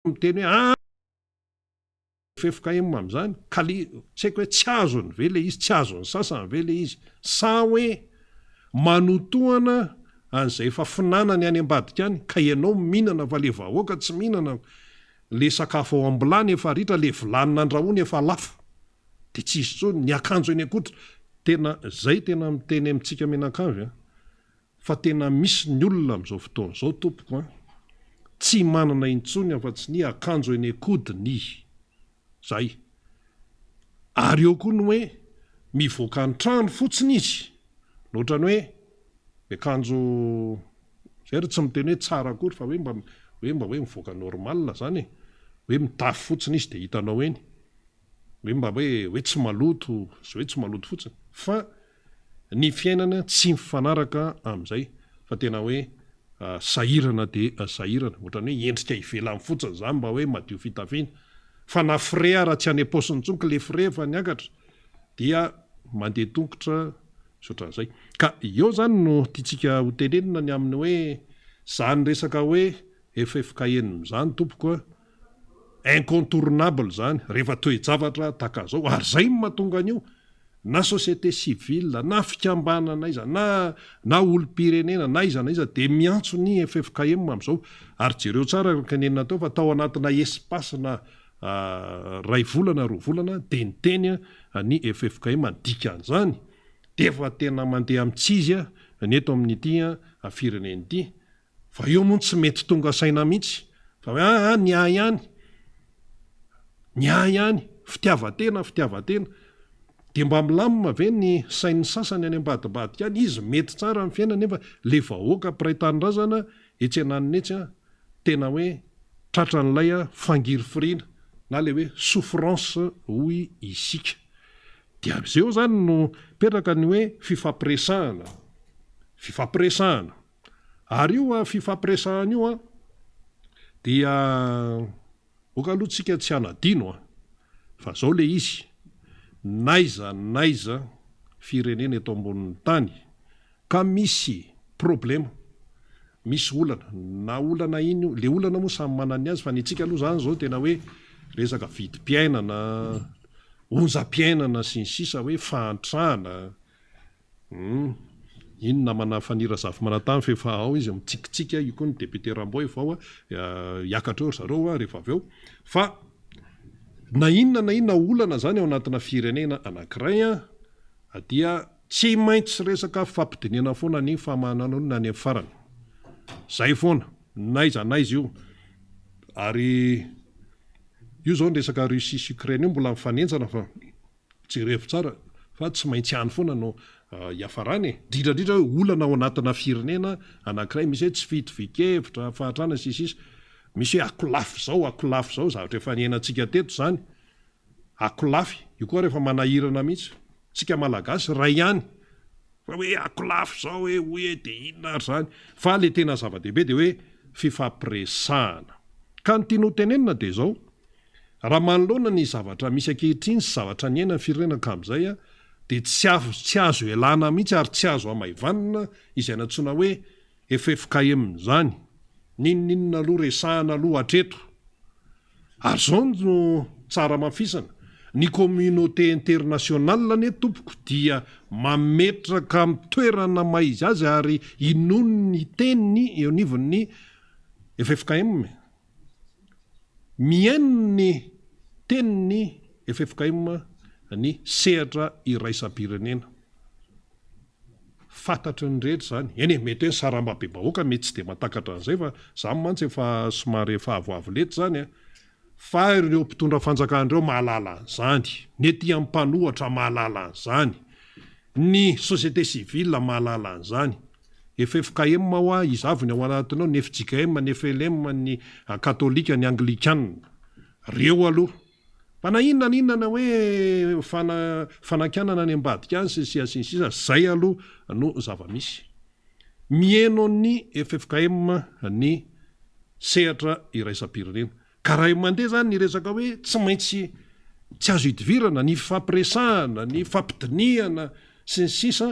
Miteny hoe aa ffkm amin'izany ka le tsy haiko hoe tsy azony ve le izy, tsy azon'ny sasany ve le izy sa hoe manotohana an'izay efa finanany any ambadika any ka ianao mihinana fa le vahoaka tsy mihinana, le sakafo ao am-bilany efa ritra, le vilany nandrahoina efa lafo de tsy hisy intsony, ny akanjo eny an-koditra, tena zay tena miteny amintsika mianakavy an! Fa tena misy ny olona amin'izao fotoana izao tompoko an, tsy manana intsony afa-tsy ny akanjo eny an-kodiny. Zay. Ary eo koa ny hoe mivoaka an-trano fotsiny izy, ny ohatran'ny hoe miakanjo, zay ary tsy miteny hoe tsara akory fa hoe mba hoe mba hoe mivoaka normal zany e, hoe mitafy fotsiny izy dia hitanao eny, hoe mba hoe hoe tsy maloto, tsy hoe tsy maloto fotsiny fa Ny fiainana tsy mifanaraka amin'izay fa tena hoe sahirana dia sahirana. Ohatran'ny hoe endrika ivelany fotsiny izany mba hoe madio fitafiana. Fa na frais ara tsy any am-paosiny intsony ka le frais efa niakatra dia mandeha tongotra sy ohatran'izay. Ka eo izany no tiantsika ho tenenina ny amin'ny hoe izany resaka hoe ffkm izany tompoko a, incontournable izany rehefa toe-javatra tahaka an'izao ary izay no mahatonga an'io na société civile na fikambanana aiza na na olom-pirenena na aiza na aiza dia miantso ny ffkm amin'izao ary jereo tsara araka ny nenina teo fa tao anatina espace na iray volana roa volana dia niteny ny ffkm ny dikan'izany dia efa tena mandeha amin'ny tsy izy ny eto amin'ity firenena ity. Fa eo moa tsy mety tonga saina mihitsy fa hoe aa ny ahy ihany, ny ahy ihany, fitiavan-tena, fitiavan-tena. Dia mba milamina ve ny sain'ny sasany any ambadimbadika any, izy mety tsara ny fiainany nefa le vahoaka mpiray tanindrazana etsy ananiny etsy an, tena hoe tratran'ilay fangirifiriana na le hoe souffrance hoy isika. Dia am'zeo zany no mipetraka ny hoe fifampiresahana, fifampiresahana. Ary io fifampiresahana io an, dia ok aloha tsika tsy hanadino an, fa zao le izy, n'aiza n'aiza firenena eto ambonin'ny tany ka misy problema, misy olana, na olana inn io, le olana moa samy manana ny azy fa ny antsika aloha zany zao tena hoe resaka vidim-piainana, onjam-piainana sy ny sisa hoe fahantrana, Humm. Iny namana Fanny Razafimanantany fa efa ao izy mitsikitsiky, io koa ny député Rambo efa ao, hiakatra eo ry zareo rehefa avy eo. Fa na inona na inona olana zany ao anatina firenena anankiray dia tsy maintsy resaka fampidinihana foana ny famahanana olona any amin'ny farany. Zay foana, n'aiza n'aiza io. Ary io zao ny resaka Russie sy Ukraine io mbola mifanenjana fa. Jerevo tsara fa tsy maintsy any foana no hiafarany e! Indrindra indrindra hoe olana ao anatina firenena anankiray misy hoe tsy fitovian-kevitra, fahantrana sy ny sisa Misy hoe akolafy izao, akolafy izao, zavatra efa niainantsika teto izany. Akolafy, io koa ary efa manahirana mihitsy. Tsika Malagasy iray ihany fa hoe akolafy izao hoe hoy e dia inona ary izany. Fa ilay tena zava-dehibe dia hoe fifampiresahana. Ka ny tiana ho tenenina dia izao, Raha manoloana ny zavatra misy ankehitriny sy zavatra niainan'ny firenena hatramin'izay dia tsy azo tsy azo ialana mihitsy ary tsy azo hamaivanina izay nantsoina hoe ffkm izany. N'inon'inona aloha resahana aloha hatreto. Ary izao no tsara hamafisana, ny communauté internationale anie tompoko dia mametraka amin'ny toerana maha izy azy ary inoany ny teniny eo anivon'ny ffkm. Mihaino ny tenin'ny ffkm ny sehatra iraisam-pirenena. Fantatry ny rehetra izany. Eny e, mety hoe ny sarambabem-bahoaka mety tsy dia mahatakatra an'izay fa izany mantsy efa somary efa avoavo lenta izany an. Fa ireo mpitondra fanjakana ireo mahalala an'izany. Ny ety amin'ny mpanohatra mahalala an'izany. Ny société civile mahalala an'izany. Ffkm hoa iza avy ny ao anatiny ao, ny fjkm, ny flm, ny katolika, ny anglikana. Reo aloha. Fa na inona na inona na hoe fanakianana any ambadika any sy ny sisa sy ny sisa, zay aloha no zava-misy. Miheno ny ffkm ny sehatra iraisam-pirenena. Ka raha mandeha zany ny resaka hoe tsy maintsy tsy azo idivirana ny fifampiresahana, ny fampidinihana sy ny sisa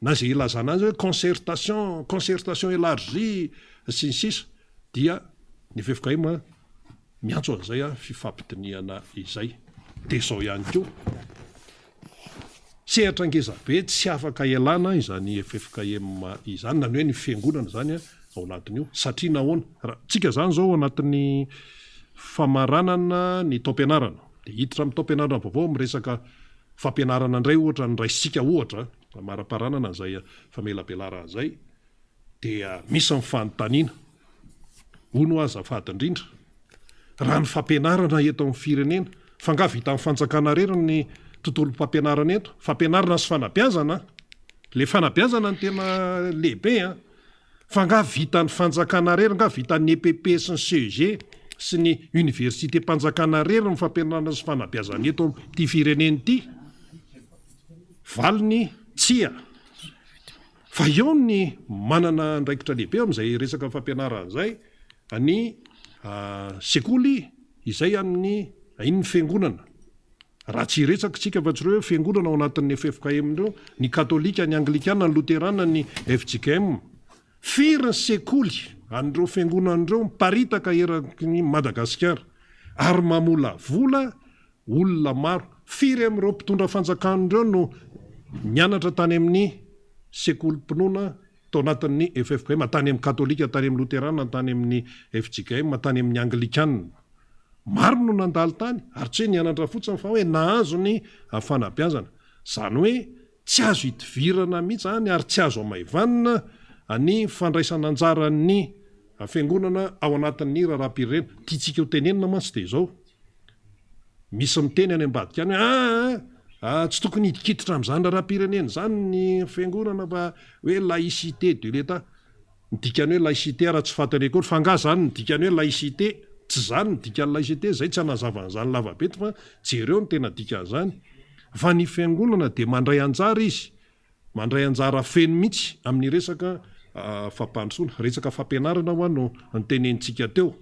na izay ilazana azy hoe concertation, concertation élargie sy ny sisa dia ny ffkm. Miantso an'izay fifampidinihana izay. Dia izao ihany koa, sehatra ngezabe tsy afaka ialana izany ffkm izany, na ny hoe ny fiangonana izany ao anatin'io. Satria nahoana? Raha tsika izany izao ao anatin'ny famaranana ny taom-pianarana, dia hiditra amin'ny taom-pianarana vaovao amin'ny resaka fampianarana indray ohatra ny raisintsika ohatra, amaraparanana izay famelabelarana izay, dia misy ny fanontaniana, hono hoa azafady indrindra, raha ny fampianarana eto amin'ny firenena, fa angaha vitan'ny fanjakana irery ny tontolom-pampianarana eto? Fampianarana sy fanabeazana an! Ilay fanabeazana no tena lehibe an! Fa angaha vitan'ny fanjakana irery, angaha vitan'ny EPP sy ny CEG sy ny université-mpanjakana irery ny fampianarana sy fanabeazana eto amin'ity firenena ity? Valiny, tsia. Fa eo ny manana andraikitra lehibe amin'izay resaka fampianarana izay ny sekoly izay an'ny iny ny fiangonana. Raha tsy hiresaka isika fa tsy ireo hoe fiangonana ao anatin'ny ffkm ireo, ny katolika, ny anglikana, ny loterana, ny fjkm. Firy ny sekoly an'ireo fiangonana ireo miparitaka eraky ny Madagasikara ary mamolavola Olona maro. Firy amin'ireo mpitondra fanjakana ireo no nianatra tany amin'ny sekolim-pinoana tao anatin'ny ffkm, tany amin'ny katolika, tany amin'ny loterana, tany amin'ny fjkm, tany amin'ny anglikana? Maro no nandalo tany, ary tsy hoe nianatra fotsiny fa hoe nahazo ny fanabeazana. Izany hoe tsy azo idivirana mihitsy izany ary tsy azo hamaivanina ny fandraisana anjaran'ny fiangonana ao anatin'ny raharaham-pirenena. Tiantsika ho tenenina mantsy dia izao. Misy miteny any ambadika any hoe aa ah, tsy tokony hidikiditra amin'izany raharaham-pirenena izany ny fiangonana fa hoe laïcité de l'État. Ny dikan'ny hoe laïcité ara tsy fantany akory fa angaha izany ny dikan'ny hoe laïcité? Tsy izany ny dikan'ny laïcité, izay tsy hanazava an'izany lava be eto fa jereo ny tena dikan'izany. Fa ny fiangonana dia mandray anjara izy Mandray anjara feno mihitsy amin'ny resaka fampandrosoana, resaka fampianarana hoa no notenenintsika teo.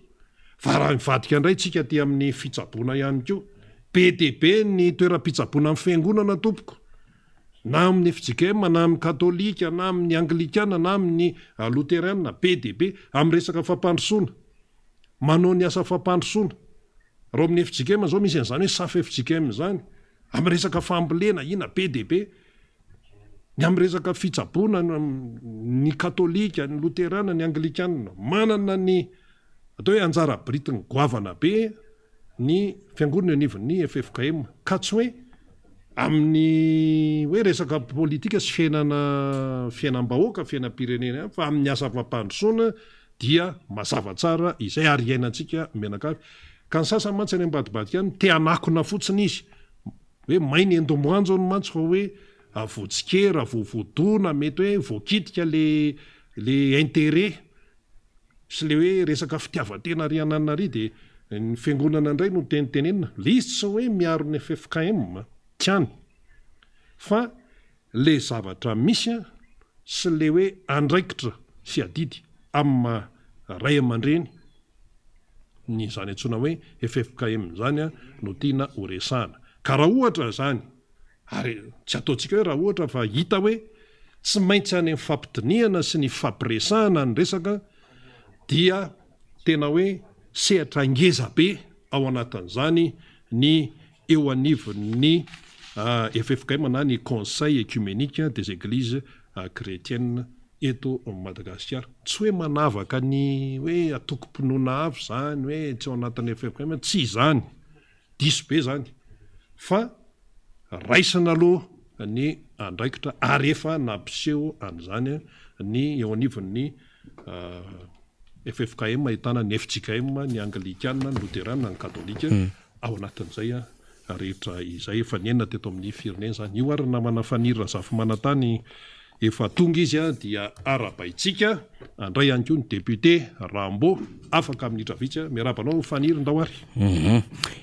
Fa raha mivadika indray tsika aty amin'ny fitsaboana ihany koa, be dia be ny toeram-pitsaboana amin'ny fiangonana tompoko, na amin'ny fjkm na amin'ny katolika na amin'ny anglikana na amin'ny loteriana, be dia be amin'ny resaka fampandrosoana, manao ny asa fampandrosoana. Raha ao amin'ny fjkm izao misy an'izany hoe saf fjkm izany, Amin'ny resaka fambolena, ina be dia be. Ny amin'ny resaka fitsaboana, ny katolika, ny loterana, ny anglikana, manana ny atao hoe anjara birikiny goavana be ny fiangonana eo anivon'ny ffkm. Ka tsy hoe amin'ny hoe resaka politika sy fiainana, fiainam-bahoaka, fiainam-pirenena ihany fa amin'ny asa fampandrosoana dia mazava tsara izay ary iainantsika mianakavy. Ka ny sasany mantsy any ambadibadika any te hanakona fotsiny izy hoe may ny endomboanjo hono mantsy fa hoe voatsikera, voavoadona, mety hoe voakitika le le intérêt sy le hoe resaka fitiavan-tena ary ananona ary dia ny fiangonana indray no tenitenenina. Le izy tsy hoe miaro ny ffkm, tsy any fa Le zavatra misy an, sy le hoe andraikitra sy adidy amin'ny maha ray aman-dreny ny izany antsoina hoe ffkm izany an no tiana ho resahana. Ka raha ohatra izany, ary tsy ataontsika hoe raha ohatra fa hita hoe tsy maintsy any amin'ny fampidinihana sy ny fampiresahana ny resaka dia tena hoe sehatra ngeza be ao anatin'izany ny eo anivon'ny ffkm na ny Conseil Ecuménique des Eglises Chrétiennes eto Madagasikara. Tsy hoe manavaka ny hoe antokom-pinoana avy izany hoe tsy ao anatin'ny ffkm, tsy izany, diso be izany fa raisina aloha ny andraikitra ary efa nampiseho an'izany ny eo anivon'ny ffkm ahitana ny fjkm, ny Anglikana, ny Loterana, ny Katolika. Ao anatin'izay rehetra izay efa niaina teto amin'ny firenena izany. Io ary namana Faniry Razafimanantany efa tonga izy dia arahabaintsika handray ihany koa ny député Rambo afaka minitra vitsy. Miarahaba anao Faniry ndao ary.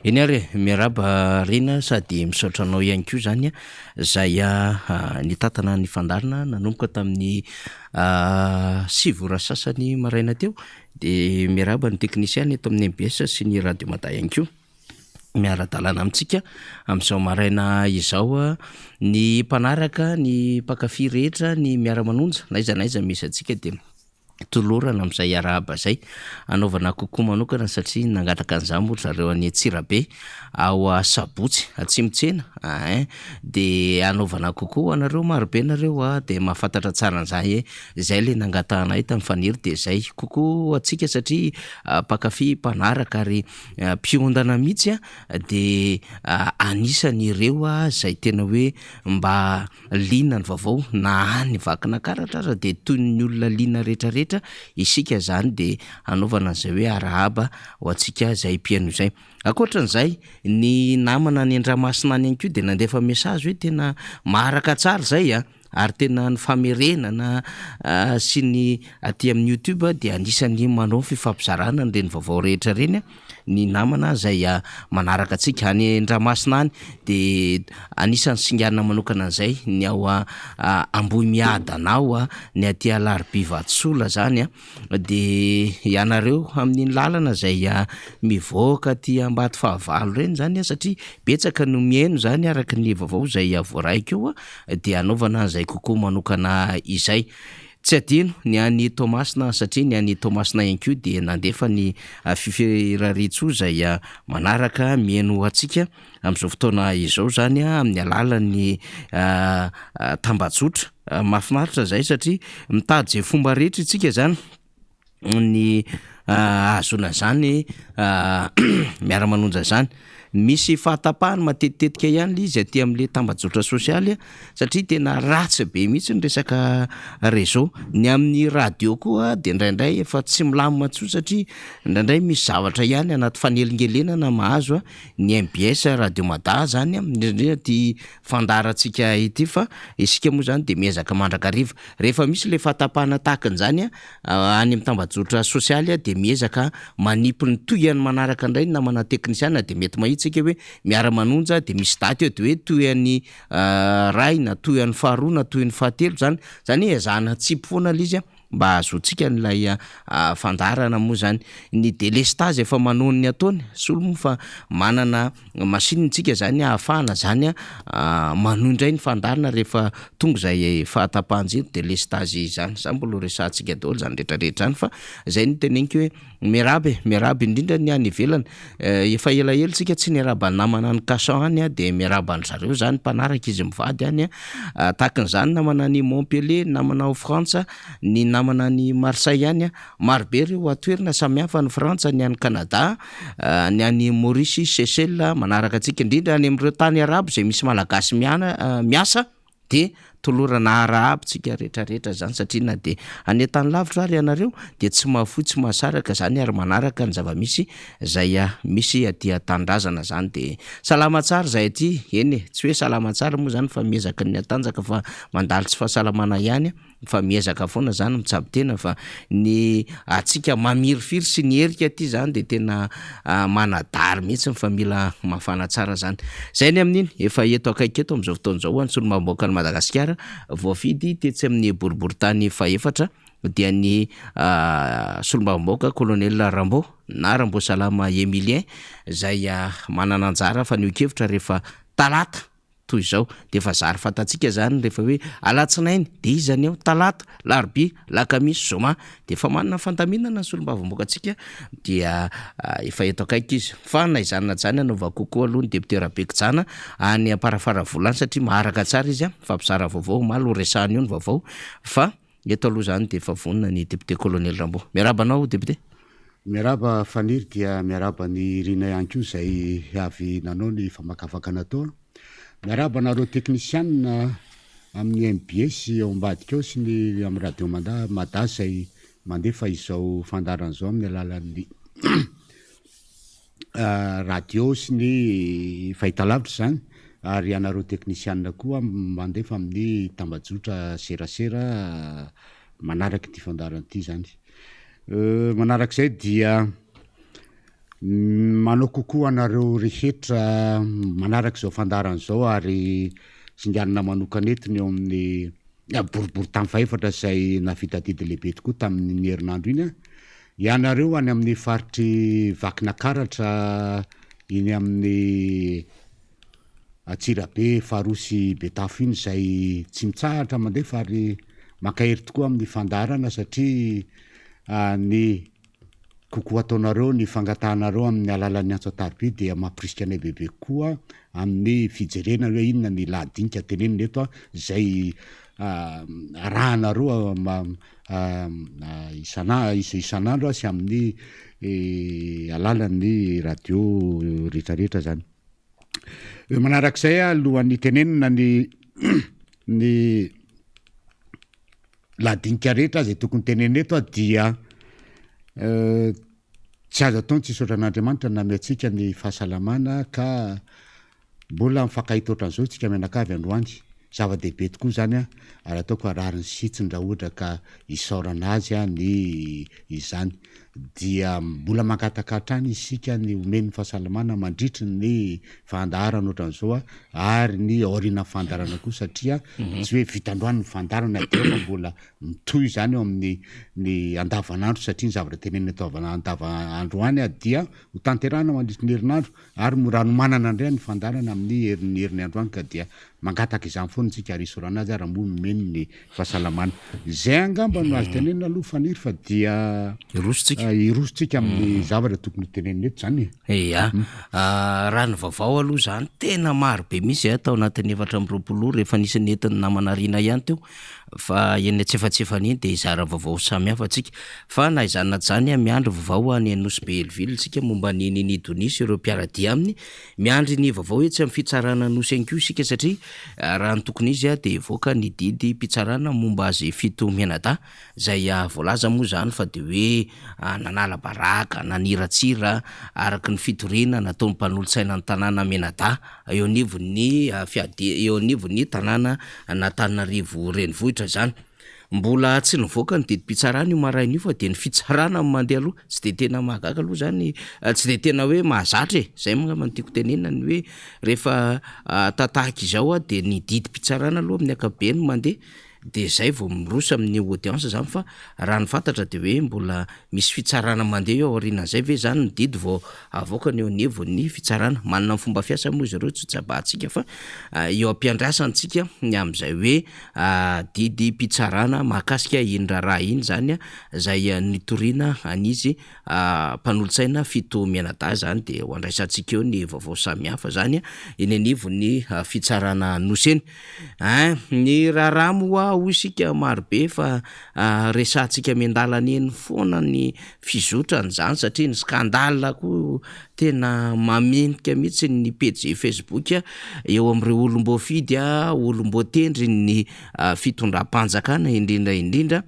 Eny ary e, miarahaba Rina sady misaotra anao ihany koa izany izay nitantana ny fandaharana nanomboka tamin'ny 9 ora sasany maraina teo Dia miarahaba ny teknisiana eto amin'ny mbs sy ny Radio Mada ihany koa miara-dalana amintsika amin'izao maraina izao ny mpanaraka ny mpankafy rehetra ny miara-manonja na aiza na aiza misy antsika dia. Tolorana amin'izay arahaba izay. Anaovana kokoa manokana satria nangataka an'izany moa ry zareo any Antsirabe ao Sabotsy Atsimo-tsena ein! De anaovana kokoa ho anareo marobe nareo a! De mahafantatra tsara an'izany hoe izay le nangatahanay tamin'i Faniry de izay kokoa ho antsika satria mpankafy, mpanaraka ary mpiondana mihitsy a! De anisan'ireo izay tena hoe mba liana ny vaovao na any Vakinakaratra aza dia toy ny olona liana rehetrarehetra isika izany dia hanaovana an'izay hoe arahaba ho antsika izay mpihaino izay. Ankoatran'izay, ny namana any Andramasina any ihany koa dia nandefa message hoe tena maharaka tsara izay a! ary tena ny famerenana sy ny aty amin'ny youtube dia anisan'ny manao ny fifampizarana an'ireny vaovao rehetra ireny a! Ny namana izay manaraka antsika any Andramasina any dia anisan'ny singanina manokana an'izay ny ao Ambohimiadana ao, ny aty Alarobia Vatosola zany an, dia ianareo amin'iny lalana izay mivoaka aty Ambatofahavalo ireny zany an, satria betsaka no mihaino zany araka ny vaovao izay voaraiko eo dia anaovana an'izay kokoa manokana izay. Tsy adino ny any Toamasina satria ny any Toamasina ihany koa dia nandefa ny fifirariantsoa izay manaraka mihaino antsika amin'izao fotoana izao izany amin'ny alalan'ny tambajotra. Mahafinaritra izay satria mitady izay fomba rehetra isika izany ny ahazoana izany miara-manonja izany. Misy fahatapahany matetitetika ihany le izy aty amle tambajotra sosialy satria tena ratsy be mihitsy ny resaka réseau. Ny amin'ny radio koa de indraindray efa tsy milamina intsony satria indraindray misy zavatra ihany anaty fanelingelenana mahazo ny mbs radio mada zany indrindra indrindra ity fandaharantsika ity fa isika moa zany de miezaka mandrakariva. Rehefa misy le fahatapahana tahaka an'izany Any amin'ny tambajotra sosialy dia miezaka manipy ny tohiny manaraka indray ny namana teknisiana dia mety mahita isika hoe miara-manonja dia misy daty eo dia hoe tohiny iray na tohiny faharoa na tohiny fahatelo izany, izany hoe ezahana atsipy foana ilay izy mba hahazoantsika an'ilay fandaharana moa izany. Ny delestazy efa manao ny ataony, solo moa fa manana Machine tsika zany ahafahana zany manohy indray ny fandaharana rehefa tonga izay fahatapahan-jiro delestazy izany, zany mbola ho resahantsika daholo zany rehetra rehetra zany fa zay no teneniko hoe miarahaba e, miarahaba indrindra ny any ivelany, efa elaela tsika tsy niarahaba namana any Cachan any de miarahaba an-dry zareo zany mpanaraka izy mivady any an, tahakan'izany namana any Montpellier, namana ao Frantsa, ny namana any Marseille any. Marobe ireo toerana samihafa any Frantsa, ny any Canada, ny any Maurice, Seychelles, manaraka antsika indrindra any amin'ireo tany arabo izay misy Malagasy miana miasa dia tolorana arahaba tsika rehetra rehetra zany satria na dia any an-tany lavitra ary ianareo dia tsy mahafoy tsy mahasaraka zany ary manaraka ny zava-misy izay misy aty an-tanindrazana zany dia salama tsara izay aty, eny e, tsy hoe salama tsara moa zany fa miezaka ny hatanjaka fa mandalo tsy fahasalamana ihany. Fa miezaka foana zany mitsabo tena fa ny antsika mamirifiry sy ny herika aty zany de tena manadary mihitsy fa mila mafana tsara zany. Zay ny amin'iny, efa eto akaiky eto amin'izao fotoana izao ny solombavambahoakan'i Madagasikara voafidy tetsy amin'ny boriborintany fahefatra dia ny solombavambahoaka Colonel Rambo na Ramboasalama Emilien izay manana anjara fanehoan-kevitra rehefa talata toy izao dia efa zary fantatsika izany rehefa hoe alatsinainy dia iza ny ao, talata, larobia, lakamisy, zoma dia efa manana fandaminana ny solombavamboakantsika dia efa eto akaiky izy fa na izany na izany anaovako kokoa aloha ny député Rabekijana any Amparafaravola any satria maharaka tsara izy a, mifampizara vaovao omaly ho resahana eo ny vaovao fa Eto aloha izany dia efa vonona ny député Colonel Rambo. Miarahaba anao député. Miarahaba Faniry dia miarahaba an'i Rina ihany koa izay avy nanao ny famakafakana tao. Miarahaba anareo teknisianina amin'ny mbs ao ambadika ao sy ny amin'ny radio manda Mada izay mandefa izao fandaharana izao amin'ny alalan'ny radio sy ny fahitalavitra izany ary ianareo teknisianina koa mandefa amin'ny tambajotra serasera manaraka ity fandaharana ity izany. Manarak'izay dia manao kokoa anareo rehetra manaraka izao fandaharana izao ary singanina manokana eto ny eo amin'ny boriborintany fahefatra izay nahavita adidy lehibe tokoa tamin'iny herinandro iny an. Ianareo any amin'ny faritr'i Vakinakaratra iny amin'ny Antsirabe faharoa sy Betafo iny izay tsy mitsahatra mandefa ary mankahery tokoa amin'ny fandaharana satria. Ny kokoa ataonareo, ny fangatahanareo amin'ny alalan'ny antso an-tariby dia mampirisika anay bebe kokoa amin'ny fijerena hoe inona ny lahadinika tenenina eto izay arahanareo isan'andro sy amin'ny alalan'ny radio rehetrarehetra zany. Eo manarak'izay alohan'ny tenenina ny ny Lahadinika rehetra izay tokony tenenina eto dia tsy azo atao ny tsy hisaotra an'Andriamanitra nanome antsika ny fahasalamana ka mbola mifankahita ohatran'izao isika mianakavy androany. Zava-dehibe tokoa izany ary ataoko fa rariny sy hitsiny raha ohatra ka isaorana azy ny izany. Dia mbola mangataka hatrany isika ny omeny ny fahasalamana mandritry ny fandaharana ohatran'izao ary ny aorianan'ny fandaharana koa satria tsy hoe vita androany ny fandaharana dia fa mbola mitohy izany eo amin'ny ny andavanandro satria ny zavatra tenenina eto androany dia ho tanterahina mandritry ny herinandro Ary mora hanomanana indray ny fandaharana amin'ny herin'ny heriny androany ka dia mangataka izany foana isika ary isaorana azy ary moa nomeny ny fahasalamana. Izay angamba no azo tenenina aloha Faniry fa dia Hiroso-tsika. hiroso-tsika amin'ny zavatra tokony ho tenenina eto izany e. Ia. Raha ny vaovao aloha izany tena maro be mihitsy tao anatin'ny 24 ora efa nisy nentin'ny namana Rina ihany teo fa eny antsefatsefany eny dia hizara vaovao samihafa tsika. Fa na izany na tsy izany, miandry vaovao any Nosy Be Hellville isika momba an'i Nini Donia sy ireo mpiara-dia aminy. Miandry ny vaovao etsy amin'ny fitsarana Anosy ihany koa isika satria raha ny tokony izy dia hivoaka ny didim-pitsarana momba azy fito mianadahy izay voalaza moa izany fa dia hoe nanala baraka, naniratsira araka ny fitoriana nataon'ny mpanolotsaina ny tanàna mianadahy eo anivon'ny fiadi- eo anivon'ny tanàna an'Antananarivo renivohitra izany. Mbola tsy nivoaka ny didim-pitsarana io maraina io fa dia ny fitsarana no mandeha aloha, tsy dia tena mahagaga aloha izany, tsy dia tena hoe mahazatra e, zay angamba no tiako tenenina ny hoe rehefa tatahaka izao dia ny didim-pitsarana aloha amin'ny ankapobeny no mandeha dia zay vao miroso amin'ny audience zany fa raha ny fantatra dia hoe mbola misy fitsarana mandeha eo aorianan'izay ve zany ny didy vao avoakany eo anivon'ny fitsarana. Manana ny fomba fiasa moa izy ireo tsy tsabahantsika fa eo am-piandrasantsika ny amin'izay hoe didim-pitsarana mahakasika iny raharaha iny zany izay nitoriana an'izy mpanolotsaina fito mianadahy zany dia ho andraisantsika eo ny vaovao samihafa zany eny anivon'ny fitsarana Anosy eny. Ein, ny raharaha moa hoy isika marobe fa resahantsika miandalana eny foana ny fizotran'izany satria ny scandale koa tena mamentika mihitsy ny pejy Facebook eo amin'ireo olom-boafidy, olom-boatendry ny fitondram-panjakana indrindra indrindra.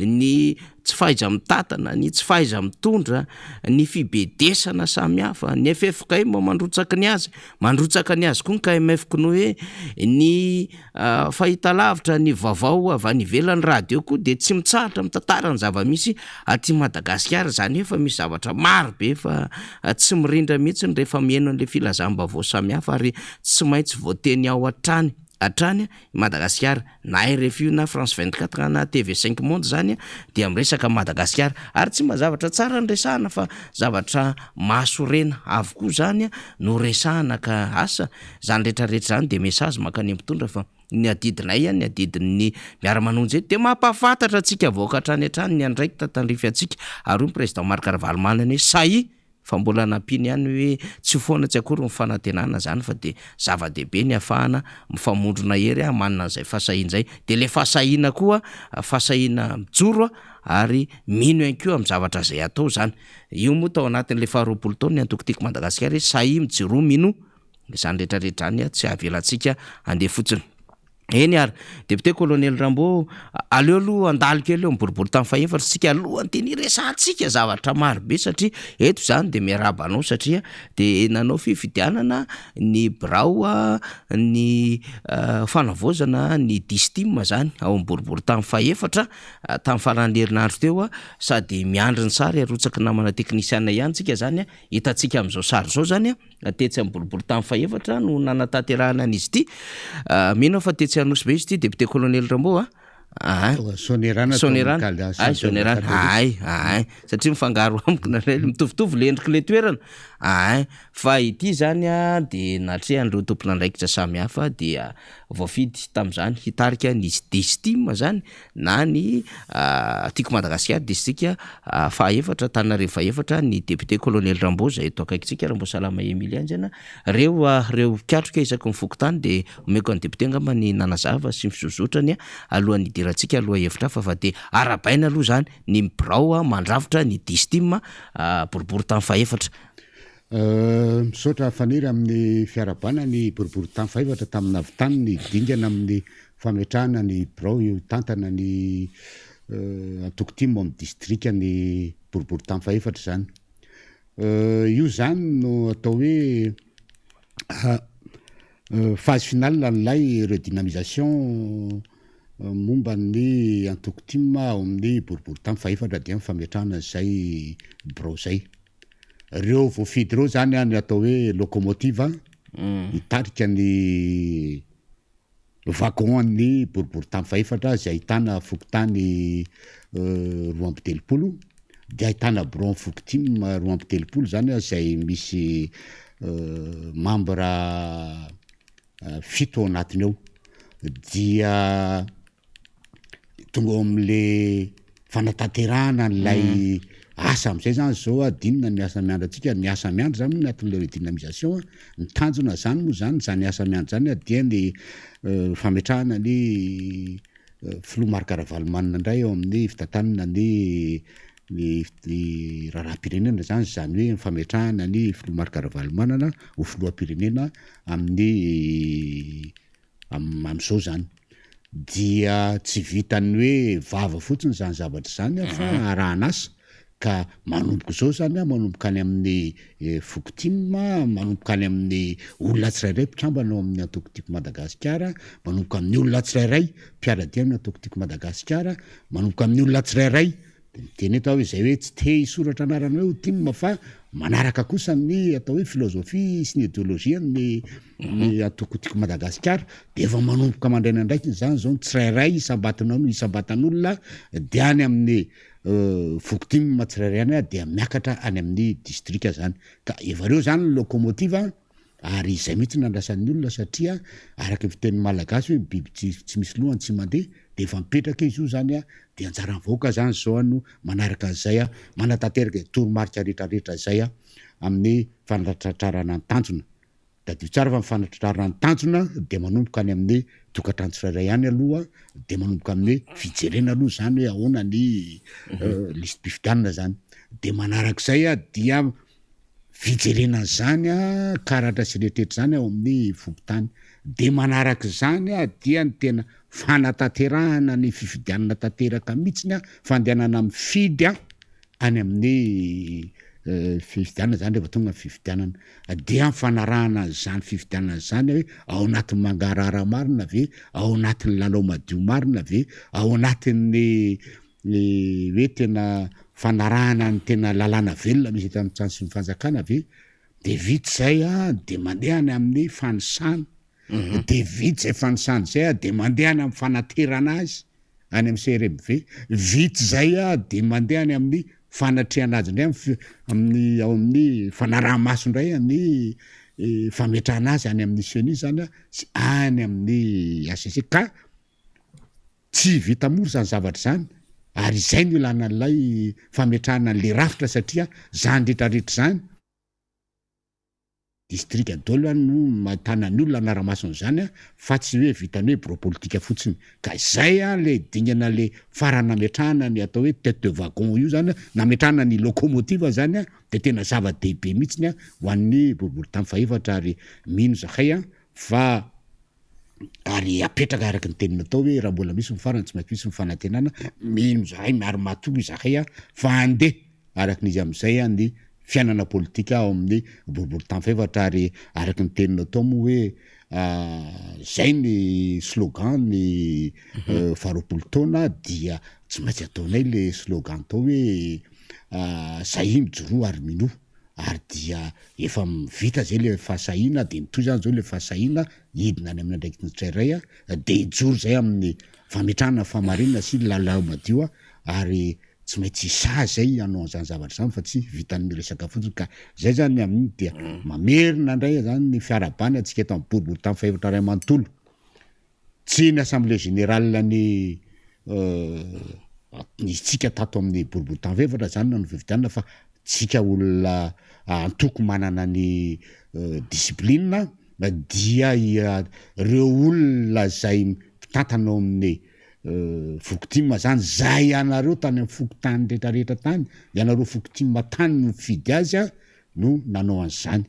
ny tsy fahaiza-mitantana, ny tsy fahaiza-mitondra, ny fibedesana samihafa, ny ffkm mandrotsaka ny azy, mandrotsaka ny azy koa ny KMF Cnoe, ny fahitalavitra, ny vaovao avy any ivelany, radio koa dia tsy mitsahatra mitantara ny zava-misy aty Madagasikara, izany hoe efa misy zavatra maro be efa tsy mirindra mihitsy rehefa mihaino an'ilay filazam-baovao samihafa ary tsy maintsy voateny ao hatrany hatrany i Madagasikara. Na rfi io na France 24 na TV 5 monde zany dia miresaka Madagasikara ary tsy mba zavatra tsara no resahana fa zavatra mahasorena avokoa zany no resahana ka asa zany rehetra rehetra zany dia message mankany amin'ny mpitondra fa ny adidinay ny adidin'ny miara-manonja eto dia mampahafantatra antsika vahoaka hatrany hatrany ny andraikitra tandrify antsika ary hoy ny président Marc Ravalomanana hoe sahia Fa mbola nampiany ihany hoe tsy foana tsy akory ny fanantenana izany fa dia zava-dehibe ny hafahana mifamondrona hery manana an'izay fahasahiana izay. Dia ilay fahasahiana koa fahasahiana mijoro ary mino ihany koa amin'ny zavatra izay atao izany. Io moa tao anatin'ilay faha 20 taona ny antoko Tiako Madagasikara hoe sahia mijoroa minoa. Izany rehetra rehetra izany tsy havelantsika handeha fotsiny. Eny ary, Député Colonel Rambo, aleo aloha handalo kely eo amin'ny boribory tany fahefatra isika alohan'ny tena hiresahantsika zavatra maro be satria eto izany dia miarahaba anao satria dia nanao fifidianana ny birao ny fanavaozana ny Distim izany ao amin'ny boribory tany fahefatra tamin'ny faran'ny herinandro teo sady miandry ny sary arotsaky namana teknisiana ihany tsika izany hitantsika amin'izao sary izao izany. Tetsy amin'ny boriborintany fahefatra no nanatanterahana an'izy ity. Mino aho fa tetsy Anosibe izy ity, député colonel Rambo a. Ahay. Sonerana. Sonerana. Ay, Sonerana. Ay, ay. Satria mifangaro amiko indraindray, mitovitovy le endrik'ilay toerana. Aa fa ity izany dia natrehan'ireo tompon'andraikitra samihafa dia voafidy tamin'izany hitarika ny Destim izany na ny Tiako Madagasikara distrika fahaefatra Antananarivo fahefatra ny député colonel Rambo izay eto akaikintsika Rambosalama Emilien Anjana reo reo mpikatroka isaky ny fokontany dia omeko an'ny député angamba ny nanazava sy ny fizozotrany alohan'ny hidirantsika lohahevitra hafa fa dia arahabaina aloha izany ny birao mandrafitra ny Distim boriborintany fahefatra. Misaotra Faniry amin'ny fiarahabana ny boriborintany fahefatra tamin'ny nahavitany ny dingana amin'ny fametrahana ny birao hitantana ny antoko tim ao amin'ny distrikan'ny boriborintany fahefatra izany. Io izany no atao hoe Phase finale an'ilay redynamisation momba ny antoko tim ao amin'ny boriborintany fahefatra dia ny fametrahana izay birao izay. Ireo voafidy ireo izany ny atao hoe locomotive hitarika ny wagon an'ny boriborintany fahefatra izay ahitana fokontany 32 dia ahitana birao foko tim 32 izany izay misy membre fito ao anatiny ao dia tonga ao am'le fanatanterahana an'ilay asa am'zay zany zao a, d'inona ny asa miandry antsika, ny asa miandry zany moa anatin'le redynamisation a, ny tanjona zany moa zany zany asa miandry zany a dia ny fametrahana ny filoha Marc Ravalomanana indray eo amin'ny fitantanana ny ny raharaham-pirenena zany, izany hoe ny fametrahana ny filoha Marc Ravalomanana ho filoham-pirenena amin'ny amin'izao zany. Dia tsy vitan'ny hoe vava fotsiny izany zavatra izany fa arahana asa ka manomboka izao zany an, manomboka any amin'ny foko tim, manomboka any amin'ny olona tsirairay mpikambana ao amin'ny antoko Tiako Madagasikara, manomboka amin'ny olona tsirairay mpiara-dia amin'ny antoko Tiako Madagasikara, manomboka amin'ny olona tsirairay Dia miteny eto aho izay hoe tsy te hisoratra anarana hoe ho tim fa manaraka kosa ny atao hoe filozofia sy ny ideolojia ny ny antoko Tiako Madagasikara dia efa manomboka mandray ny andraikiny izany izao ny tsirairay isam-batanao isam-batan'olona dia any amin'ny foko tim tsirairay any dia miakatra any amin'ny distrika izany ka efa ireo izany ny locomotive Ary izay mihitsy no andrasan'ny olona satria araka ny fitenin'ny malagasy hoe ny biby tsy tsy misy lohany tsy mandeha dia efa mipetraka izy io izany a, dia anjaran'ny vahoaka izany izao no manaraka an'izay a, manatanteraka izay toromarika rehetra rehetra izay a, amin'ny fanatratrarana ny tanjona. Tadidio tsara fa ny fanatratrarana ny tanjona dia manomboka any amin'ny tokantrano tsirairay any aloha, dia manomboka amin'ny fijerena aloha izany hoe ahoana ny lisi-pifidianana izany. Dia manarak'izay a dia Fijerena an'izany karatra sy rehetrrehetra izany ao amin'ny fokontany. Dia manaraka izany dia ny tena fanatanterahana ny fifidianana tanteraka mihitsiny, fandehanana mifidy any amin'ny fifidianana izany rehefa tonga ny fifidianana. Dia ny fanarahana an'izany fifidianana izany hoe ao anatin'ny mangarahara marina ve, ao anatin'ny lalao madio marina ve, ao anatin'ny Ny hoe tena fanarahana ny tena lalàna velona misy eto amin'ny tany sy ny fanjakana ve de vita izay a de mandeha any amin'ny fanisana, de vita izay fanisana izay a de mandeha any amin'ny fanaterana azy any amin'ny CRMV, vita izay a de mandeha any amin'ny fanatrehana azy indray amin'ny fi- amin'ny ao amin'ny fanaraha-maso indray ny fametrahana azy any amin'ny CENI zany a sy any amin'ny HCC ka Tsy vita mora izany zavatra izany ary izay no ilana an'ilay fametrahana an'ilay rafitra satria izany rehetra rehetra izany, distrika daholo any no ahitana ny olona hanara-maso an'izany fa tsy hoe vitan'ny hoe birao politika fotsiny. Ka izay ilay dingana ilay farany nametrahana ny atao hoe tete de wagon io izany, nametrahana ny locomotive izany dia tena zava-dehibe mihitsiny ho an'ny boriborintany fahefatra ary mino izahay fa Ary apetraka araka ny teny natao hoe raha mbola misy ny farany tsy maintsy misy ny fanantenana, mino izahay ary matoky izahay fa handeha araka ny izy amin'izay ny fiainana politika ao amin'ny boriborintany fahefatra ary araka ny teny natao moa hoe izay ny slogan ny faharoapolo taona dia tsy maintsy ataonay le slogan tao hoe sahia mijoroa ary minoa. ary dia efa vita zay le fahasahiana de mitohy zany zao le fahasahiana hidina any amin'ny andraikitry ny tsirairay de hijoro zay amin'ny fametrahana fahamarinana sy lalao madio ary. tsy maintsy sahy zay hanao an'izany zavatra izany fa tsy vitan'ny miresaka fotsiny ka zay zany ny amin'iny dia mamerina indray zany ny fiarahabana antsika eto amin'ny boriborintany fahefatra iray manontolo. Tsy ny assemblée générale ny nitsika tato amin'ny boriborintany fahefatra zany no fifidianana fa tsika olona antoko manana ny discipline dia ireo olona zay mpitantana ao amin'ny Fokotim zany, zay ianareo tany amin'ny fokontany rehetra rehetra tany, ianareo fokotim tany no nifidy azy no nanao an'izany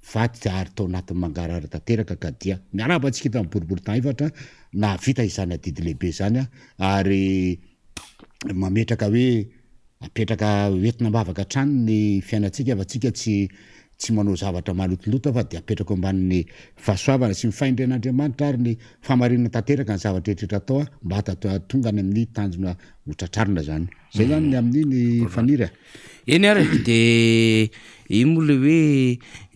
fa tsy ary tao anatin'ny mangarahara tanteraka ka dia miarahaba antsika eto amin'ny boriborintany efatra nahavita izany adidy lehibe izany ary mametraka hoe apetraka hoentina am-bavaka hatrany ny fiainantsika fa tsika tsy tsy manao zavatra malotoloto fa dia apetraka eo ambanin'ny fahasoavana sy ny fahendren'Andriamanitra ary ny fahamarinana tanteraka ny zavatra rehetra atao mba hahatonga any amin'ny tanjona ho tratrarina zany. Zay zany ny amin'iny Faniry a. Eny ary e, de iny moa le hoe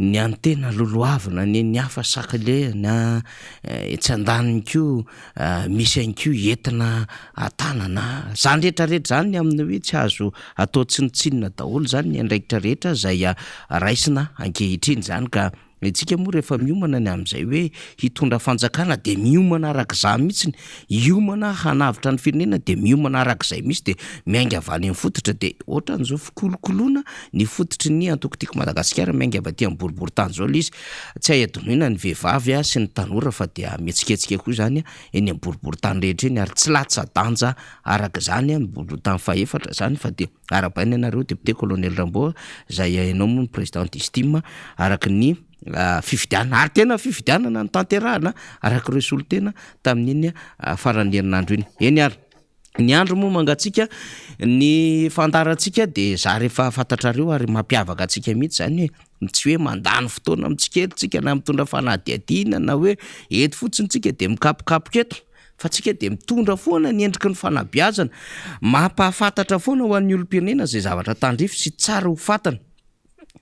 ny an'ny tena lolohavina ny an'ny hafa sakalehina, etsy andaniny koa misy ihany koa entina tanana, zany rehetra rehetra zany amin'ny hoe tsy azo atao tsinontsinona daholo zany ny andraikitra rehetra zay raisina ankehitriny zany ka Isika moa rehefa miomana ny amin'izay hoe hitondra fanjakana dia miomana arak'izany mihitsy, hiomana hanavotra ny firenena dia miomana arak'izay mihitsy dia miainga avy any amin'ny fototra dia ohatran'izao fikolokoloana ny fototry ny antoko Tiako Madagasikara miainga avy aty amin'ny boriborintany izao ilay izy. Tsy hay adinoina ny vehivavy sy ny tanora fa dia mihetsiketsika koa izany eny amin'ny boriborintany rehetra eny ary tsy latsa-danja arak'izany ny boriborintany fahefatra izany fa dia Arahabaina ianareo député colonel Rambo izay ianao moa no président d'estime araka ny fifidianana ary tena fifidianana notanterahana araka ireo solontena tamin'iny faran'ny herinandro iny. Eny ary, ny andro moa mangatsiaka, ny fandaharantsika dia zary efa fantatrareo ary mampiavaka antsika mihitsy izany hoe tsy hoe mandany fotoana mitsikera tsika na mitondra fanadihadiana na hoe eto fotsiny tsika dia mikapokapoka eto. Fa tsika dia mitondra foana ny endriky ny fanabeazana, mampahafantatra foana ho an'ny olom-pirenena izay zavatra tandrify sy tsara ho fantany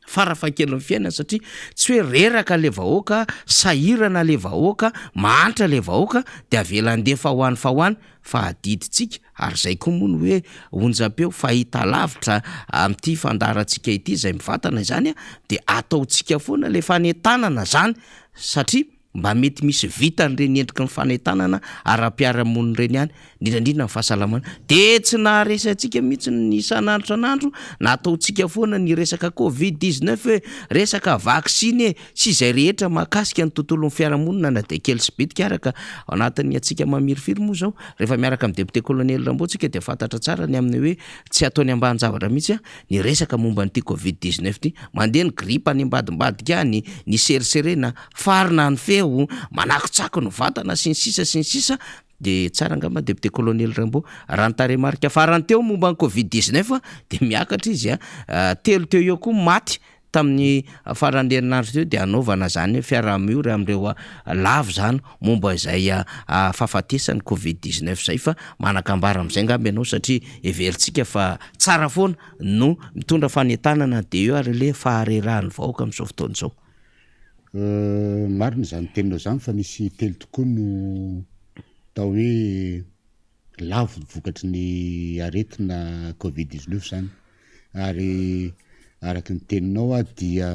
farafahakelin'ny fiainana satria tsy hoe reraka le vahoaka, sahirana le vahoaka, mahantra le vahoaka dia avela handefa ho any fa ho any fa adidintsika ary izay koa moa ny hoe onjam-peo fahitalavitra amin'ity fandaharantsika ity izay mivantana izany dia ataontsika foana le fanentanana zany satria Mba mety misy vitany ireny endriky ny fanentanana ara-piarahamonina ireny ihany, indrindra indrindra ny fahasalamana. Dia tsy naharesy antsika mihitsy ny isan'andro isan'andro, nataontsika foana ny resaka covid 19 e, resaka vaksiny e, sy izay rehetra mahakasika ny tontolon'ny fiarahamonina na dia kely sy bitika ara ka ao anatin'ny hatsiaka mamirifiry moa izao, rehefa miaraka amin'ny député colonel Rambo tsika dia fantatra tsara ny amin'ny hoe tsy ataony ambanin-javatra mihitsy ny resaka momba an'ity covid 19 ity. Mandeha ny grippe any ambadimbadika any, ny seriserena, Farina ny feo, manakotsako ny vatana sy ny sisa sy ny sisa De tsara angamba député colonel Rambo, raha ny tarehimarika farany teo momba ny covid 19 de miakatra izy a, telo teo eo koa maty tamin'ny faran'ny herinandro teo de hanaovana zany fiaraha-miory amin'ireo lavo zany momba izay fahafatesan'ny covid 19 zay fa manan-kambara amin'izay angamba ianao satria heverintsika fa tsara foana no mitondra fanentanana de eo ary le faharerahan'ny vahoaka amin'izao fotoana izao. Marina izany teninao izany fa nisy telo tokoa no atao hoe lavo vokatry ny aretina covid 19 izany ary araka ny teninao aho dia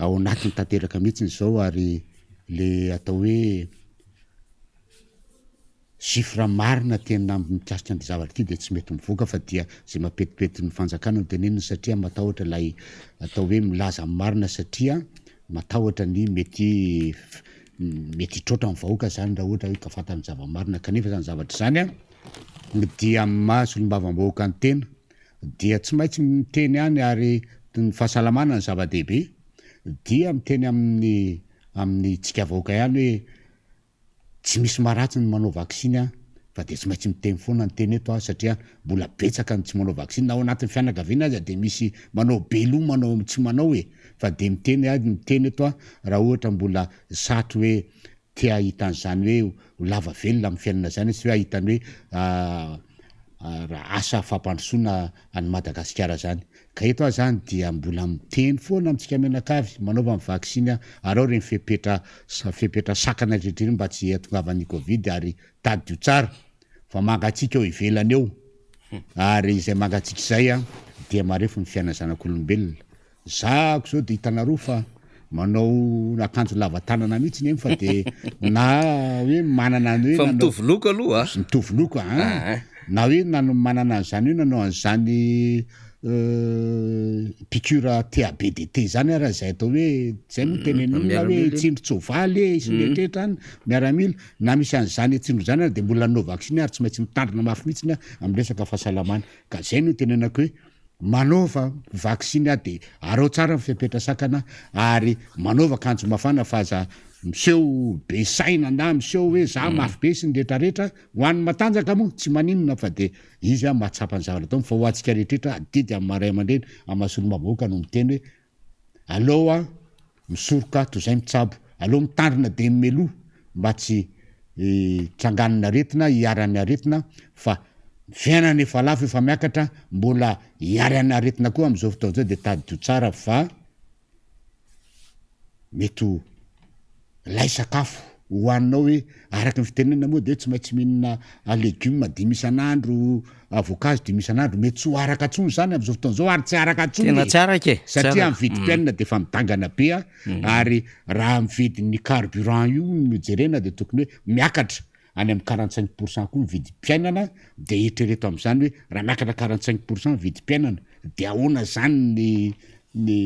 ao anatiny tanteraka mihitsy izao ary le atao hoe Chiffre marina tena mikasika an'ity zavatra ity dia tsy mety mivoaka fa dia izay mampetipety ny fanjakana no teneniny satria matahotra ilay atao hoe milaza ny marina satria matahotra ny mety mety hitroatra ny vahoaka zany raha ohatra hoe ka fantany ny zava-marina kanefa izany zavatra izany an dia amin'ny maha solombavambahoaka ny tena dia tsy maintsy miteny ihany ary ny fahasalamana ny zava-dehibe dia miteny amin'ny amin'ny tsika vahoaka ihany hoe Tsy misy maharatsy ny manao vaksiny an, fa dia tsy maintsy miteny foana ny teny eto aho satria mbola betsaka ny tsy manao vaksiny, na ao anatin'ny fianakaviana aza dia misy manao be loha manao tsy manao e, fa dia miteny aho miteny eto aho raha ohatra mbola satry hoe te hahita an'izany hoe ho lava velona amin'ny fiainana izany sy hoe hahita ny hoe asa fampandrosoana an'i Madagasikara izany. Ka eto aho zany dia mbola miteny foana amintsika mianakavy, manaova ny vaksiny araho ireny fepetra fepetra sakana rehetra ireny mba tsy hahatongavan'ny covid ary tadidio tsara fa mangatsiaka eo ivelany eo. Ary izay mangatsiaka izay dia marefo ny fiainan'ny zanak'olombelona. Zahako zao de hitanareo fa manao akanjo lava tanana mihitsy ny fa de na hoe manana ny hoe Fa mitovy loko aloha a. Mitovy loko a. Ah. Na hoe nanao manana an'izany hoe nanao an'izany piqûre TABDT zany ara zay atao hoe zay moa tenenina olona hoe tsindrin-tsoavaly e sy ny eritreritra any miaramila na misy an'izany tsindry zany ary de mbola nanao vaksiny ary tsy maintsy mitandrina mafy mihitsy amin'ny resaka fahasalamana ka zay no itenenako hoe Manaova vaksiny aho de araho tsara ny fepetra sakana ary manaova akanjo mafana fa aza miseho be saina na miseho hoe za mafy be sy ny retraretra, ho an'ny matanjaka moa tsy maninona fa de izy an mahatsapa ny zavatra ataony fa ho antsika rehetrretra adidy amin'ny maha ray aman-dreny amin'ny maha solombavambahoaka no miteny hoe Aleo a misoroka toy izay mitsabo, aleo mitandrina dia mimeloha mba tsy hitrangan'ny aretina, hiharan'ny aretina fa ny fiainana efa lafo efa miakatra mbola hiharan'ny aretina koa amin'izao fotoana izao dia tadidio tsara fa mety ho Ilay sakafo hohaninao hoe araka ny fitenenana moa dia tsy maintsy mihinana legioma dimy isan'andro, voankazo dimy isan'andro, mety tsy ho araka intsony izany amin'izao fotoana izao ary tsy araka intsony Tena tsy araka e! Satria amin'ny vidim-piainana dia efa midangana be ary raha amin'ny vidin'ny carburant io no jerena dia tokony hoe miakatra any amin'ny 45 pour cent koa ny vidim-piainana dia eritrereto amin'izany hoe raha miakatra 45 pour cent ny vidim-piainana dia ahoana izany ny ny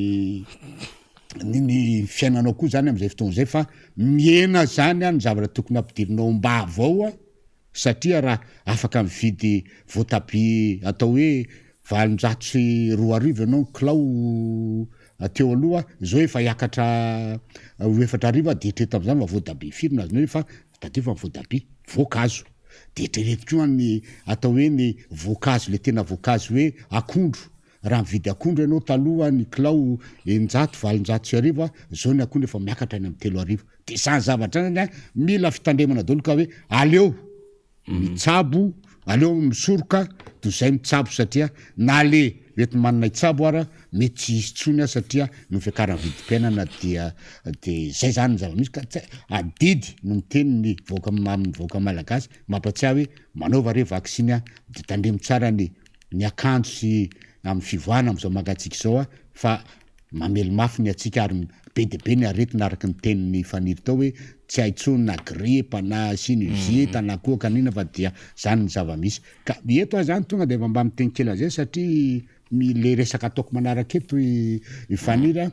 ny ny fiainanao koa zany am'izay fotoana zay fa mihena zany an ny zavatra tokony ampidirinao am-bava ao an satria raha afaka mividy voatabia atao hoe 2800 ianao ny kilao teo aloha zao efa hiakatra ho 4000 de eritrereto am'zany fa voatabia firy no azonao nefa tadidio fa ny voatabia voankazo de eritrereto koa ny atao hoe ny voankazo le tena voankazo hoe akondro Raha mividy akondro ianao taloha ny kilao 600, 1800, zao ny akondro efa miakatra any amin'ny 3000. De zany zavatra zany an, mila fitandremana daholo ka hoe aleo mitsabo, aleo misoroka toy izay mitsabo satria na le mety manana hitsabo ara mety tsy hisy intsony an satria noho ny fiakaran'ny vidim-piainana dia de zay zany ny zava-misy ka tsy adidy no miteny ny vahoaka amin'ny vahoaka malagasy mampatsiahy hoe manaova re vaksiny an de tandremo tsara ny ny akanjo sy amin'ny fivoahana amin'izao mangatsiaka izao aho fa mamely mafy ny hatsiaka ary be dia be ny aretina araka ny tenin'i Faniry tao hoe tsy hay intsony na gripa na sinusite na kohaka na inona fa dia zany ny zava-misy ka eto aho zany tonga dia efa mba miteny kely an'izay satria le resaka ataoko manaraka eto i Faniry a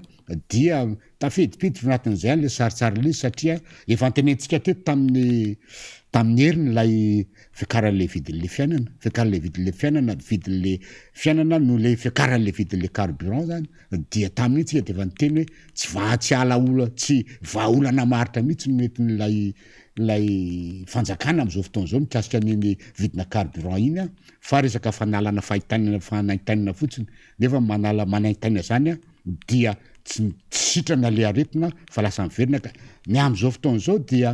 dia Tafidipiditra anatin'izay ihany ilay saritsarin'ilay izy satria efa notenenintsika teto tamin'ny tamin'ny heriny ilay fiakaran'ilay vidin'ilay fiainana, fiakaran'ilay vidin'ilay fiainana, vidin'ilay fiainana noho ilay fiakaran'ilay vidin'ilay carburant zany dia tamin'iny tsika dia efa niteny hoe tsy vaha tsy ala ola tsy vahaolana maharitra mihitsy no nentin'ilay ilay fanjakana amin'izao fotoana izao mikasika an'iny vidina carburant iny an, fa resaka fanalana fahitainana fanaintainana fotsiny nefa manala manaintaina zany an dia tsy sitrana le aretina fa lasa miverina ka ny am'izao fotoana izao dia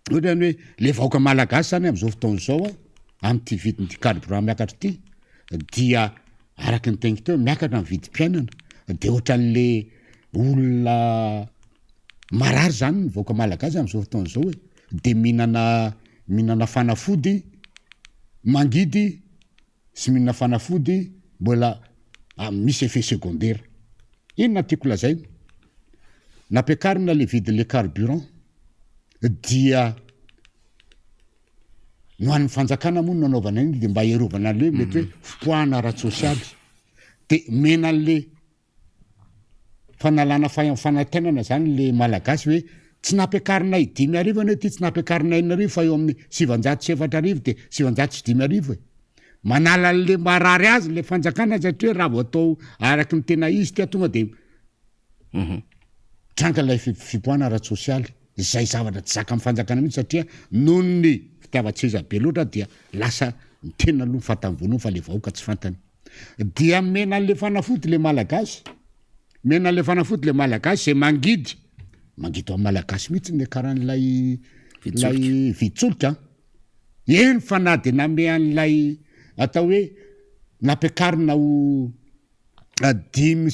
ohatrany hoe le vahoaka malagasy zany am'izao fotoana izao a am'ty vidin'ity carburant miakatra ity dia araky ny teniko teo miakatra ny vidim-piainana de ohatran'le olona marary zany ny vahoaka malagasy am'izao fotoana izao e de mihinana mihinana fanafody mangidy sy mihinana fanafody mbola misy effet secondaire. Inona tiako lazaina? Nampiakarina le vidin'le carburant dia ny ho an'ny fanjakana moa no nanaovana an'iny de mba hiarovana an'le mety hoe fipoahana ara-tsosialy de omena an'le Fanalana fanaintainana zany le malagasy hoe tsy nampiakarinay 5000 anie ty tsy nampiakarinay 6000 fa eo amin'ny 4900 de 5900 e. Manala an'le marary azy le fanjakana satria raha vao atao araky ny tena izy ty tonga de tranga ilay fipoahana ara-tsosialy izay zavatra tsy zakan'ny fanjakana mihitsy satria noho ny fitiavan-tseza be loatra dia lasa ny tena aloha ny fantany voalohany fa le vahoaka tsy fantany. Dia mena an'le fanafody le malagasy, mena an'le fanafody le malagasy zay mangidy, mangidy ho an'ny malagasy mihitsy ny niakaran'ilay ilay vidin-tsolika an! Eny fa na de name an'ilay atao hoe nampiakarina ho. 5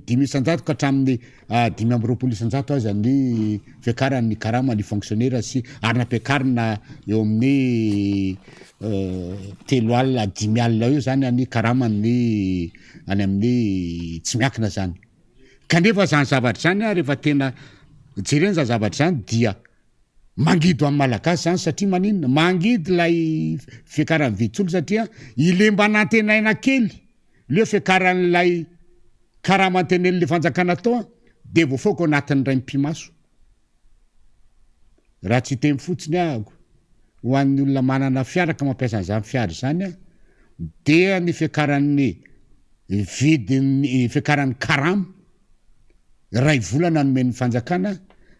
5% ka hatramin'ny 25% aza ny fiakaran'ny karaman'ny fonctionnaire sy ary nampiakarina eo amin'ny 30 50 eo zany ny karaman'ny any amin'ny tsy miankina zany. Kanefa zany zavatra zany a rehefa tena jerena zany zavatra zany dia mangidy ho an'ny Malagasy zany satria maninona? Mangidy ilay fiakaran'ny vidin-tsolika satria ilay mba nantenaina kely le hoe fiakaran'ilay karama antenain'ilay fanjakana tao dia voafaoka ao anatin'ny iray mipi-maso. Raha tsy hiteny fotsiny ahako, ho an'ny olona manana fiara ka mampiasa an'izany fiara izany dia ny fiakaran'ny vidin'ny fiakaran'ny karama iray volana nomen'ny fanjakana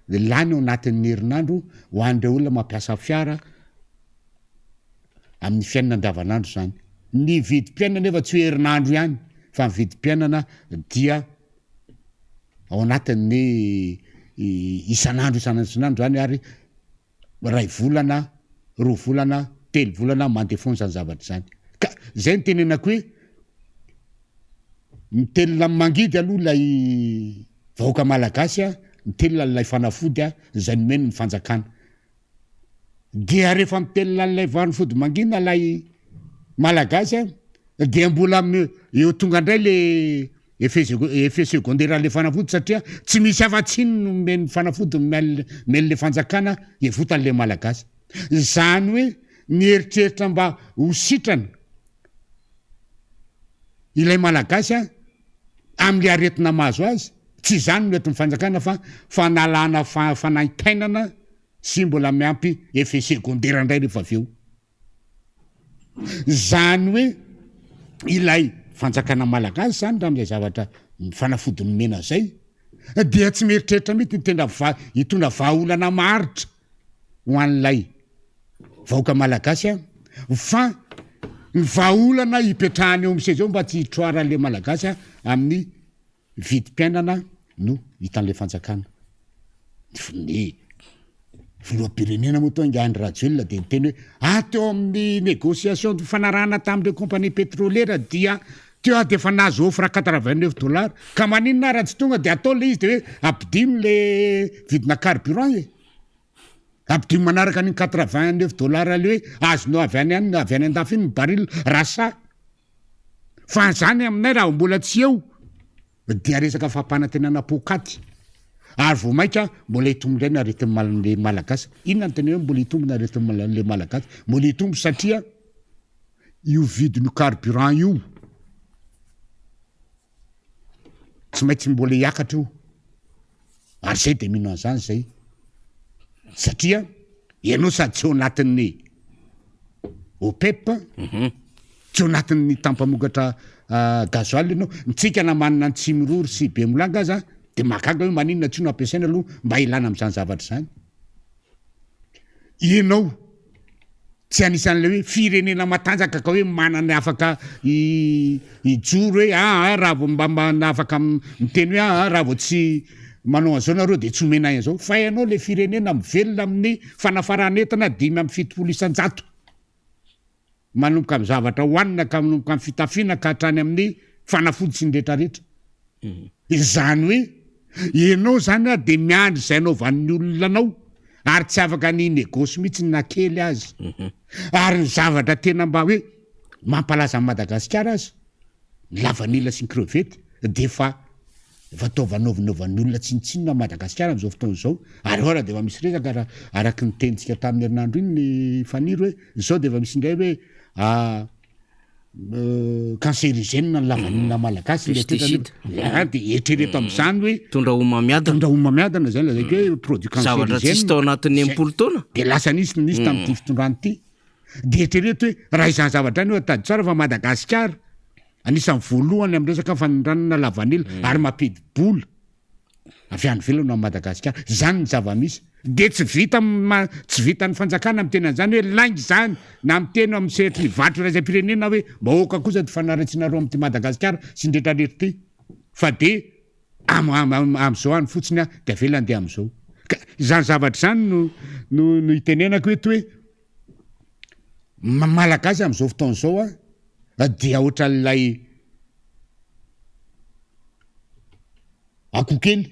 dia lany ao anatin'ny herinandro ho an'ireo olona mampiasa fiara amin'ny fiainana andavanandro izany. Ny vidim-piainana nefa tsy hoe herinandro ihany fa ny vidim-piainana dia ao anatin'ny isan'andro isan'andro isan'andro izany ary iray volana, roa volana, telo volana mandeha foana izany zavatra izany. Ka izay no tenenako hoe mitelina amin'ny mangidy aloha ilay vahoaka malagasy a, mitelina ilay fanafody a, izay nomeny ny fanjakana. Dia rehefa mitelina an'ilay fanafody mangina ilay malagasy a, dia mbola eo tonga indray le effet effet secondaire an'le fanafody satria tsy misy afa-tsy iny no omen'ny fanafody omen'le fanjakana hiavotan'le malagasy. Izany hoe ny eritreritra mba ho sitrana ilay malagasy a, amin'le aretina mahazo azy, tsy izany no entin'ny fanjakana fa fanalana fanaintainana sy mbola miampy effet secondaire indray rehefa avy eo. Izany hoe ilay fanjakana malagasy zany raha amin'izay zavatra fanafody nomena zay dia tsy mieritreritra mihitsy ny tena va- hitondra vahaolana maharitra ho an'ilay vahoaka malagasy a, fa ny vahaolana hipetrahany eo amin'ny seza eo mba tsy hitroaran'ilay malagasy a amin'ny Vidim-piainana no hitan'ilay fanjakana. Ny filoham-pirenena moa toa ingahy Andry Rajoelina dia niteny hoe ah teo amin'ny négociation nifanarahana tamin'ireo compagnie pétrolière dia teo aho dia efa nahazo offre 89 dollars ka maninona raha tsy tonga dia atao ilay izy dia hoe ampidino le vidina carburant e. Ampidino manaraka an'iny 89 dollars le hoe azonao avy any any avy any andafy iny ny baril raha sahy. Fa zany aminay raha mbola tsy eo dia resaka fampanantenana poakaty ary vao maika mbola hitombo indray ny aretin'ny malagasy. Inona no tena hoe mbola hitombo ny aretin'ny malagasy? Mbola hitombo satria io vidin'io carburant io Tsy maintsy mbola hiakatra io ary zay de mino an'izany zay satria ianao sady tsy ao anatin'ny OPEP, tsy ao anatin'ny tampamokatra gasoil ianao, ny tsika na manana an'i Tsimiroro sy Bemolanga aza de mahagaga hoe maninona tsy io no ampiasaina aloha mba hilana amin'izany zavatra izany. Ianao tsy anisan'ilay hoe firenena matanjaka ka hoe manana afaka hijoro hoe aa raha vao mba mba afaka miteny hoe aa raha vao tsy manao an'izao nareo de tsy omenay an'izao fa ianao le firenena mivelona amin'ny fanafaran'entana 75%. Manomboka amin'ny zavatra hohanina ka manomboka amin'ny fitafiana ka hatrany amin'ny fanafody sy ny retraretra. Izany hoe ianao izany a dia miandry izay anaovan'ny olona anao ary tsy afaka ny hi-négoce mihitsy na kely aza. Ary ny zavatra tena mba hoe mampalaza an'i Madagasikara aza, ny lavanila sy ny crevette dia efa efa toa vanaovanaovan'ny olona tsinontsinona à Madagasikara amin'izao fotoana izao, ary eo ara dia efa misy resaka raha araky ny tenintsika tamin'ny herinandro iny ny Faniry hoe izao dia efa misy indray hoe cancerigène ny lavanila malagasy le Pesticide. Ah, dia eritrereto amin'izany hoe Mitondra homamiadana. mitondra homamiadana zay lazaiko hoe produit Zavatra cancerigène. tsisy tao anatin'ny Zay. 60 taona. Dia lasa nisy ny nisy tamin'ity fitondrana ity. Dia eritrereto hoe raha izany zavatra izany hoe tady tsara fa Madagasikara anisan'ny voalohany amin'ny resaka fanondranana lavanila ary mampidi-bola avy any ivelany ho an'i Madagasikara. Izany ny zava-misy. Dia tsy vita tsy vitan'ny fanjakana miteny an'izany hoe lainga izany na miteny amin'ny sehatry ny varotra iraisam-pirenena hoe mba aoka kosa ity fanaratsianareo amin'ity Madagasikara sy ny retraretra ity fa dia am am am'izao any fotsiny aho dia avela andeha am'izao. Ka izany zavatra izany no no no itenenako eto hoe Malagasy amin'izao fotoana izao a dia ohatran'ilay. Akoho kely,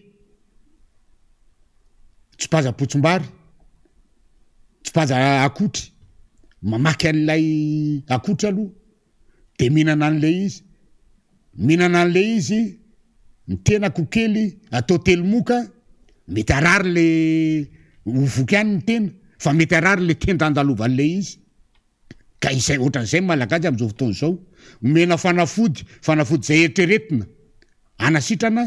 tsipaza potsimbary, tsipaza akotry, mamaky an'ilay akotry aloha de mihinana an'ilay izy, mihinana an'ilay izy, ny tena akoho kely atao telomoka, mety harary le ho voky ihany ny tena fa mety harary le tenda andalovan'ilay izy. Ka izay ohatran'izay ny Malagasy amin'izao fotoana izao, omena fanafody, fanafody izay eritreretina hanasitrana,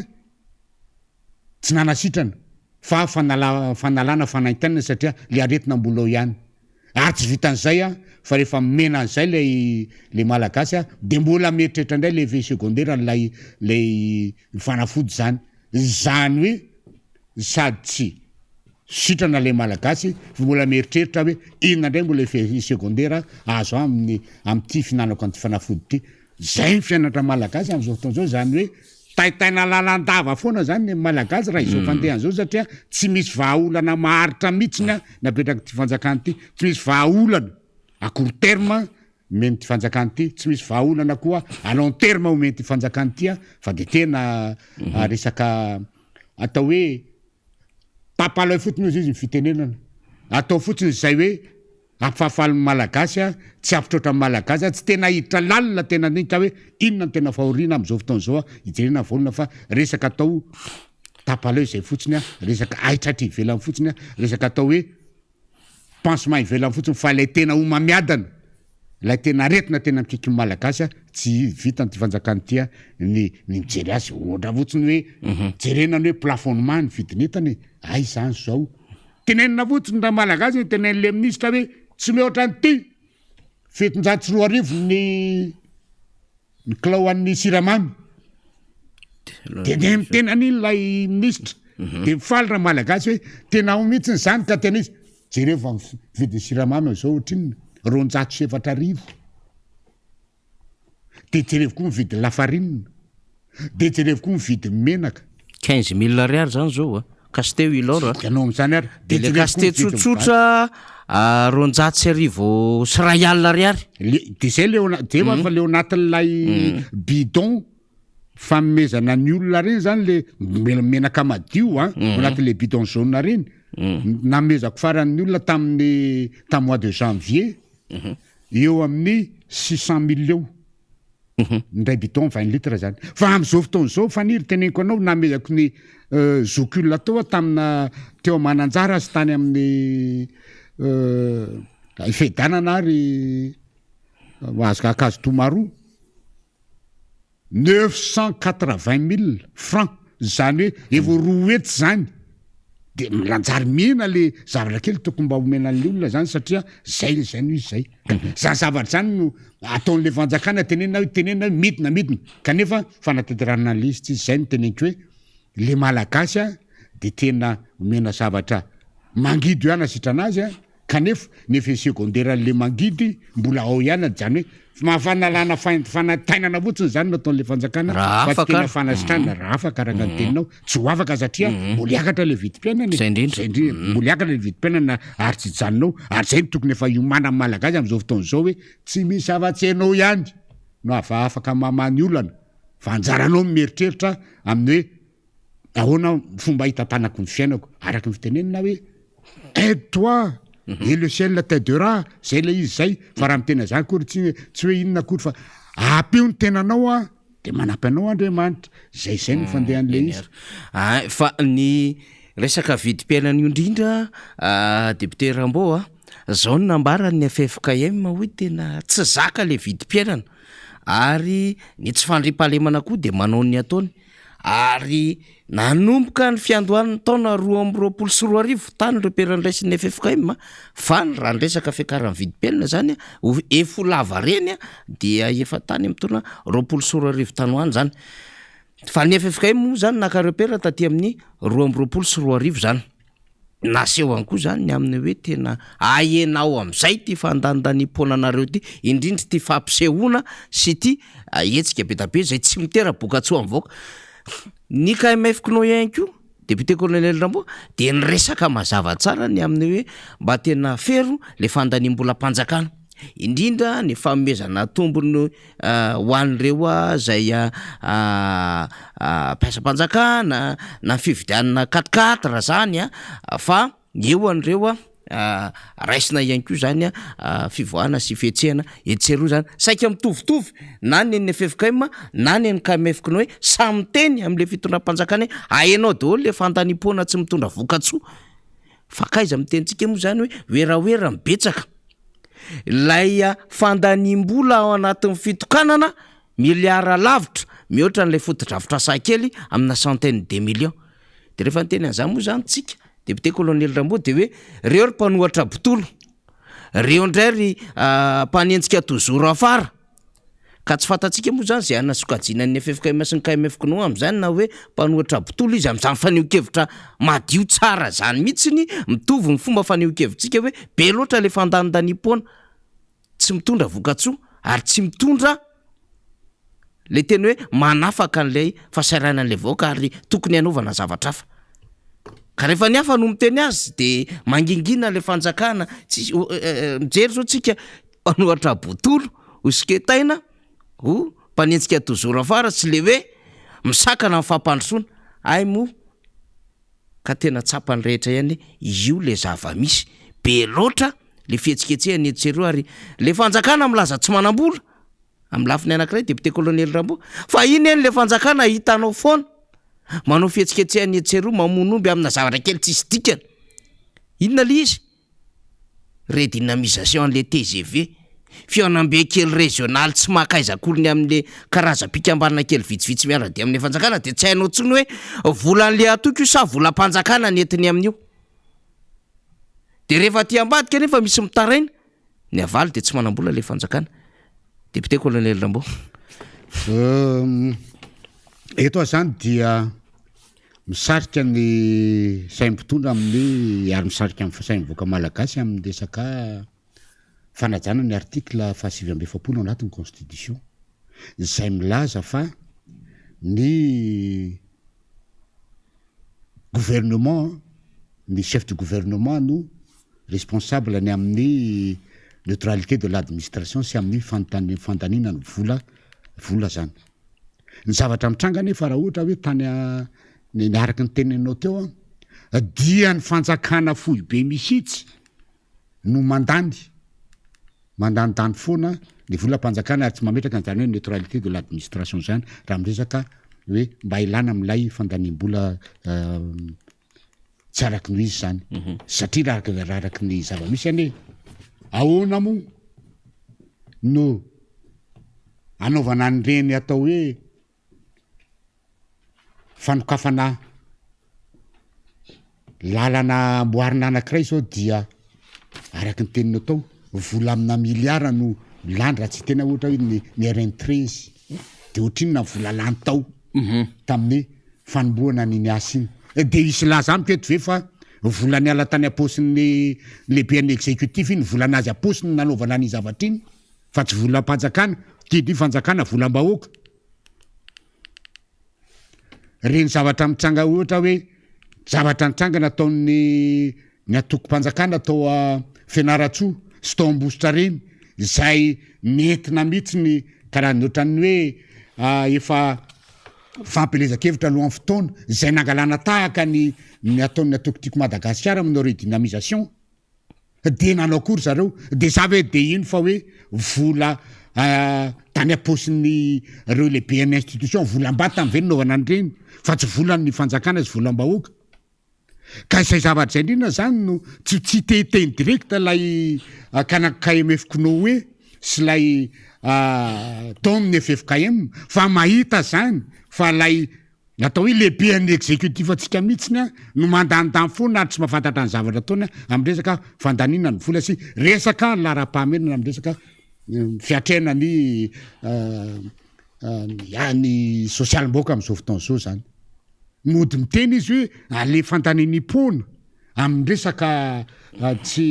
tsy nanasitrana fa fanala fanalana fanaintainana satria le aretina mbola ao ihany. Ary tsy vitan'izay an, fa rehefa omena an'izay ilay le Malagasy an, de mbola mieritreritra indray le effet secondaire an'ilay lay fanafody izany. Izany hoe sady tsy sitrana ilay Malagasy fa mbola mieritreritra hoe inona indray mbola effet secondaire azo amin'ny amin'ity fihinanako an'ity fanafody ity. Izay ny fiainana Malagasy amin'izao fotoana izao, izany hoe taitaina lalandava foana izany ny Malagasy raha izao fandehany izao satria tsy misy vahaolana maharitra mihitsiny napetrak'ity fanjakana ity, tsy misy vahaolana à court terme omen'ity fanjakana ity, tsy misy vahaolana koa à long terme omen'ity fanjakana ity fa dia tena resaka atao hoe Tapalay fotsiny hozy izy ny fitenenana. Atao fotsiny izay hoe hampifahafaly ny Malagasy, tsy hampitroatra ny Malagasy, tsy tena hiditra lalina tena handinika hoe inona no tena fahoriana amin'izao fotoana izao hijerena ny vaolina fa resaka atao tapalay izay fotsiny, resaka haitraitra ivelany fotsiny, resaka atao hoe Pansement ivelany fotsiny fa ilay tena homamiadana, ilay tena aretina tena mikiky ny Malagasy a, tsy vitan'ity fanjakana ity a ny ny mijery azy, ohatra fotsiny hoe jerena ny hoe plafonnement ny vidin'entana e, aiza izany izao? Tenenina fotsiny raha Malagasy ny tenenin'ilay minisitra hoe tsy mihoatra an'ity 2700 ny Ny kilao an'ny siramamy. Dia dia miteny an'iny ilay minisitra. Mhm. Dia mifaly raha malagasy hoe tena ao mihitsy izany ka tena izy. Jereo fa vidin'ny siramamy amin'izao ohatrinona? 4200. Dia jereo koa ny vidin'ny lafarinina. Dia jereo koa ny vidin'ny menaka. 15 000 ariary zany zao a. Casse-tête Ilor a. Ianao amin'izany ary. Dia le casse-tête tsotsotra 2100 ariary. Le dia zay le ao ana- dia fa le ao anatin'ilay bidon fanomezana ny olona reny zany le me- menaka madio an, ao anatin'le bidon jaune reny. Nanomezako farany ny olona tamin'ny tamin'ny mois de janvier eo amin'ny 600 000 eo. Indray bidon 20 litres zany. Fa am'zao fotoana zao Faniry teneniko anao namehako ny zokiolona teo aho tamina teo Mananjara sy tany amin'ny Fedanana ary Ankazontomaroa 980 000 francs zany hoe efa 200 zany. De manjary mihena le zavatra kely tokony mba omena an'le olona zany satria zay zay no izy zay. Zany zavatra zany no ataon'le fanjakana tenenina hoe tenenina hoe midina midina kanefa fanatanterahana an'le izy tsy izy. Zay no teneniko hoe le malagasy a de tena omena zavatra mangidy ihany asitrana azy a. Kanefa ny effet secondaire an'le mangidy mbola ao ihany zany hoe mahafanalana fanaintainana fotsiny zany no ataon'le fanjakana Raha fa tsy afaka tena ary. fanasitranana raha afaka araka ny teninao tsy ho afaka satria mbola hiakatra le vidim-piainana e. Zay indrindra. Zay indrindra mbola hiakatra le vidim-piainana ary tsy hijanona ao ary zay no tokony efa hiomanan'ny malagasy amin'izao fotoana izao hoe tsy misy afa-tsy ianao ihany no ava afaka mamaha ny olana fa anjaranao ny mieritreritra amin'ny hoe Ahoana fomba hitantanako ny fiainako? Araka ny fitenenana hoe aide toi et le ciel t'aidera, zay ilay izy zay, fa raha miteny an'izany akory tsy tsy hoe inona akory fa ampio ny tenanao an, de manampy anao Andriamanitra, zay zay no fandehan'ilay izy. Ay, fa ny resaka vidim-piainana io indrindra député Rambo a, zao no nambaran'ny ffkm hoe tena tsy zaka le vidim-piainana ary ny tsy fandriampahalemana koa de manao ny ataony. Ary nanomboka ny fiandohan'ny taona 2022 tany ireo mpiara-niraisin'ny ffkm fa ny raha ny resaka fiakaran'ny vidim-piainana zany ho efa ho lava reny dia efa tany amin'ny taona 2020 tany ho any zany. Fa ny ffkm moa zany naka repère taty amin'ny 2022 zany. Nasehony koa zany ny amin'ny hoe tena ahenao amin'izay ity fandanindaniam-poana anareo ity, indrindra ity fampisehoana sy ity hetsika be dia be izay tsy mitera-bokatsoa amin'ny vahoaka. Ny KMF Cnoe ihany koa, député colonel Rambo, dia niresaka mazava tsara ny amin'ny hoe mba tena fero le fandaniam-bolam-panjakana. Indrindra ny fanomezana tombony ho an'ireo izay mpiasam-panjakana na ny fividianana quatre quatre zany fa eo an'ireo raisina ihany koa zany fivoahana sy fihetsehana etsy sy eroa zany. Saika mitovitovy na ny an'ny ffkm na ny an'ny KMF-ko hoe samy miteny am'le fitondram-panjakana hoe ahenao daholo le fandaniam-poana tsy mitondra vokatsoa. Fa k'aiza amin'ny tenintsika moa zany hoe werawera no betsaka. Ilay fandaniam-bola ao anatin'ny fitokanana miliara lavitra mihoatra an'ilay fotodrafitrasa kely amina centaine de millions. De rehefa niteny an'izany moa zany tsika, député colonel Rambo de hoe reo ry mpanohatra botolo, reo indray ry mpanenjika toujours afara. Ka tsy fantatsika moa izany izay hanasokajiana ny ffkm sy ny KMF-CNO amin'izany na hoe mpanohitra botolo izy amin'izany fanehoan-kevitra madio tsara izany mihitsiny, mitovy ny fomba fanehoan-kevitsika hoe be loatra ilay fandanindaniam-poana, tsy mitondra vokatsoa ary tsy mitondra ilay tena hoe manafaka an'ilay fahasahiranan'ilay vahoaka ary tokony hanaovana zavatra hafa. Ka rehefa ny hafa no miteny azy de mangingina ilay fanjakana, tsisy mijery zao tsika mpanohatra botolo ho soketaina ho mpanenjika toujours afara sy le hoe misakana ny fampandrosoana, hay moa ka tena tsapan'ny rehetra ihany hoe io le zava-misy, be loatra le fihetsiketsehana etsy sy eroa ary le fanjakana milaza tsy manam-bola. Amin'ny lafiny anankiray député colonel Rambo, fa iny anie le fanjakana hitanao foana manao fihetsiketsehana etsy sy eroa, mamono omby amina zavatra kely tsisy dikany. Inona le izy? Redynamisation an'le tgv, fihaonambe kely régional tsy maka aiza akory ny amin'le karazam-pikambanana kely vitsivitsy miara-dia amin'ny fanjakana dia tsy hainao intsony hoe volan'le antoko io sa volam-panjakana ny entiny amin'io. Dia rehefa aty ambadika anefa misy mitaraina, Ny avaly dia tsy manambola ilay fanjakana. Député Colonel Rambo. Eto aho zany dia misarika ny saim-pitondra amin'ny ary misarika ny sain'ny vahoaka malagasy amin'ny resaka fanajana ny article faha 49 ao anatin'ny constitution izay milaza fa ny gouvernement, ny chef du gouvernement no responsable ny amin'ny neutralité de l'administration sy amin'ny fanontani- fandaniana ny vola vola zany. Ny zavatra mitranga anefa raha ohatra hoe tany ny ny araka ny teninao teo an, dia ny fanjakana foibe mihitsy no mandany, mandanindany foana ny volam-panjakana ary tsy mametraka an'izany hoe neutralité de l'administration zany raha miresaka hoe mba ilana amin'ilay fandaniam-bola tsy araky ny izy zany satria raha araky raha araky ny zava-misy anie ahoana moa no anaovana an'ireny atao hoe fanokafana lalana amboarina anankiray zao dia araky ny teninao tao vola amina miliara no lany raha tsy tena ohatra hoe ny ny RN 13 de ohatrinona ny vola lany tao tamin'ny fanombohana an'iny asa iny. Dia hisy hilaza amiko eto ve fa vola niala tany am-paosin'ny lehiben'ny executif iny, volan'azy am-paosiny no nanaovana an'iny zavatra iny fa tsy volam-panjakana, qui dit fanjakana volam-bahoaka. Ireny zavatra mitranga ohatra hoe zavatra nitranga nataon'ny ny antokom-panjakana tao Fianarantsoa sy tao Ambositra ireny izay nentina mihitsy ny karaha ny ohatran'ny hoe efa fampielezan-kevitra alohan'ny fotoana izay nangalana tahaka ny ny ataon'ny antoko Tiako Madagasikara manao redynamisation. De nanao akory zareo? De za ve de hino fa hoe vola tany am-paosin'ny reo lehiben'ny institution, volam-batany ve no nanaovana an'ireny fa tsy volan'ny fanjakana sy volam-bahoaka? Ka izay zavatra izay indrindra zany no tsy tsy te hiteny direct ilay KMF Cnoe sy ilay tao amin'ny ffkm fa mahita zany fa ilay Ny atao hoe lehiben'ny executif antsika mihitsiny an no mandanindany foana ary tsy mahafantatra ny zavatra ataony amin'ny resaka fandaniana ny vola sy resaka laharam-pahamehana amin'ny resaka fiatrehana ny ny sosialim-bahoaka amin'izao fotoana izao izany. Mody miteny izy hoe alefa andanin'Ipoana amin'ny resaka tsy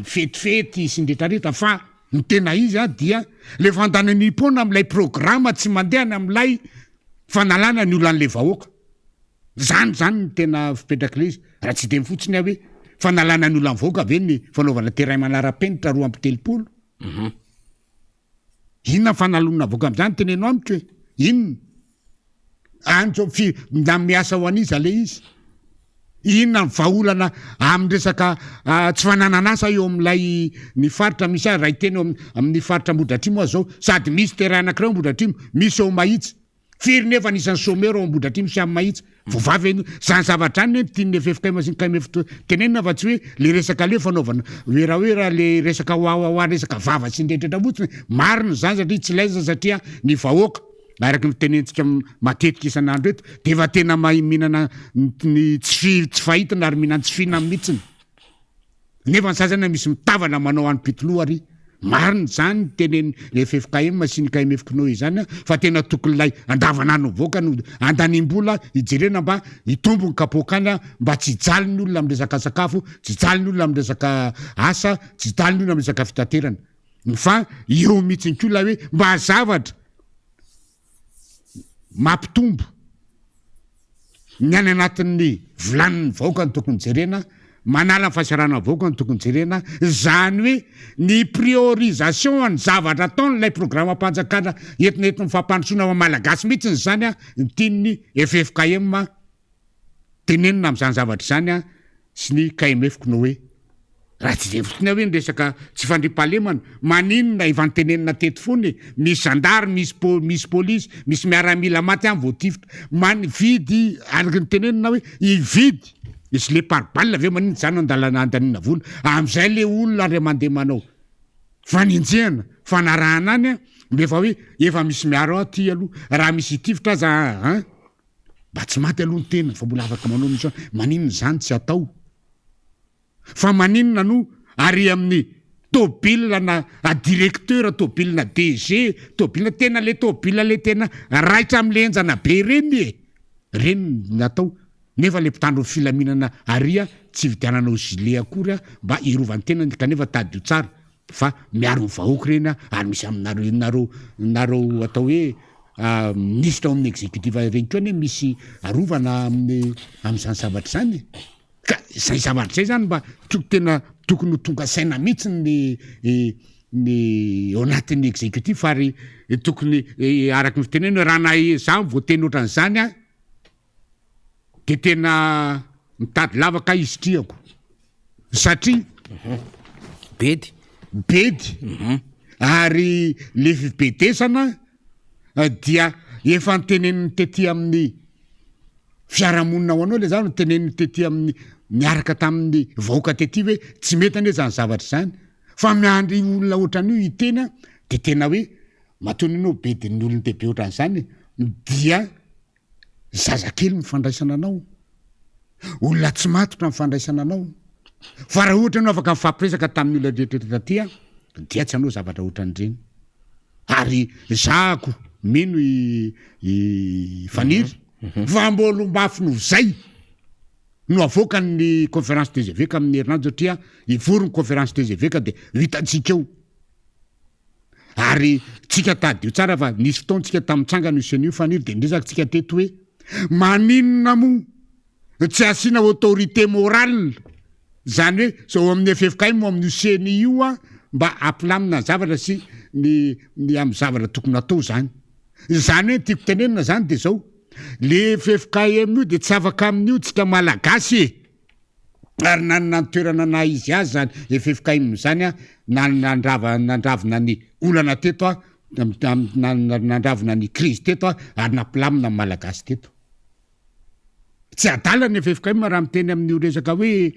fetifety sy ny retraretra fa ny tena izy an dia le fandanin'Ipoana amin'ilay programa tsy mandeha any amin'ilay fanalana ny olan'le vahoaka. Zany zany ny tena fipetrak'le izy. Raha tsy hiteny fotsiny aho hoe fanalana ny olan'ny vahoaka ve ny fanaovana terrain manara-penitra 32? Inona ny fanalonana avoaka amin'izany teneno amiko e? Inona? Any zao fi na miasa ho an'iza le izy? Inona ny vahaolana amin'ny resaka tsy fananan'asa eo amin'ilay ny faritra misy ahy raha hiteny eo amin'ny faritra Ambohidratrimo aho zao sady misy terrain anankiray ao Ambohidratrimo, misy ao Mahitsy. Firy nefa ny isan'ny chômeur ao Ambohidratrimo sy any Mahitsy? Voavaha ve zany zavatra zany ne tian'ny ffkm sy ny KMF tenenina fa tsy hoe le resaka le fanaovana werawera le resaka wawawa resaka vava sy ny rehetra fotsiny. Marina izany satria tsy laizina satria ny vahoaka araka ny fitenentsika matetika isan'andro eto de efa tena mahay mihinana ny tsy tsy fahitana ary mihinan-tsy fihinana mihitsiny. Nefa ny sasany misy mitavana manao hanim-pitoloha ary. Marina izany ny tenenin'ny ffkm sy ny KMF Cnoe izany fa tena tokony ilay andavanandro mivoaka no andaniam-bola hijerena mba hitombo ny kapoakany mba tsy hijaly ny olona amin'ny resaka sakafo, tsy hijaly ny olona amin'ny resaka asa, tsy hijaly ny olona amin'ny resaka fitaterana. Fa eo mihitsy koa ilay hoe mba zavatra mampitombo ny any anatin'ny vilanin'ny vahoaka no tokony jerena, manala ny fahasahiranan'ny vahoaka no tokony jerena, izany hoe ny priorisation ny zavatra ataon'ilay programam-panjakana entina entin'ny fampandrosoana ho an'ny Malagasy mihitsy izany no tian'ny ffkm tenenina amin'izany zavatra izany sy ny KMF ko no hoe raha tsy izay fotsiny aho hoe ny resaka tsy fandriampahalemana, maninona efa notenenina teto foana e, misy zandary, misy po- misy polisy, misy miaramila maty any voatifitra, man- vidy araka ny tenenina hoe hividy gilet pare balle ve maninona izany andalana andaniana vola, amin'izay le olona re mandeha manao fanenjehana, fanarahana any an, efa hoe efa misy miaro aty aloha, raha misy hitifitra aza an. Mba tsy maty aloha ny tena fa mbola afaka manao mission, maninona izany tsy atao? Fa maninona no ary amin'ny tôbila na directeur, tôbila na DG, tôbila tena le tôbila le tena raitra amle henjana be reny e! Reny no atao nefa le mpitandro ny filaminana ary tsy ividiananao gilet akory mba hiarovany tenany kanefa tadidio tsara fa miaro ny vahoaka ireny ary misy aminareo nareo nareo atao hoe minisitra ao amin'ny executif ireny koa anie misy arovana amin'ny amin'izany zavatra izany e. Ka izay zavatra izay zany mba toko tena tokony ho tonga saina mihitsy ny ny ao anatin'ny executif ary tokony araka ny fitenenana hoe raha na izaho voateny ohatran'izany aho de tena mitady lavaka isitrihako satria bedy bedy ary le fibedesana dia efa noteneniny tety amin'ny fiarahamonina ho anao le za noteneniny tety amin'ny niaraka tamin'ny vahoaka tety hoe tsy mety anie zany zavatra zany fa miandry olona ohatran'io hiteny a de tena hoe matoa anie anao bedin'ny olon-dehibe ohatran'izany dia Zazakely ny fandraisana anao, olona tsy matotra ny fandraisana anao, fa raha ohatra ianao afaka nifampiresaka tamin'ny olona rehetra taty dia tsy hanao zavatra ohatran'ireny. Ary zahako mino i i Faniry fa mbola ho mafy noho izay no avoakan'ny conférence des évêques amin'ny herinandro satria hivory ny conférence des évêques dia ho hitantsika eo. Ary tsika tadidio tsara fa nisy fotoana tsika tamin'ny tsangana io ceni io Faniry dia niresaka tsika teto hoe maninona moa tsy asiana autorité morale zany hoe zao amin'ny ffkm amin'io ceni io a mba hampilamina ny zavatra sy ny ny amin'ny zavatra tokony atao zany. Izany hoe ny tiako tenenina zany dia zao le ffkm io dia tsy afaka amin'io tsika malagasy e. ary nanana ny toerana naha izy azy izany ffkm izany na nandrava nandravona ny olana teto nandravona ny krizy teto ary nampilamina ny malagasy teto. Tsy adala ny ffkm raha miteny amin'io resaka hoe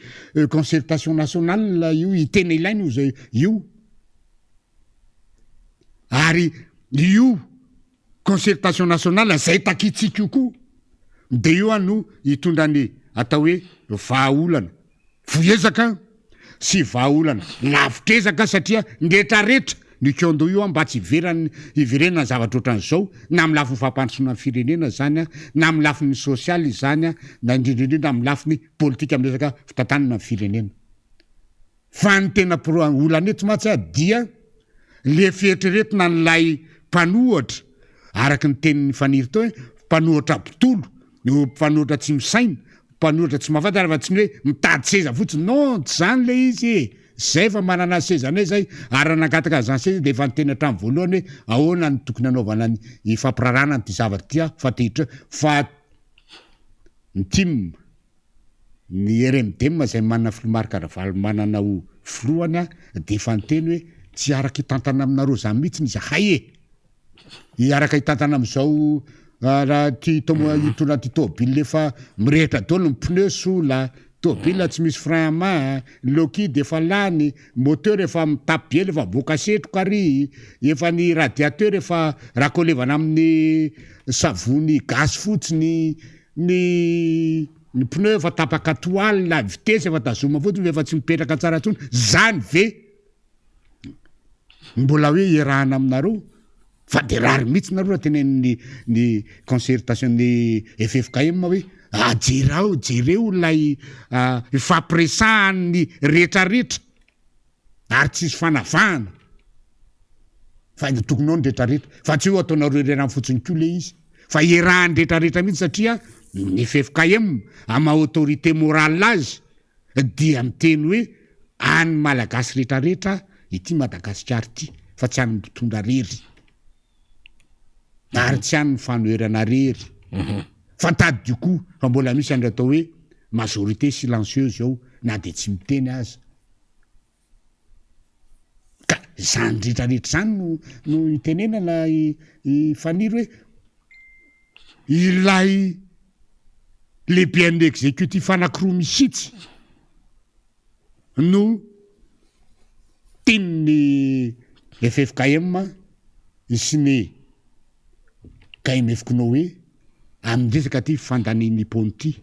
concertation nationale io tena ilaina io zay io ary io Concertation nationale zay takintsika io koa de io an no hitondra ny atao hoe vahaolana voiezaka sy vahaolana lavitr'ezaka satria ny retraretra ny kiondo io an mba tsy hiveran'ny hiverenana zavatra ohatran'izao na amin'ny lafiny fampandrosoana ny firenena izany an na amin'ny lafiny sosialy izany an na indrindra indrindra amin'ny lafiny politika amin'ny resaka fitantanana ny firenena. Fa ny tena pro olana eto mantsy dia le fieritreretina an'ilay mpanohatra araka ny tenin'i Faniry teo hoe mpanohatra botolo, mpanohatra tsy misaina, mpanohatra tsy mahafantatra afa tsy ny hoe mitady seza fotsiny, non tsy zany le izy e! Zay efa manana ny sezanay zay ary raha nangataka an'izany seza dia efa niteny hatramin'ny voalohany hoe ahoana no tokony hanaovana ny hifampirarahana an'ity zavatra ity aho fa te hitra fa ny tim, ny RMDM izay manana filoha Marc Ravalomanana ho filohany dia efa niteny hoe tsy hiaraka hitantana aminareo izany mihitsy izahay e! Hiaraka hitantana amin'izao raha ty tomo hitondra an'ity tôbile efa mirehitra daholo ny pneu sola, tôbile tsy misy frein à main, liquide efa lany, moteur efa mitapy be efa mivoaka setroka ary, efa ny radiateur efa rakolevana amin'ny savony gasy fotsiny, ny ny pneu efa tapaka toile, vitesse efa tazomina fotsiny fa efa tsy mipetraka tsara intsony, zany ve? Mbola hoe iarahana aminareo fa de rariny mihitsy nareo raha tenenin'ny ny concertation ny ffkm hoe ajerao jereo ilay ifampiresahan'ny retraretra ary tsisy fanavahana fa ny tokony ao ny retraretra fa tsy hoe ataonareo irery fotsiny koa le izy fa iarahan'ny retraretra mihitsy satria ny ffkm amin'ny maha autorité morale azy dia miteny hoe an'ny Malagasy retraretra ity Madagasikara ity fa tsy an'ny mpitondra rery ary tsy an'ny fanoherana rery fa tadidio koa fa mbola misy an'ilay atao hoe majorité silencieuse ao na dia tsy miteny aza. Ka izany retraretra izany no no itenenana i i Faniry hoe ilay lehiben'ny executif anankiroa mihitsy no tian'ny ffkm sy ny KMF Noé amin'ny resaka ity fandanian'ny pont ity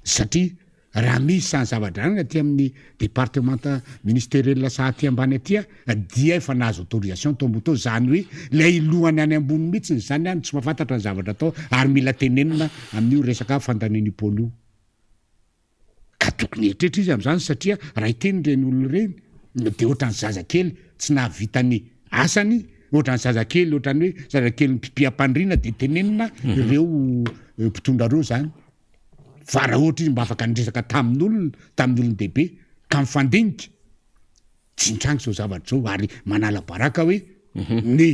satria Raha misy izany zava-dranana aty amin'ny departemanta ministeriel sa aty ambany aty dia efa nahazo autorisation tao ambony tao, izany hoe ilay lohany any ambony mihitsy izany no tsy mahafantatra ny zavatra atao ary mila tenenina amin'io resaka fandanian'io pont io. Ka tokony hieritreritra izy amin'izany satria raha hiteny ireny olona ireny dia ohatran'ny zazakely tsy nahavita ny asany, ohatran'ny zazakely, ohatran'ny hoe zazakely mipipi am-pandriana dia tenenina ireo mpitondra ireo izany. Fa raha ohatra izy mba afaka niresaka tamin'olona, tamin'ny olon-dehibe, ka mifandinika, tsy nitranga izao zavatra izao, ary manala baraka hoe ny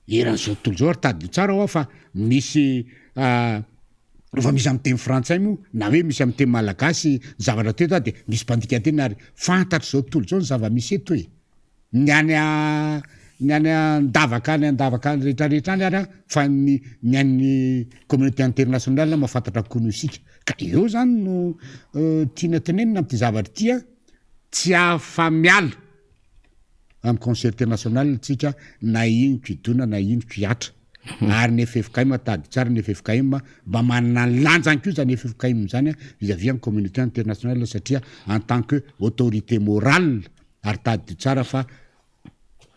eran'izao tontolo izao, ary tadidio tsara hoa fa misy rehefa misy amin'ny teny frantsay moa, na hoe misy amin'ny teny malagasy ny zavatra teto dia misy mpandika teny ary fantatr'izao tontolo izao ny zava-misy eto e. Ny any a ny any an-davaka any an-davaka any rehetra rehetra any ary an, fa ny ny an'ny communauté internationale mahafantatra kokoa noho isika. Ka eo zany no tiana tenenina amin'ity zavatra ity an, tsy afa-miala amin'ny concert national tsika na ino kidona na ino kihatra. Ary ny ffkm tady tsara ny ffkm mba manana ny lanjany koa zany ffkm zany vis-à-vis amin'ny communauté internationale satria en tant que autorité morale Ary tadidio tsara fa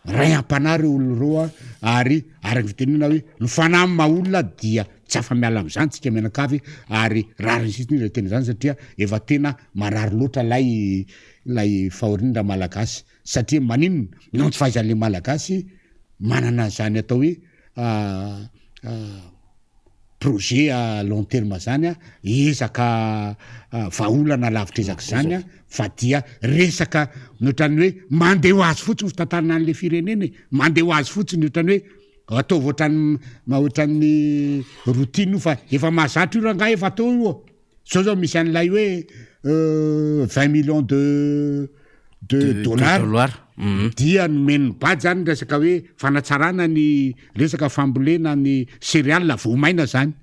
ray am-panahy ireo olona ireo ary araka ny fitenenana hoe ny fanahy maha olona dia tsy afa-miala amin'izany tsika mianakavy ary rariny sisiny izay teny izany satria efa tena marary loatra ilay ilay fahoriana ramalagasy satria maninona noho ny tsy fahaizan'ilay malagasy manana an'izany atao hoe projet à long terme zany a, ezaka vahaolana lavitr'ezaka zany a, fa dia resaka ny ohatran'ny hoe mandeha ho azy fotsiny fitantanana an'le firenena e, mandeha ho azy fotsiny ohatran'ny hoe ataovy ohatran'ny ohatran'ny routine io fa efa mahazatra io rangahy efa atao io, zao zao misy an'ilay hoe 20 millions de de dollars dia nomen'ny bad zany resaka hoe fanatsarana ny resaka fambolena ny céréales voamaina zany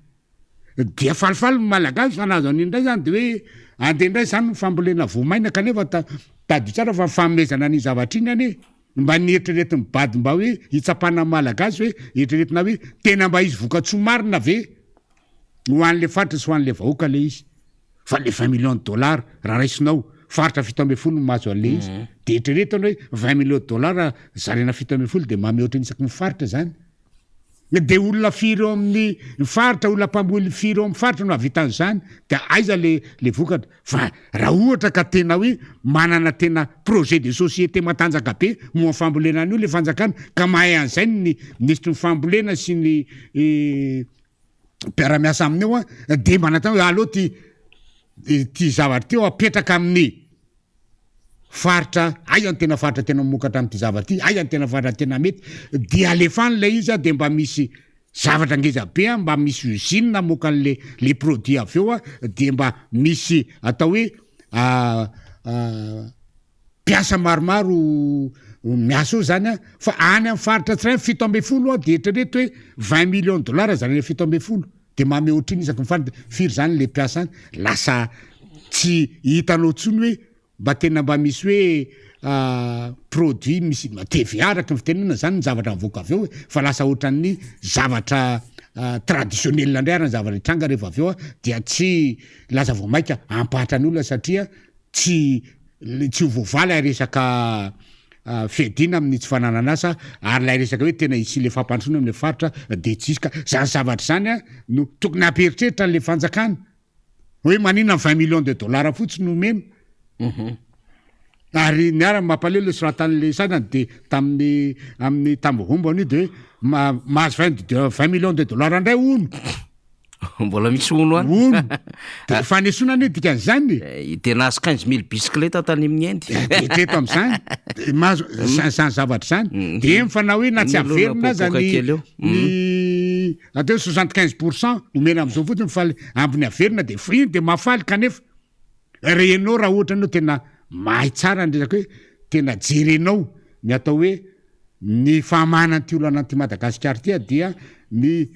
dia falifaly ny malagasy fa nahazo an'iny indray zany de hoe andeha indray zany ny fambolena voamaina kanefa ta- tadidio tsara fa fanomezana an'iny zavatra iny anie mba nieritreretin'ny bad mba hoe hitsapana ny malagasy hoe eritreretina hoe tena mba hisy vokatsoa marina ve ho an'le faritra sy ho an'le vahoaka le izy fa le 20 millions de dollars raha raisinao faritra 17 no mahazo an'le izy de eritreretina hoe 20 millions de dollars zaraina 17 de maha mihoatra ny isaky ny faritra zany de olona firy eo amin'ny faritra olona mpamboly firy eo amin'ny faritra no hahavita an'izany de aiza le le vokatra fa raha ohatra ka tena hoe manana tena projet de société matanjaka be moa fambolena an'io le fanjakana ka mahay an'izay ny minisitry ny fambolena sy ny mpiara-miasa aminy eo a de mba natao hoe aleo ty ty zavatra ty eo apetraka amin'ny. faritra, aiza ny tena faritra tena mamokatra an'ity zavatra ity, aiza ny tena faritra tena mety, dia alefa any ilay izy dia mba misy zavatra ngeza be an, mba misy usine hamoaka an'le le produit avy eo an, dia mba misy atao hoe mpiasa maromaro miasa eo zany an, fa any amin'ny faritra tsirairay 17 an, dia eritrereto hoe 20 millions de dollars zany 17, de manome ohatrinona isaky ny faritra, firy zany le mpiasa any, lasa tsy hitanao intsony hoe mba tena mba misy hoe produit misy TVA araka ny fitenenana zany ny zavatra mivoaka avy eo e, fa lasa ohatran'ny zavatra traditionnel indray ary ny zavatra hitranga rehefa avy eo dia tsy lasa vao maika hampahatra ny olona satria tsy tsy ho voavaly ilay resaka fiadiana amin'ny tsy fananan'asa ary ilay resaka hoe tena hisy le fampandrosoana amin'ilay faritra dia tsy hisy ka zany zavatra zany no tokony hampieritreritra an'ilay fanjakana hoe maninona 20 millions de dollars fotsiny no omena. Ary ny ara mampalelo le soratan'le sanany de tamin'ny amin'ny tambohombany io de hoe mahazo 20 millions de dollars indray hono. Mbola misy hono any. Hono. De fanesoana anie dikan'izany e. De nahazo 15 000 bicyclette tany amin'ny Inde. De teto amin'izany. De mahazo zany zavatra zany. De eny fa na hoe na tsy averina aza ny ny atao hoe 75% omena amin'izao fotsiny fa ambiny averina de iny de mahafaly kanefa renao raha ohatra anao tena mahay tsara ny resaka hoe tena jerenao ny atao hoe ny fahamahana an'ity olana an'ity Madagasikara ity dia ny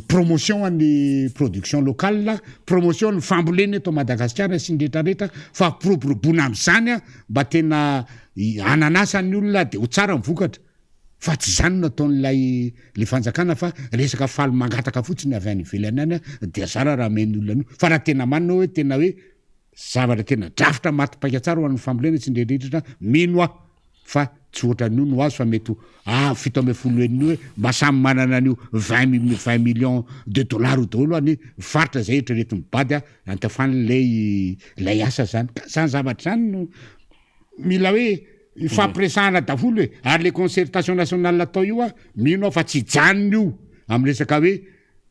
promotion an'ny production locale, promotion ny fambolena eto Madagasikara sy ny rehetra rehetra fa firoboroboana amin'izany mba tena hanan'asa ny olona de ho tsara ny vokatra fa tsy izany no ataon'ilay le fanjakana fa resaka faly mangataka fotsiny avy any ivelany any dia zara raha amen'ny olona an'io fa raha tena manina hoe tena hoe zavatra tena drafitra maty paika tsara ho an'ny fambolena sy ny rehetra mino aho fa tsy ohatran'io no azo fa mety ho avo 17 heniny io hoe mba samy manana an'io 20 millions de dollars io daholo any faritra zay eritreretin'ny bady antafany lay asa zany ka zany zavatra zany no mila hoe ifampiresahana daholo e. Ary le concertation nationale atao io mino aho fa tsy hijanona io amy resaka hoe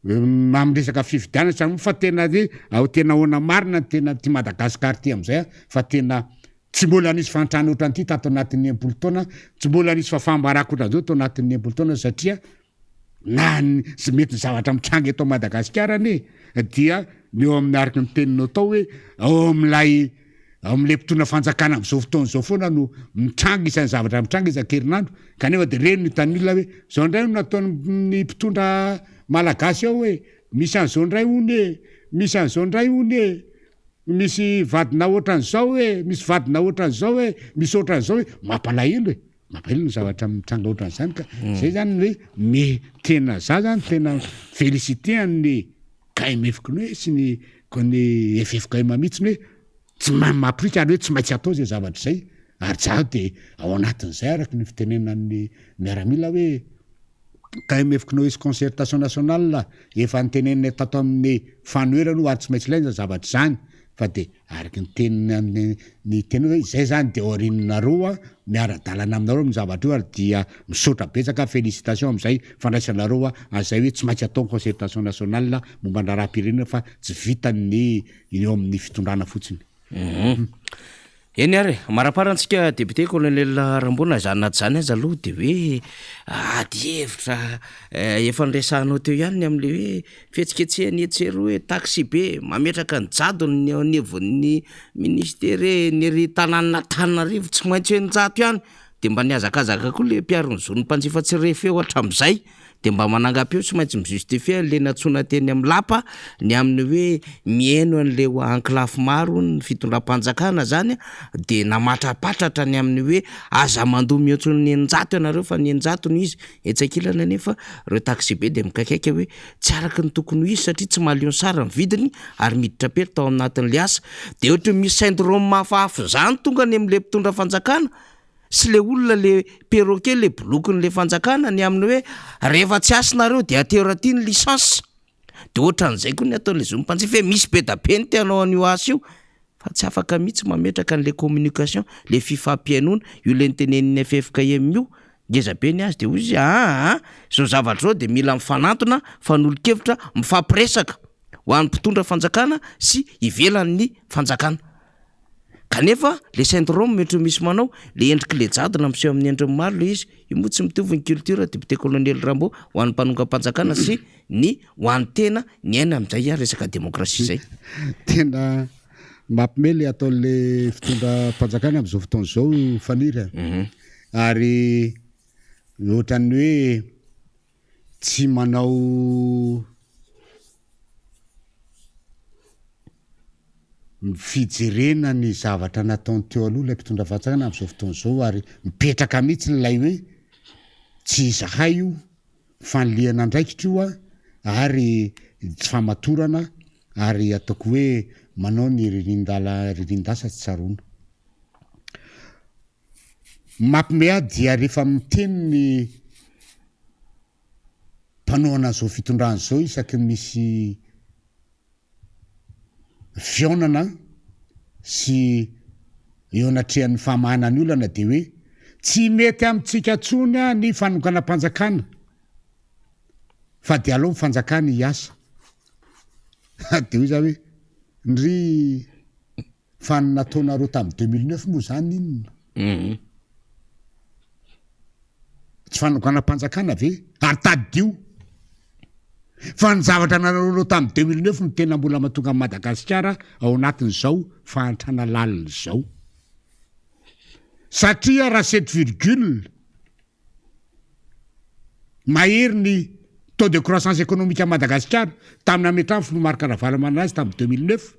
amy resaka fifidianana tsy fa tena hoe ao tena ahoana marina ny tena ty Madagasikara ty amizay fa tena tsy mbola nisy fahantrana ohatran'ity tato anatin'ny 60 taona, tsy mbola nisy fahafaham-baraka ohatran'izao tao anatin'ny 60 taona satria na ny sy mety ny zavatra mitranga eto Madagasikara anie dia ny eo amin'ny araky ny teninao tao hoe ao amin'ilay ao amin'ilay mpitondra fanjakana amin'izao fotoana izao foana no mitranga isan'ny zavatra mitranga isan-kerinandro kanefa de reny no hitan'ny olona hoe zao indray no nataon'ny mpitondra malagasy ao hoe misy an'izao indray hono e, misy an'izao indray hono e, misy vadina ohatran'izao hoe, misy vadina ohatran'izao hoe, misy ohatran'izao hoe, mampalahelo e, mampalahelo ny zavatra mitranga ohatran'izany ka zay zany hoe me tena za zany tena félicité an'ny KMF-ko hoe sy ny ny FFKM mihitsy hoe tsy mampirika ary hoe tsy maintsy atao zay zavatra zay ary zaho de ao anatin'izay araky ny fitenenan'ny miaramila hoe KMF-CNOES concertation nationale efa nitenenina tato amin'ny fanoherana io ary tsy maintsy ilaina zany zavatra zany fa de araky ny teniny ny teny hoe zay zany de aorianareo miara-dalana aminareo amin'ny zavatra io ary dia misaotra betsaka, félicitation am'izay fandraisanareo an'izay hoe tsy maintsy atao concertation nationale momba ny raharaham-pirenena fa tsy vitany eo amin'ny fitondrana fotsiny. Eny ary maraparantsika député colonel Rambona zany anaty zany aza aloha de hoe ady hevitra efa niresahanao teo ihany ny am'le hoe fihetsiketsehany etsy hoe taxi be mametraka ny jadony ny anivon'ny ministera ny ry tanàna Antananarivo tsy maintsy 600 ihany de mba nihazakazaka koa le mpiaro ny zon'ny mpanjifa tsy re feo hatramin'izay de mba manangam-peo tsy maintsy mi-justifier le nantsoina teny amin'ny lapa ny amin'ny hoe mihaino an'le ankilafy maro ny fitondram-panjakana zany de namatrapatratra ny amin'ny hoe aza mandoa mihoatry ny 600 ianareo fa ny 600 no izy. Etsy ankilany anefa reo taxi be de mikaikaika hoe tsy araky ny tokony ho izy satria tsy mahaleo ny sara ny vidiny ary miditra perte ao anatin'le asa de ohatra misy syndrome hafahafa zany tonga any am'le mpitondra fanjakana sy le olona le perroquet le bolokin'le fanjakana ny amin'ny hoe rehefa tsy asinareo de atero aty ny licence de ohatran'izay koa ny ataon'le zon'ny mpanjifa hoe misy be da be ny tianao an'io asa io fa tsy afaka mihitsy mametraka an'le communication, le fifampihainoana io le nitenenin'ny FFKM io ngeza be ny azy de hoy izy aa zao zavatra zao de mila mifanantona fanolo-kevitra mifampiresaka ho an'ny mpitondra fanjakana sy ivelan'ny fanjakana. Kanefa le syndrome mety ho misy manao, le endriky le jadona miseho amin'ny endriny maro le izy, io moa tsy mitovy ny culture député colonel Rambo ho an'ny mpanongam-panjakana sy ny ho an'ny tena niaina amin'izay resaka démocratie zay. Tena mampime le ataon'le fitondram-panjakana amin'izao fotoana izao Faniry a. Ary ohatran'ny hoe tsy manao fijerena ny zavatra nataony teo aloha ilay mpitondra fanjakana amin'izao fotoana izao ary mipetraka mihitsy ilay hoe tsy izahay io, fanilihana andraikitra io ary tsy famatorana ary ataoko hoe manao ny ririnin-dala ririnin-dasa tsy tsaroana. Mampime ahy dia rehefa miteny ny mpanohana an'izao fitondrana izao isaky ny misy fihaonana sy eo anatrehan'ny famahana ny olana dia hoe tsy mety amintsika intsony ny fanonganam-panjakana fa dia aleo ny fanjakana hiasa. Dia hoy za hoe ndry Fa ny nataonareo tamin'ny 2009 moa izany inona? Tsy fanonganam-panjakana ve? Ary tadidio fa ny zavatra nataonareo tamin'ny 2009 no tena mbola mahatonga an'i Madagasikara ao anatin'izao fahantrana lalina izao. Satria raha sept virgule mahery ny taux de croissance économique an'i Madagasikara tamin'ny nametrahan'ny filoha Marc Ravalomanana azy tamin'ny 2009.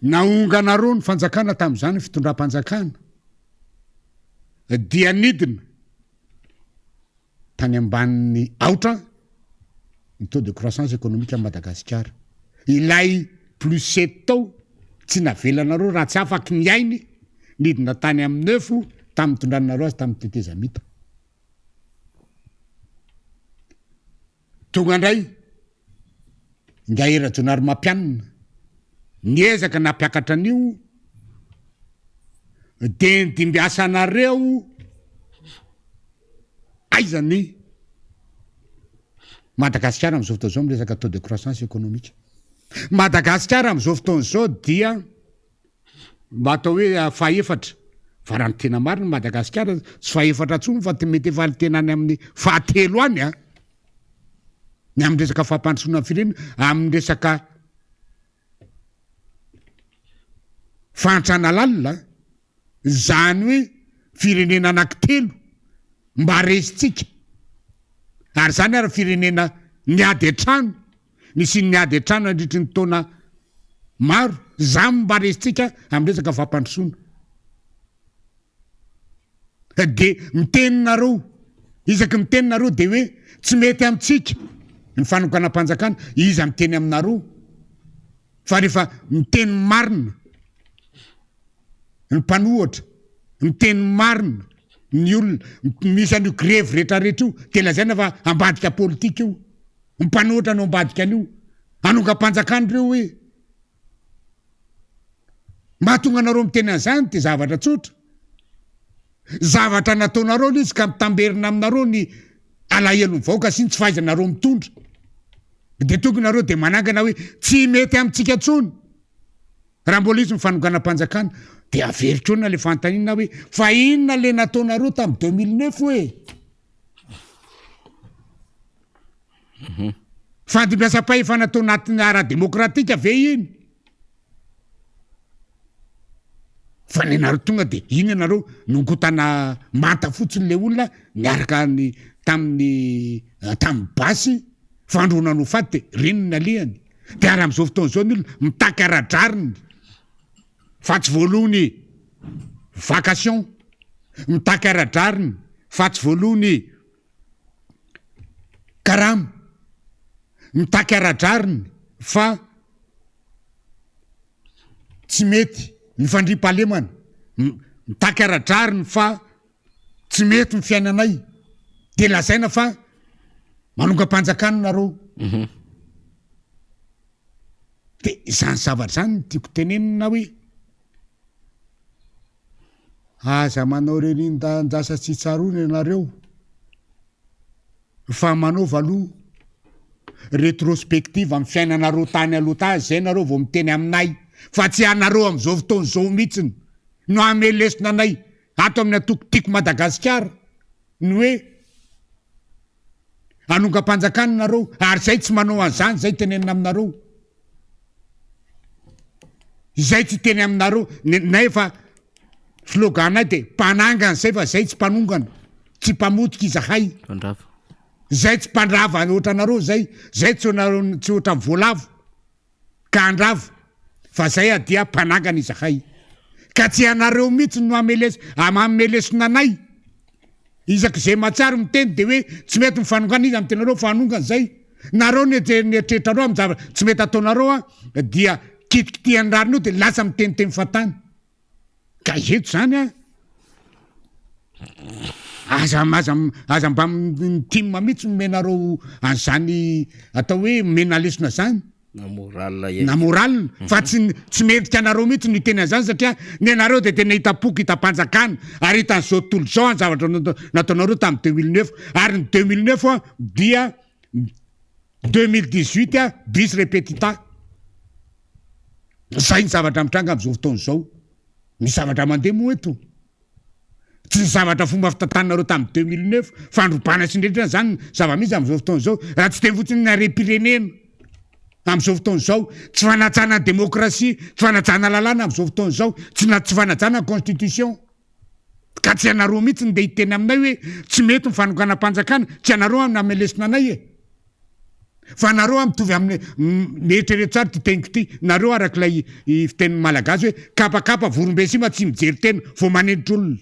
Naonganareo ny fanjakana tamin'izany fitondram-panjakana dia nidina tany ambanin'ny aotra ny taux de croissance économique an'i Madagasikara. Ilay plus sept tao tsy navelanareo raha tsy afaky ny ainy nidina tany amin'ny neuf tamin'ny nitondranareo azy tamin'ny tetezamita. Tonga indray Ingahy Rajaonarimampianina niezaka nampiakatra an'io dia nidimbiasanareo aiza ny Madagasikara amin'izao fotoana izao miresaka taux de croissance économique. Madagasikara amin'izao fotoana izao dia mba atao hoe fahefatra fa raha ny tena marina Madagasikara tsy fahefatra intsony fa mety efa tena any amin'ny fahatelo any a. Ny amin'ny resaka fampandrosoana ny firenena, amin'ny resaka fahantrana lalina, izany hoe firenena anankitelo mba resintsika, ary izany ary firenena niady an-trano, nisian'ny ady an-trano nandritry ny taona maro, izany mba resintsika amin'ny resaka fampandrosoana. De miteny nareo, isaky miteny nareo de hoe tsy mety amintsika ny fanonganam-panjakana, iza miteny aminareo? Fa rehefa miteny marina ny mpanohatra, miteny marina ny olona, misy an'io grevy retraretra io de lazaina fa ambadika politika io, ny mpanohatra no ambadika an'io, hanongam-panjakana ireo hoe. Mahatonga anareo miteny an'izany dia zavatra tsotra. Zavatra nataonareo ilay izy ka mitamberina aminareo ny alahelon'ny vahoaka sy ny tsy fahaizanareo mitondra. Dia tonga nareo dia manangana hoe tsy mety amintsika intsony. Raha mbola izy ny fanonganam-panjakana dia averiko eo na ilay fanontaniana hoe fa inona ilay nataonareo tamin'ny 2009 hoe? Fandimbiasam-pahefana tao anatin'ny ara-demokratika ve iny? Fa ny anareo tonga de iny ianareo nongotana manta fotsiny le olona niaraka ny tamin'ny tamin'ny basy fandroana no faty de reny ny nalehany. De ary amin'izao fotoana izao ny olona mitaky ara-drariny fa tsy voaloa ny vacation, mitaky ara-drariny fa tsy voaloa ny Karama, mitaky ara-drariny fa tsy mety ny fandriampahalemana, mitaky ara-drariny fa tsy mety ny fiainanay, de lazaina fa manongam-panjakana nareo. De izany zavatra izany no tiako tenenina hoe aza manao renin-danjasa tsy tsaroana ianareo fa manaova aloha. Retrospective amin'ny fiainanareo tany aloha tany zay nareo vao miteny aminay fa tsy anareo amin'izao fotoana izao mihitsiny no hanome lesona anay ato amin'ny antoko Tiako Madagasikara ny hoe hanongam-panjakana nareo ary zay tsy manao an'izany zay tenenina aminareo. Izay tsy hiteny aminareo nefa slogan-nay dia mpanangana izay fa izay tsy mpanongana, tsy mpamotika izahay. Mpandrava. Izay tsy mpandrava ohatranareo izay, izay tsy tsy ohatran'ny voalavo ka handrava fa izay dia mpanangana izahay. Ka tsy ianareo mihitsy no hamelesa manome lesona anay. Isaky izay mahatsiaro miteny dia hoe tsy mety ny fanongana iza miteny anareo fa hanongana izay. Nareo ny eritreritrareo amin'ny zavatra tsy mety ataonareo an dia kitikitihan'ny rariny io dia lasa miteniteny fahatany. Ka eto izany an aza aza aza mba ny tim mihitsy omenareo an'izany atao hoe omena lesona izany. Na moral ihany Na moral fa tsy tsy mendrika anareo mihitsy ny hiteny an'izany satria ny anareo dia tena hitam-poko hitam-panjakana ary hitan'izao tontolo izao ny zavatra nataonareo tamin'ny 2009 ary ny 2009 dia 2018 bis repetita izay ny zavatra mitranga amin'izao fotoana izao misy zavatra mandeha moa eto Tsy ny zavatra fomba fitantananareo tamin'ny 2009, fandrobana sy ny rehetra izany ny zava-misy amin'izao fotoana izao, raha tsy teny fotsiny ny harem-pirenena amin'izao fotoana izao, tsy fanajana ny demokrasia, tsy fanajana lalàna amin'izao fotoana izao, tsy na tsy fanajana ny constitution. Ka tsy ianareo mihitsy no ndeha hiteny aminay hoe tsy mety ny fanonganam-panjakana, tsy ianareo no namelesina anay e! Fa nareo an mitovy amin'ny mieritrereto tsara ity teniko ity, nareo araka ilay fitenin'ny malagasy hoe kapakapa vorombe sima tsy mijery tena vao manenitra olona.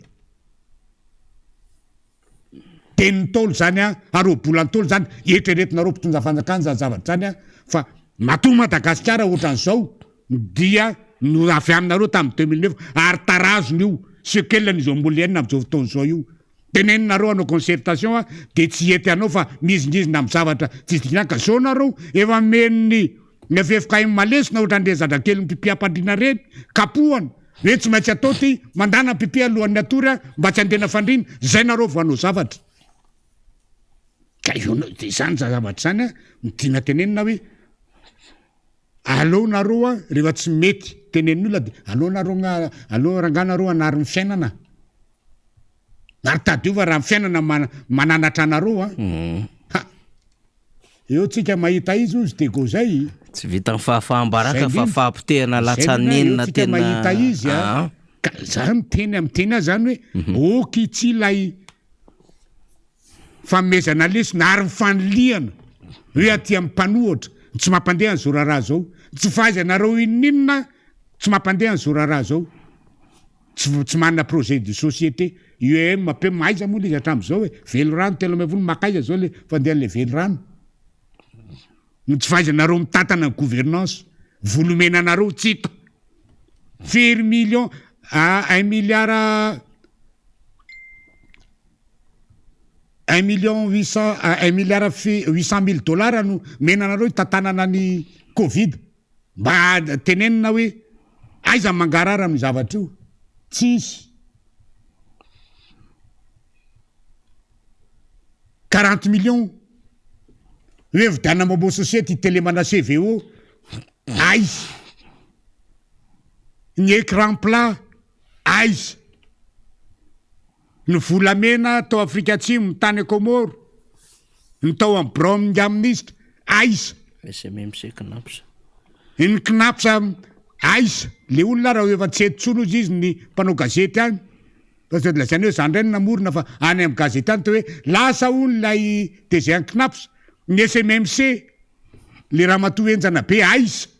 Tenin'ny Ntaolo izany an, ary ohabolan'ny Ntaolo izany, eritreretinareo mpitondra fanjakana izany zavatra izany an, fa matoa Madagasikara ohatran'izao dia no avy aminareo tamin'ny 2009 ary tarazony io, sequelle an'izao mbola iainana amin'izao fotoana izao io. Teneninareo hanao concertation a de tsy hety hanao fa mihizingizina am zavatra tsisy dikany ka zao nareo efa amen'ny ny ffkm lesona ohatran'ireny zazakely mipipi ampandriana reny kapohana hoe tsy maintsy atao ty mandana mipipi alohan'ny hatory a mba tsy handena fandriana zay nareo vao hanao zavatra ka eo de zany zavatra zany a no tiana tenenina hoe Aleo nareo a rehefa tsy mety tenenin'ny olona de aleo nareo nga aleo rangah nareo hanary ny fiainana ary tadidio fa raha ny fiainana mananatra anareo a ha eo tsika mahita izy ozy Diego zay. Tsy vitan'ny fahafaham-baraka fa fahapotehana latsa-nenina tena mahita izy a ka za miteny miteny azy zany hoe ok tsy ilay Fanomezana lesona ary ny fanilihana hoe aty amin'ny mpanohitra ny tsy mampandeha an'izao raharaha izao. Ny tsy fahaizanareo inoninona tsy mampandeha an'izao raharaha izao. Tsy tsy manana projet de société. IEM, PEM, aiza moa ilay izy hatramin'izao e? Velirano 13 makaiza izao ilay fandehan'ilay velirano? Ny tsy fahaizanareo mitantana ny gouvernance. Vola omena anareo tsy hita. Firy millions, un milliard Un million huit cent, un milliard huit cent mille dollars no omena anareo hitantanana ny covid. Mba tenenina hoe aiza ny mangarahara amin'io zavatra io? Tsisy. 40 millions hoe vidianina momo society itelemana CVO aiza? Ny écran plat aiza? Ny volamena tao Afrika Atsimo, ny tany Comores, ny tao amin'ny biraon'ny minisitra, aiza? SMMC Cnaps. Ny Cnaps aiza? Le olona raha efa tsy eto intsony hozy izy ny mpanao gazety any, fa sao dia lazaina hoe za indray no namorona fa any amin'ny gazety any toa hoe lasa hono ilay DG an'ny Cnaps, ny SMMC, le ramatoa henjana be aiza?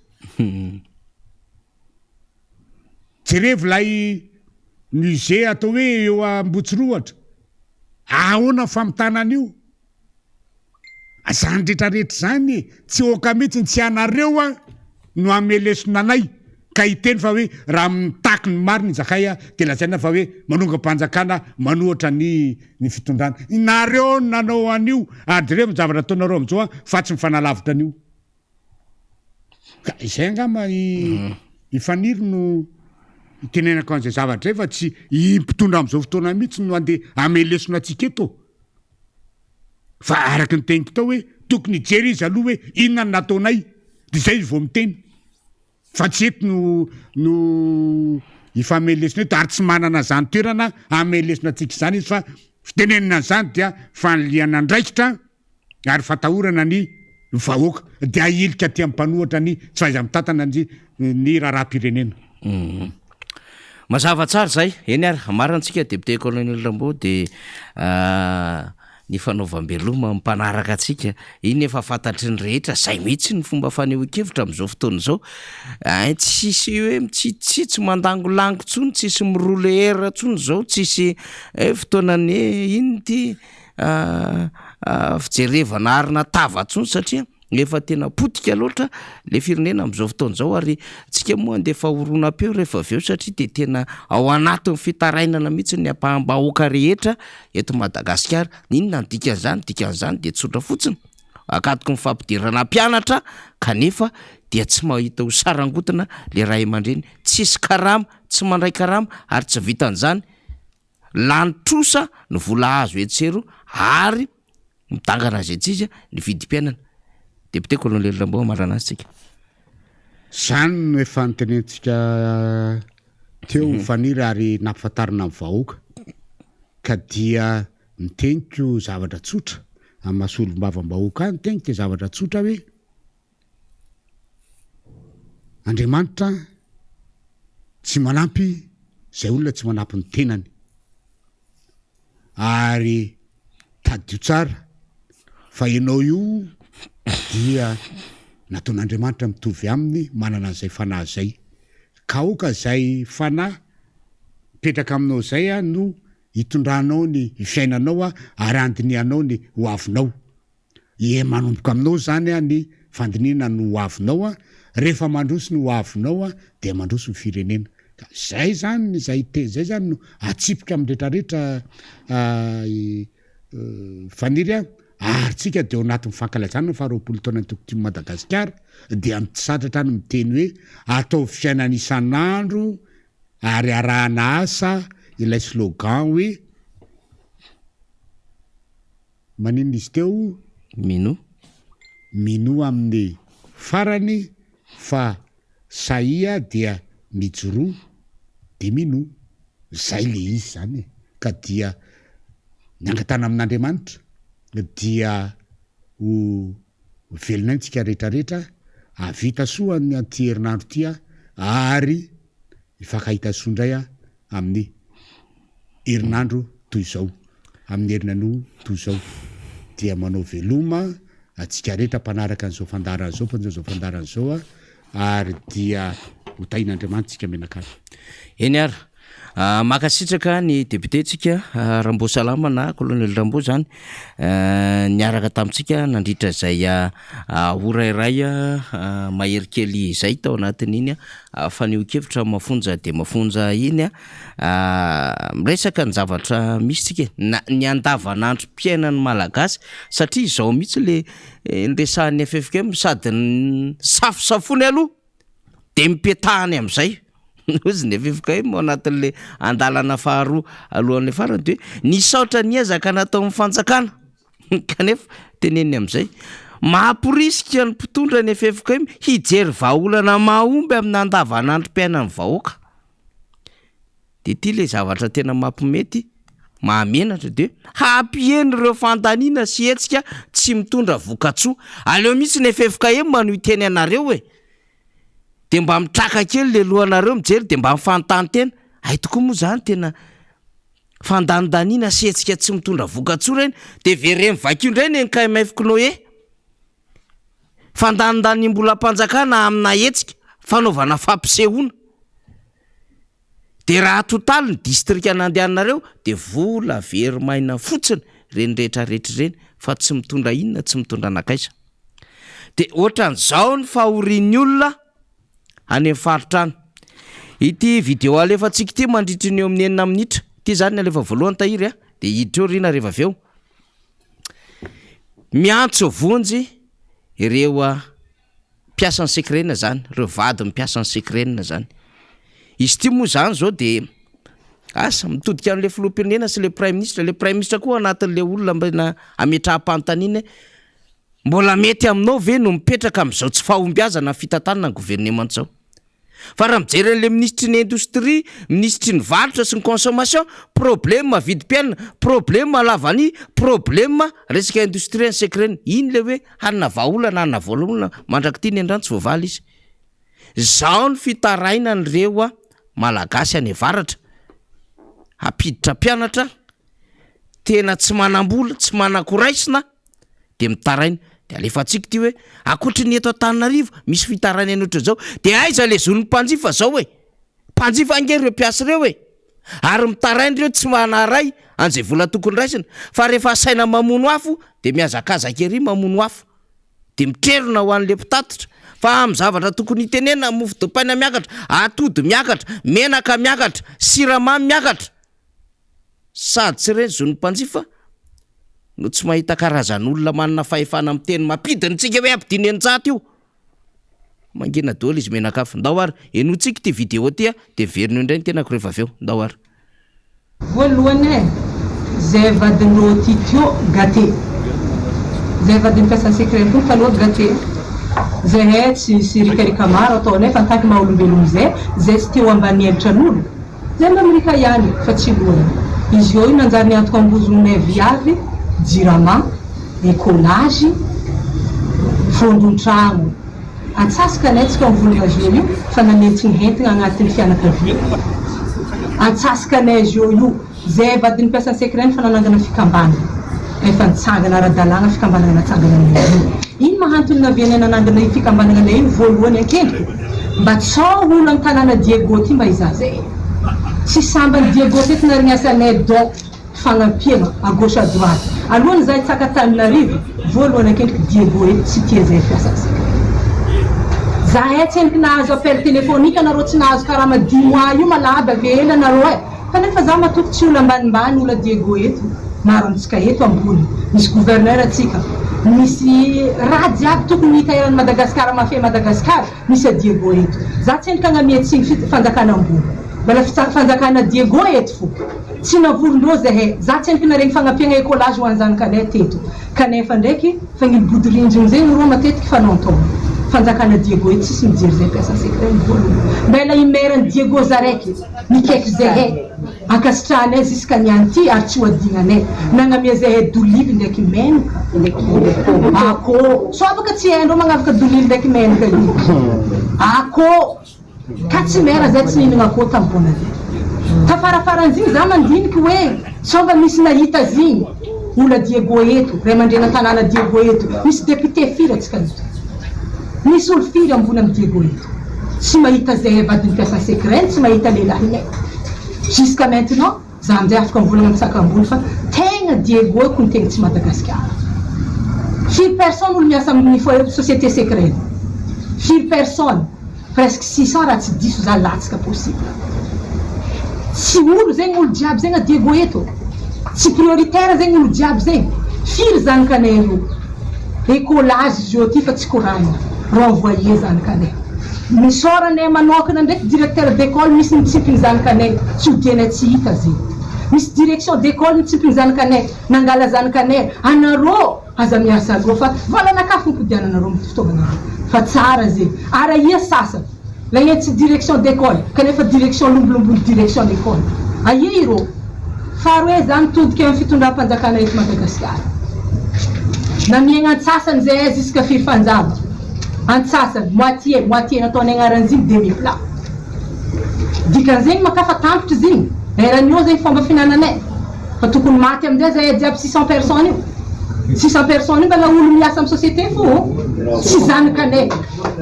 Jerevo ilay musée atao hoe eo Ambohitsirohatra, ahoana ny famitana an'io? Zany rehetra rehetra zany e, tsy ok mihitsy, tsy anareo an no hanome lesona anay ka hiteny fa hoe raha mitaky ny marina izahay an de lazaina fa hoe manongam-panjakana manohatra ny ny fitondrana. Nareo no nanao an'io ary jerevo ny zavatra ataonareo amin'izao an fa tsy mifanalavitra an'io. Ka izay angamba i i Faniry no itenenako an'izay zavatra izay fa tsy i mpitondra amin'izao fotoana mihitsy no andeha hamelesona antsika eto. Fa araka ny teniko tao hoe. Tokony hijery izy aloha hoe inona no nataonay de zay izy vao miteny. Fa tsy eto no no hifamehy lesona eto ary tsy manana izany toerana hamehy lesona antsika izany izy fa fitenenana an'izany dia fanilihana andraikitra ary fatahorana ny vahoaka dia ahilika aty amin'ny mpanohatra ny tsy fahaiza-mitantana ny ny raharaham-pirenena. Mazava tsara izay. Eny ary, marina antsika député colonel Rambo dia ny fanaovam-beloma ny mpanaraka antsika, iny efa fantatry ny rehetra, zay mihitsy ny fomba fanehoan-kevitra amin'izao fotoana izao, ein tsisy hoe mitsitsitsy mandangolango intsony, tsisy mi-rouler intsony izao, tsisy hoe fotoanan'ny hoe inona ity fijerevana arina tava intsony satria Efa tena potika loatra le firenena amin'izao fotoana izao ary tsika moa andefa horonam-peo rehefa avy eo satria dia tena ao anatin'ny fitarainana mihitsy ny ampaham-bahoaka rehetra eto Madagasikara. Inona ny dikan'izany? Dikan'izany dia tsotra fotsiny, akatoky ny fampidirana mpianatra kanefa dia tsy mahita ho sarangotina le ray aman-dreny, tsisy karama, tsy mandray karama ary tsy vitan'izany lany trosa ny vola azo etsy sy eroa ary midangana izay tsy izy ny vidim-piainana. Député Colonel Rambo hamarana azy tsika. Zany no efa notenenintsika teo Faniry ary nampifantarina ny vahoaka ka dia ny teniko zavatra tsotra amin'ny maha solombavambahoaka ahy ny teniko dia zavatra tsotra hoe Andriamanitra tsy manampy izay olona tsy manampy ny tenany. Ary tadidio tsara fa ianao io dia nataon'Andriamanitra mitovy aminy manana an'izay fanahy izay. Ka aoka izay fanahy mipetraka aminao izay no hitondranao ny fiainanao ary handinihanao ny hoavinao. Ie manomboka aminao zany a ny fandinihana ny ho avinao a, rehefa mandroso ny ho avinao a dia mandroso ny firenena. Ka zay zany zay teny zay zany no atsipika amin'ny retraretra i Faniry a, ary tsika dia ao anatin'ny fankalazana ny faha 20 taona ny Antoko Tim Madagasikara dia misaotra hatrany miteny hoe ataovy fiainana isan'andro ary arahana asa ilay slogan hoe Maninona izy teo? Minoa. Minoa amin'ny farany fa sahia dia mijoroa de minoa. Zay le izy zany e. Ka dia ny angatahana amin'Andriamanitra dia ho velona aina tsika rehetra rehetra, hahavita soa ny an'ity herinandro ity ary hifankahita soa indray amin'ny herinandro toy izao, amin'ny herinanio toy izao dia manao veloma antsika rehetra mpanaraka an'izao fandaharana izao, mpanao izao fandaharana izao ary dia ho tahin'Andriamanitra isika mianakavy. Eny ary, mankasitraka ny député-ntsika Ramboasalama na Colonel Rambo zany niaraka tamintsika nandritra izay ora iray mahery kely izay tao anatin'iny fanehoan-kevitra mafonja dia mafonja iny. Miresaka ny zavatra misy tsika e, na ny andavanandrom-piainan'ny Malagasy satria izao mihitsy le niresahan'ny ffkm sady nisafosafoany aloha de mipetahany am'zay, hozy ny ffkm ao anatin'le andalana faharoa alohan'le farany de hoe nisaotra ny ezaka nataon'ny fanjakana kanefa teneniny am'zay mamporisika ny mpitondra ny ffkm hijery vahaolana mahomby amin'ny andavanandrom-piainan'ny vahoaka. De ty le zavatra tena mampimety, mahamenatra de hampihena ireo fandaniana sy hetsika tsy mitondra vokatsoa. Aleo mihitsy ny ffkm no hiteny anareo e! De mba mitraka kely le lohanareo mijery de mba mifanontany tena, hay tokoa moa zany tena fandanindaniana sy hetsika tsy mitondra vokatsoa reny, de vereno vakio ndray ny NKMF Cnoe. Fandanindaniam-bolam-panjakana amina hetsika fanaovana fampisehoana. Dia raha atotaly ny distrika nandehananareo dia vola very maina fotsiny ireny rehetra rehetra ireny fa tsy mitondra inona tsy mitondra nankaiza. Dia ohatran'izao ny fahorian'ny olona any amin'ny faritra any. Ity video alefantsika ity mandritry ny eo amin'ny enina minitra. Ity izany ny alefa voalohany Tahiry a, dia hiditra eo Rina rehefa avy eo. Miantso vonjy ireo mpiasan'ny Secren zany, ireo vadin'ny mpiasan'ny Secren zany. Izy ity moa zany zao de asa mitodika an'le filoham-pirenena sy le praiminisitra, le praiminisitra koa anatin'le olona mba na ametraham-panontaniana hoe. Mbola mety aminao ve no mipetraka amin'izao tsy fahombiazana ny fitantanana ny governemanta izao? Fa raha mijery an'ilay minisitry ny indostria, minisitry ny varotra sy ny consommation, problème vidim-piainana, problème lavania, problème resaka indostria ny secret-ny. Iny ilay hoe hanana vahaolana, hanana voaolana mandrak'ity ny andrano tsy voavaly izy. Izao ny fitarainan'ireo Malagasy any avaratra, hampiditra mpianatra, tena tsy manam-bola, tsy manan-koraisina, de mitaraina, de alefantsika ity hoe ankoatry ny eto Antananarivo misy fitarainana ohatran'izao, de aiza le zon'ny mpanjifa zao e? Mpanjifa ange ireo mpiasa ireo e! Ary mitaraina ireo tsy manaray an'izay vola tokony raisina, fa rehefa asaina mamono afo de mihazakazaka ery mamono afo, de mitrerona ho an'le mpitatitra, fa amin'ny zavatra tokony hitenenana, mofo dipaina miakatra, atody miakatra, menaka miakatra, siramamy miakatra. Sady tsy re ny zon'ny mpanjifa no tsy mahita karazan'olona manana fahefana miteny mampidina antsika hoe ampidino 600 io. Mangina daholo izy mianakavy. Ndao ary henointsika ity vidéo ity a, dia miverina eo indray ny tenako rehefa avy eo. Ndao ary. Voalohany e, zay vadin'reo titio gate, zay vadin'ny mpiasan'ny secret koa taloha gate, zahay tsisy rikarika maro ataonay fa en tant que maha olombelogno zay, zay tsy te ho ambany elitran'olo, Zay mba mirika ihany fa tsy lohany. Izy eo io nanjary niantoka ambozonay viavy, jirama, ecolage, fondron-tragno. Antsasaka anay tsika mivolagna azy eo io fa nanentsiny hentigna agnatin'ny fianakaviana. Antsasaka anay azy eo io. Zay vadin'ny mpiasan'ny secren fa nanangana fikambanana. Efa nitsangana ara-dalàgna fikambanana natsangana anay io. Ino ma antony navianay nanangana io fikambanana anay io voalohany ankendriko? Mba tsao olo am tanàna Diego ty mba hizaha zay e. Tsy sambany Diego teto narignasanay don fagnampiagna à gauche à droite. Alohany za hitsaka Antananarivo, voalohany ankendriko Diego eto tsy tia zay fiasana secret. Zahay tsy endriky nahazo appel téléphonique anareo tsy nahazo karama dix mois io malade ave ela nareo e. Kanefa za matoky tsy olo ambanimbany olo Diego eto, maro amintsika eto ambony, misy gouverneur atsika, misy raha jiaby tokony hita eran'i Madagascar mafia Madagascar misy a Diego eto. Za tsy endrika agnamia tsiny fanjakana ambony, mbala fanjakana Diego eto fo. Tsy navorondreo zahay, za tsy endriky naregny fagnampiagna ecolage ho an'zanakanay teto. Kanefa ndraiky fagnilibodirindrigny zegny rô matetiky fanaontaona. Fanjakana Diego eto tsisy mijery zay mpiasa secret ny voalohany. Mbela i maire ny Diego zaraiky. Mikaiky zehe, ankasitrahanay ziska niany ty ary tsy ho adignanay, nagnamia zehe dolily ndraiky menaka akô, sao afaka tsy haindreo magnavaka dolily ndraiky menaka io akô, ka tsy mera zay tsy nihinagna akô tam bonne année, tafarafaran'zigny za mandiniky hoe sao mba misy nahita zigny ola Diego eto, ray aman-dreny an-tanàna Diego eto, misy député firy atsika eto, misy olo firy ambony am Diego eto. Tsy mahita zay vadiny mpiasa secret tsy mahita lehilahinay jusqu'à maintenant za amizay afaka mivolagna am sakambony fa tegna Diego ko ny tegna tsy Madagasikara firy personne olo miasa aminy société secret firy personne presque 600 raha tsy diso za latsaka possible tsy olo zegny olo jiaby zegny a Diego eto tsy prioritaire zegny olo jiaby zegny firy zanakanay io Ecolage izy io aty fa tsy koragna. Renvoyer zanakanay. Misaora anay manokana ndraiky directeur d'école misy mitsimpy ny zanakanay tsy odianay tsy hita zegny. Misy direction d'école mitsimpy ny zanakanay nangala zanakanay anarô aza miasa loha fa valanakafo mipodiananareo amin'ny fitaovanareo fa tsara zegny ary ahia sasany Lay tsy direction d'école kanefa direction lombolombony direction l'école. Aia ireo? Faharoe za mitodika eo amin'ny fitondram-panjakana eto Madagasikara. Namiagna antsasany zahay jusqu'à firy fanjava. Antsasany, moitié, moitié nataonay agnaran'izy igny demi plat. Dikan'izegny makafa tampitra izy igny. Eran'ny eo zegny fomba fihinananay. Fa tokony maty amin'izay zahay jiaby 600 personnes io. 600 personnes io mbala olo miasa amin'ny société fo ô. Tsy zanakanay.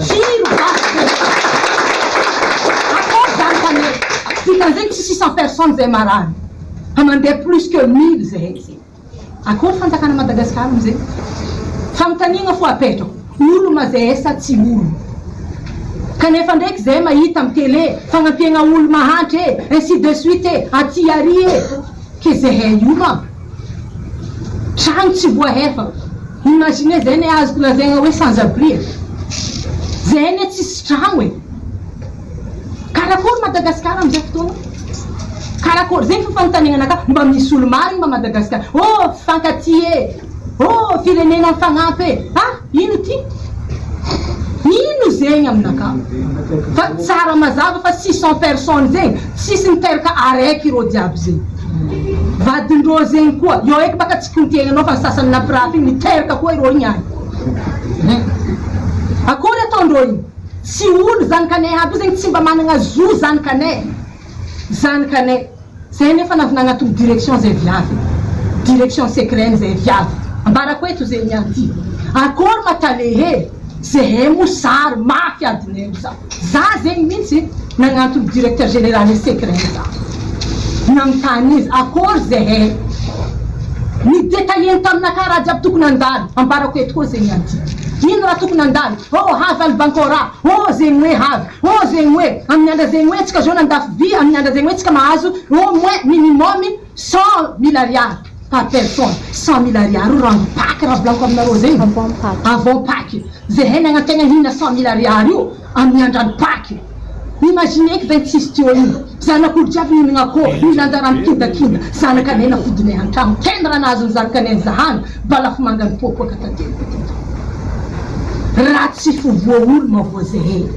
Firy vaky Akory zanakanay. Dikan'izay tsy 600 personnes zay marary. Fa mandeha plus que 1000 zahay zay. Akory fanjakana Madagascar amizay. Fanontaniana fo apetrako. Olo ma zahay sa tsy olo. Kanefa ndraiky zahay mahita am télé fagnampiagna olo mahantra e, ainsi de suite e, aty ary e. Ke zahay io ma tragno tsy voahefa. Imaginez zay ne azoko lazaigna hoe sans abri e. Zahay ne tsisy tragno e. Karakory Madagascar amizay fotoagna? Karakory? Zegny fo fanontaniagna anakahy, mba misy olo marigny ma Madagascar? Oh, mifankatia e. Oh firenena mifagnampy e! Ah ino ty? Ino zegny aminakahy? Fa tsara mazava fa 600 personnes zegny tsisy niteraka araiky ireo jiaby zegny. Vadindreo zegny koa, eo eky baka tsy kontienanao fa ny sasany nampirafy igny niteraka koa ireo igny any. Akory ataondreo igny? Tsy olo zanakanay aby io zegny tsy mba managna zo zanakanay. Zanakanay. Zay nefa navy nagnatony direction zay viavy direction secrene zay viavy ambarako eto ze niany ty akory ma tale he zehe mosary mafy adinay io za za zegny mintsy nagnantony directeur general ny secrene za nagnontany izy akory zehe ni detailleny taminakahy raha jiaby tokony handalo ambarako eto koa ze niany ty ino raha tokony handalo oh havy albancora oh zegny hoe havy Oh zegny hoe, amin'ny andra zegny hoe tsika zao nandafy vy, amin'ny andra zegny hoe tsika mahazo au moins minimum 100 mille ariary par personne, 100 mille ariary io rano paky raha volaniko aminareo zegny, avant paky, zehay nagnantegna hihinana 100 mille ariary io amin'ny andran'ny paky, imaginez eky 26 teo io, zanak'olo jiaby nihinagna akôho, nilanja rano kindakinda, zanakanay nafodinay antragno, tena raha nahazo ny zanakanay nizahana, Balafomanga nipoapoaka tanteraka teto. Raha tsy fo voaolo mavoa zehe.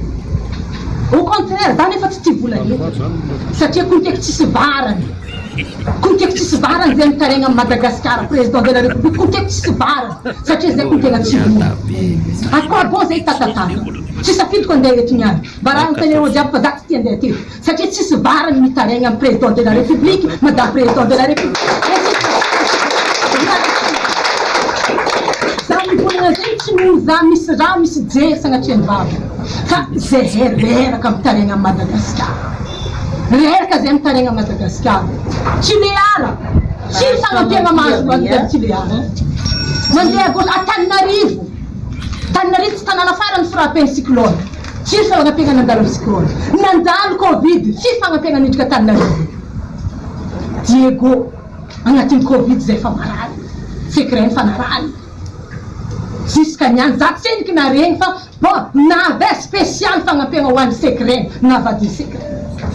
Au contraire, za nefa tsy tia vola eto. Satria konteko tsisy varany. Konteko tsisy varany zay mitaregna am Madagascar président de la république konteko tsisy varany. Satria zay kontegna tsy vola. A quoi bon zay tatatata. Tsy safidiko andeha eto niany. Mba raha anontanianao jiaby fa za tsy tia andeha teto. Satria tsisy varany mitaraigna am président de la république, madame président de la république. Za mivolagna zegny tsy noho za misy raha misy jery sagnatria ny vava fa zehay reraka mitaraigna am Madagascar. Reraka zay mitaraigna am Madagascar. Tulear, firy fagnampiagna mahazo mandeha Tulear? Mandeha à gauche, Antananarivo. Antananarivo tsy tanàna farany frappé-n'ny cyclone. Firy fagnampiagna nandalo am cyclone? Nandalo covid, firy fagnampiagna niditra Antananarivo? Diego, agnatin'ny covid zay fa marary, secret fa narary. Jusqu'à niany za tsendriky naregny fa bon navy spécial fagnampiagna ho an'ny secret na vadin'ny secret.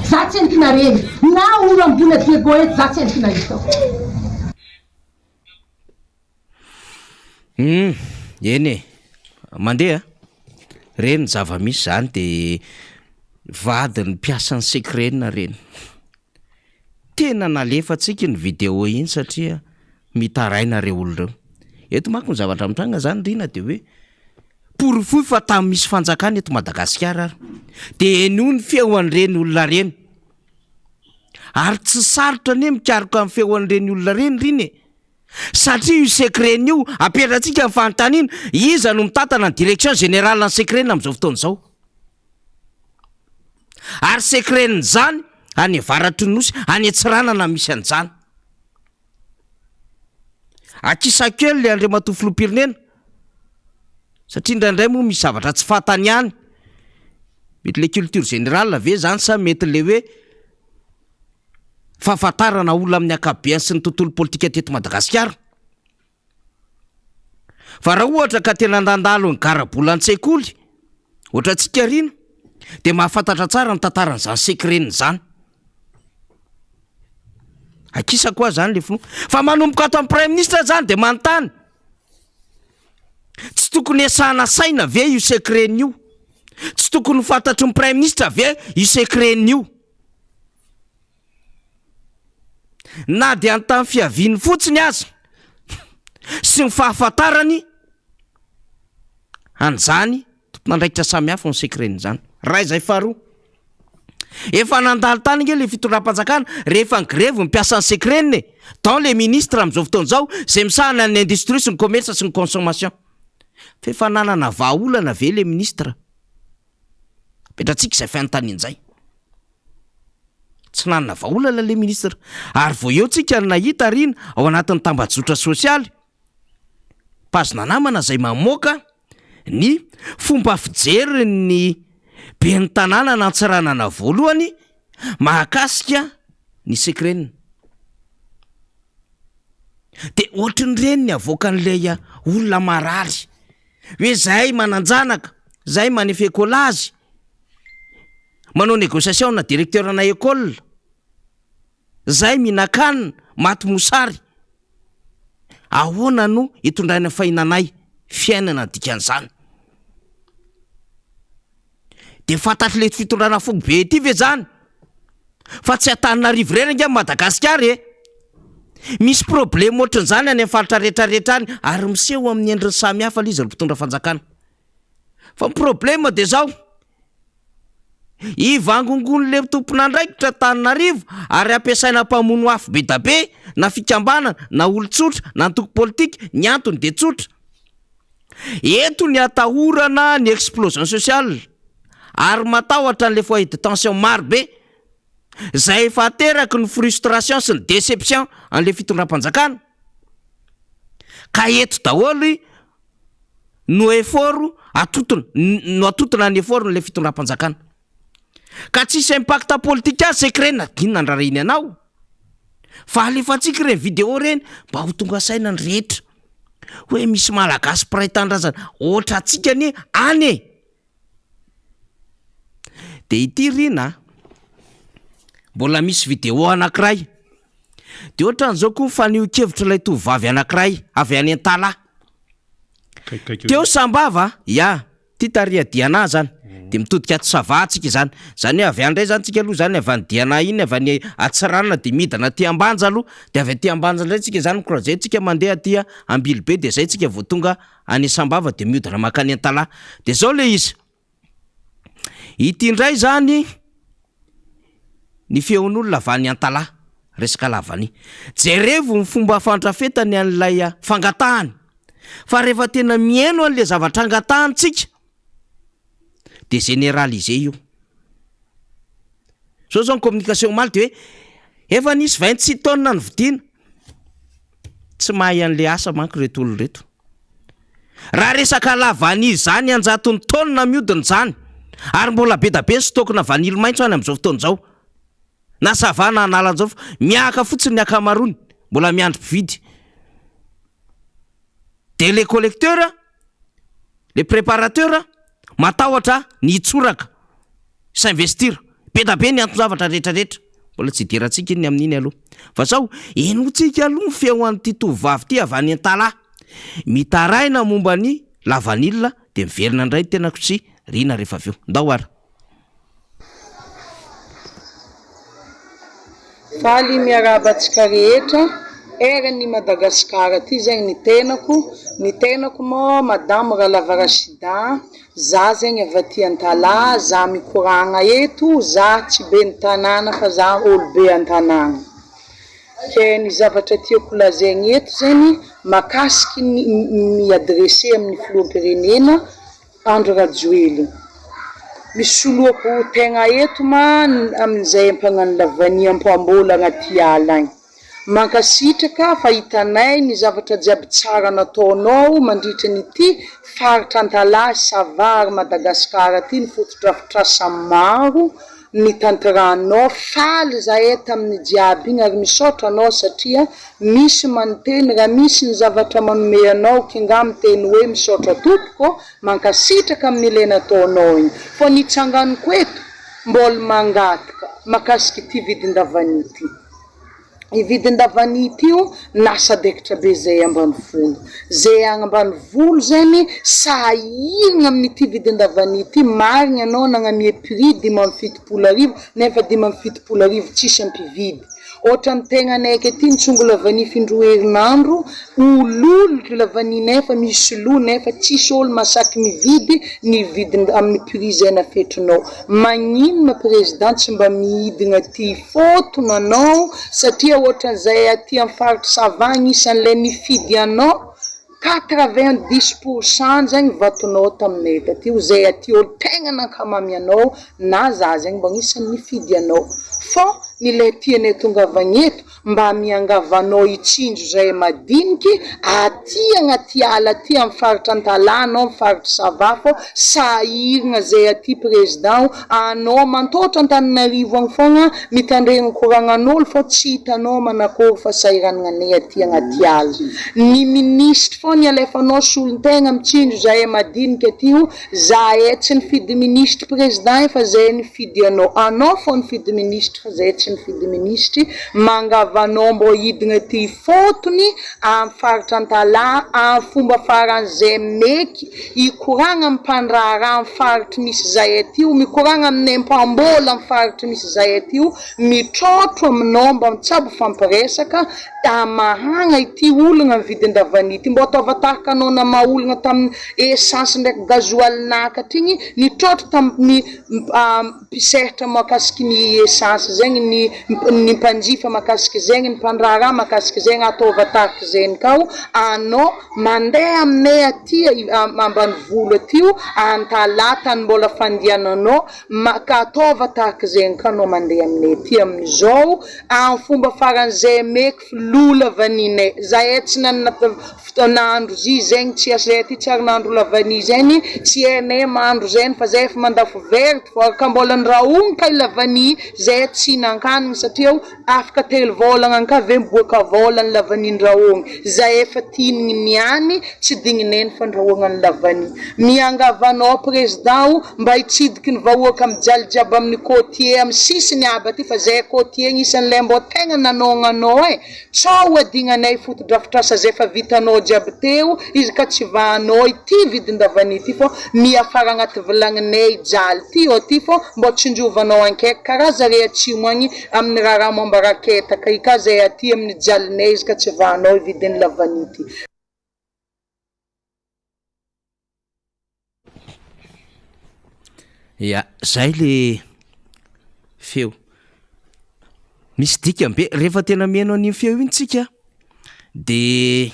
Za tsendriky naregny na olo ambony a Diego eto za tsendriky nahita. Humm, eny e, mandeha a! Reny ny zava-misy zany de vadin'ny mpiasan'ny secrena reny, tena nalefantsika iny video iny satria mitaraina reo olona reo, eto manko ny zavatra mitranga zany Rina de hoe porofoy fa tamy misy fanjakana eto Madagasikara ary de henoy ny feo an'ireny olona reny, ary tsy sarotra anie mikaroka ny feo an'ireny olona reny Rina e! Satria io Secren io, apetratsika ny fanontaniana, iza no mitantana ny direction générale ny Secren amin'izao fotoana izao? Ary Secren izany any avaratry ny Nosy, any Antsiranana misy an'izany. Akisa kely le Andriamatoa Filoham-pirenena, satria indraindray moa misy zavatra tsy fantany ihany, mety le culture générale ve zany sa mety le hoe fahafantarana olona amin'ny ankapobeny sy ny tontolo politika teto Madagasikara. Fa raha ohatra ka tena nandalo ny garabola an-tsekoly, ohatra antsika Rina, dia mahafantatra tsara ny tantaran'izany secret-ny izany. Akisako aho izany le filoha. Fa manomboka ato amin'ny praiminisitra izany dia manontany. Tsy tokony esahana saina ve io secret-ny io? Tsy tokony ho fantatry ny praiminisitra ve io secret-ny io? Na dia ny tamin'ny fiaviany fotsiny aza sy ny fahafantarany an'izany tompon'andraikitra samihafa ny secret-n'izany. Raha izay faharoa, efa nandalo tany ange ilay fitondram-panjakana rehefa nigrevy ny mpiasan'ny secret-ny e, dont les ministres amin'izao fotoana izao izay misahana ny industrie sy ny commerce sy ny consommation. Fa efa nanana vahaolana ve ilay ministre? Apetratsika izay fanontaniana izay. Tsy nanana vahaolana ilay ministre. Ary vao eo tsika no nahita rina ao anatin'ny tambajotra sosialy, page-na namana izay mamoaka ny fomba fijerin'ny ben'ny tanànan'Antsiranana voalohany mahakasika ny secret-ny. Dia ohatrin'ireny ny avoakan'ilay olona marary. Hoe zahay manan-janaka, zahay manefa écolage, manao négociation amina directeur ana école, zahay mihinan-kanina, maty mosary. Ahoana no itondrana fahinanay fiainana dikan'izany? Dia fantatr'ilay fitondrana foibe ity ve zany fa tsy Antananarivo irery ange Madagasikara e! Misy problème ohatran'izany any amin'ny faritra rehetra rehetra any ary miseho amin'ny endriny samihafa ilay izy ry mpitondra fanjakana. Fa ny problème dia zao, ivangongon'ilay tompon'andraikitra Antananarivo ary ampiasaina mpamono afo be da be na fikambanana na olon-tsotra na antoko politika, ny antony dia tsotra, Eto ny atahorana ny explosion sociale ary matahotra an'ilay foyer de tension maro be izay efa ateraky ny frustration sy ny deception an'ilay fitondram-panjakana. Ka eto daholo no effort atotona, no atotona ny effort n'ilay fitondram-panjakana. Ka tsisy impact politique azy secret na inona andrarahiny anao. Fa alefantsika ireny vidéo ireny mba ho tonga saina ny rehetra hoe misy malagasy mpiray tanindrazana ohatra antsika anie any e! De ity Rina a, mbola misy vidéo anankiray, de ohatran'izao koa ny fanehoan-kevitr'ilay tovovavy anankiray avy any Antalaha, teo Sambava, ya. Ty tariha Diana zany de mitodika ato Sava tsika zany, zany hoe avy any ndray zany tsika aloha zany avy any Diana iny avy any Antsiranana de midina aty Ambanja aloha de avy aty Ambanja ndray tsika zany mi-croiser tsika mandeha aty Ambilobe de zay tsika vao tonga any Sambava de mihodina makany Antalaha de zao le izy, ity ndray zany ny feon'olona avy any Antalaha resaka lavania, jerevo ny fomba fandrafetany an'ilay fangatahany. Fa rehefa tena mihaino an'le zavatra angatahany tsika de généraliser io. Zao zao ny communication omaly de hoe efa nisy 26 tonnes novidiana. Tsy mahay an'le asa manko reto olona reto. Raha resaka la vanille zany anjatony tonnes miodina zany ary mbola be da be ny stock-na vanille maitso any am'zao fotoana zao. Na ça va na Analanjirofo, miahaka fotsiny ny ankamaroany, mbola miandry mpividy. De le collecteur, le préparateur matahotra ny hitsoraka, s'investir. Be da be ny anton-javatra rehetra rehetra. Mbola tsy idirantsika iny amin'iny aloha. Fa zao, henointsika aloha ny feo an'ity tovovavy ity avy any Antalaha. Mitaraina momba ny lavanila de miverina indray ny tenako sy Rina rehefa avy eo. Ndao ary. Faly miarahaba antsika rehetra eran'i Madagascar aty zegny ny tenako, ny tenako moa madame Ralava Rachida, za zegny avy aty Antalaha, za mikoragna eto, za tsy ben'ny tanàna fa za olobe an-tanàna, ke ny zavatra tiako lazaigny eto zegny makasiky ny mi-adresser amin'ny filoham-pirenena Andry Rajoelina. Misoloako tegna eto ma amin'izay mpagnano lavania ampambola agnaty ala agny. Mankasitraka fa hitanay ny zavatra jiaby tsara nataonao mandritra ny ity faritra Antalaha, Sava ary Madagascar ty ny fotodrafitrasa maro nitanterahanao, faly zahay tamin'ny jiaby igny ary misaotra anao satria misy manoteny raha misy ny zavatra manome anao kinga miteny hoe misaotra tompoko mankasitraka amin'ilay nataonao igny fô ny tsanganiko eto mbol mangataka makasiky ity vidin-davania ity. I vidin-davania ity o nasadaikitra be zay ambanivolo. Zay agny ambanivolo zegny sahiragna amin'ity vidin-davania ity, marigny anao nagnamia prix 75 nefa 75 tsisy ampividy. Ohatran'ny tegnanay aty nitsongo lavania f'indroa herinandro, ololotro lavania nefa misy lo nefa tsisy olo masaky mividy ny vidiny amin'ny prix zay nafetrinao. Magnino président tsy mba mihidigna aty ifotony anao satria ohatran'izay aty am faritry sava agnisan'ilay nifidy anao 90 pour cent zegny vatonao taminay taty ho zay aty olo tegna nankamamy anao na za zegny mba agnisan'ny nifidy anao fô ny lay tianay tongavagna eto Mba miangavy anao hitsinjo zay madiniky aty agnaty ala aty am faritra Antalaha anao am faritry Sava fô sahiragna zay aty président o anao mantaotra Antananarivo agny fogna mitandregny koragnan'olo fô tsy hitanao manakôry fahasahiranagna aty agnaty ala ny ministre fogna alefanao solontegna mitsinjo zahay madiniky aty o Zahay tsy nifidy minisitry président fa zahay nifidy anao, anao fô nifidy minisitry fa zahay tsy nifidy minisitry, mangava. Miangavy anao mbô hidigna aty ifotony am faritra Antalaha am fomba faran'izay meky hikoragna am mpandraharaha am faritry misy zahay aty io, mikoragna aminay mpamboly am faritry misy zahay aty io, mitrotro aminao mba mitsabo fampiresaka hamahagna ity olagna am vidin-davania ity. Mbô ataova tahaka anao namaha olagna tamin'ny essence ndraiky gasoil nakatra igny, nitrotro tamin'ny mpisehatra mahakasiky ny essence zegny, ny ny mpanjifa mahakasiky zegny, ny mpandraharaha mahakasiky zegny, ataova tahaka zegny kao anao mandeha aminay aty ambanivolo aty io, Antalaha tany mbola fandiananao, ka ataova tahaka zegny ka anao mandeha aminay aty amin'izao, amin'ny fomba faran'izay meky filoha lavaninay, zahay tsy nanana Fotoana andro zy zegny tsy zay aty tsy ary nahandro lavani zegny tsy hainay mahandro zegny fa zay efa mandafo verte fô ka mbola andrahogny kay lavani zay tsy hinankanigny satria o afaka telo vôlagna agny ka ave miboaka vôla ny lavani ndrahogny zay efa tianigny niany tsy digninay ny fandrahoagna ny lavani miangavy anao président o mba hitsidiky ny vahoaka mijaly jiaby amin'ny côtier amy sisiny aby aty fa zay côtier agnisan'ny le mbô tegna nanôgna anao e Sao ho adignanay fotodrafitrasa zay efa vitanao jiaby teo izy ka tsy vahanao ity vidin-davania ity fô miafara agnaty vilagninay jaly ty ô ty fô mbô tsinjovanao ankaiky karaha zare atsimo agny amin'ny raharaha momba raketaka i ka zay aty amin'ny jalinay izy ka tsy vahanao i vidin'ny lavania ty. Ya, zay le feo. Misy dikany be, rehefa tena mihaino an'iny feo iny tsika de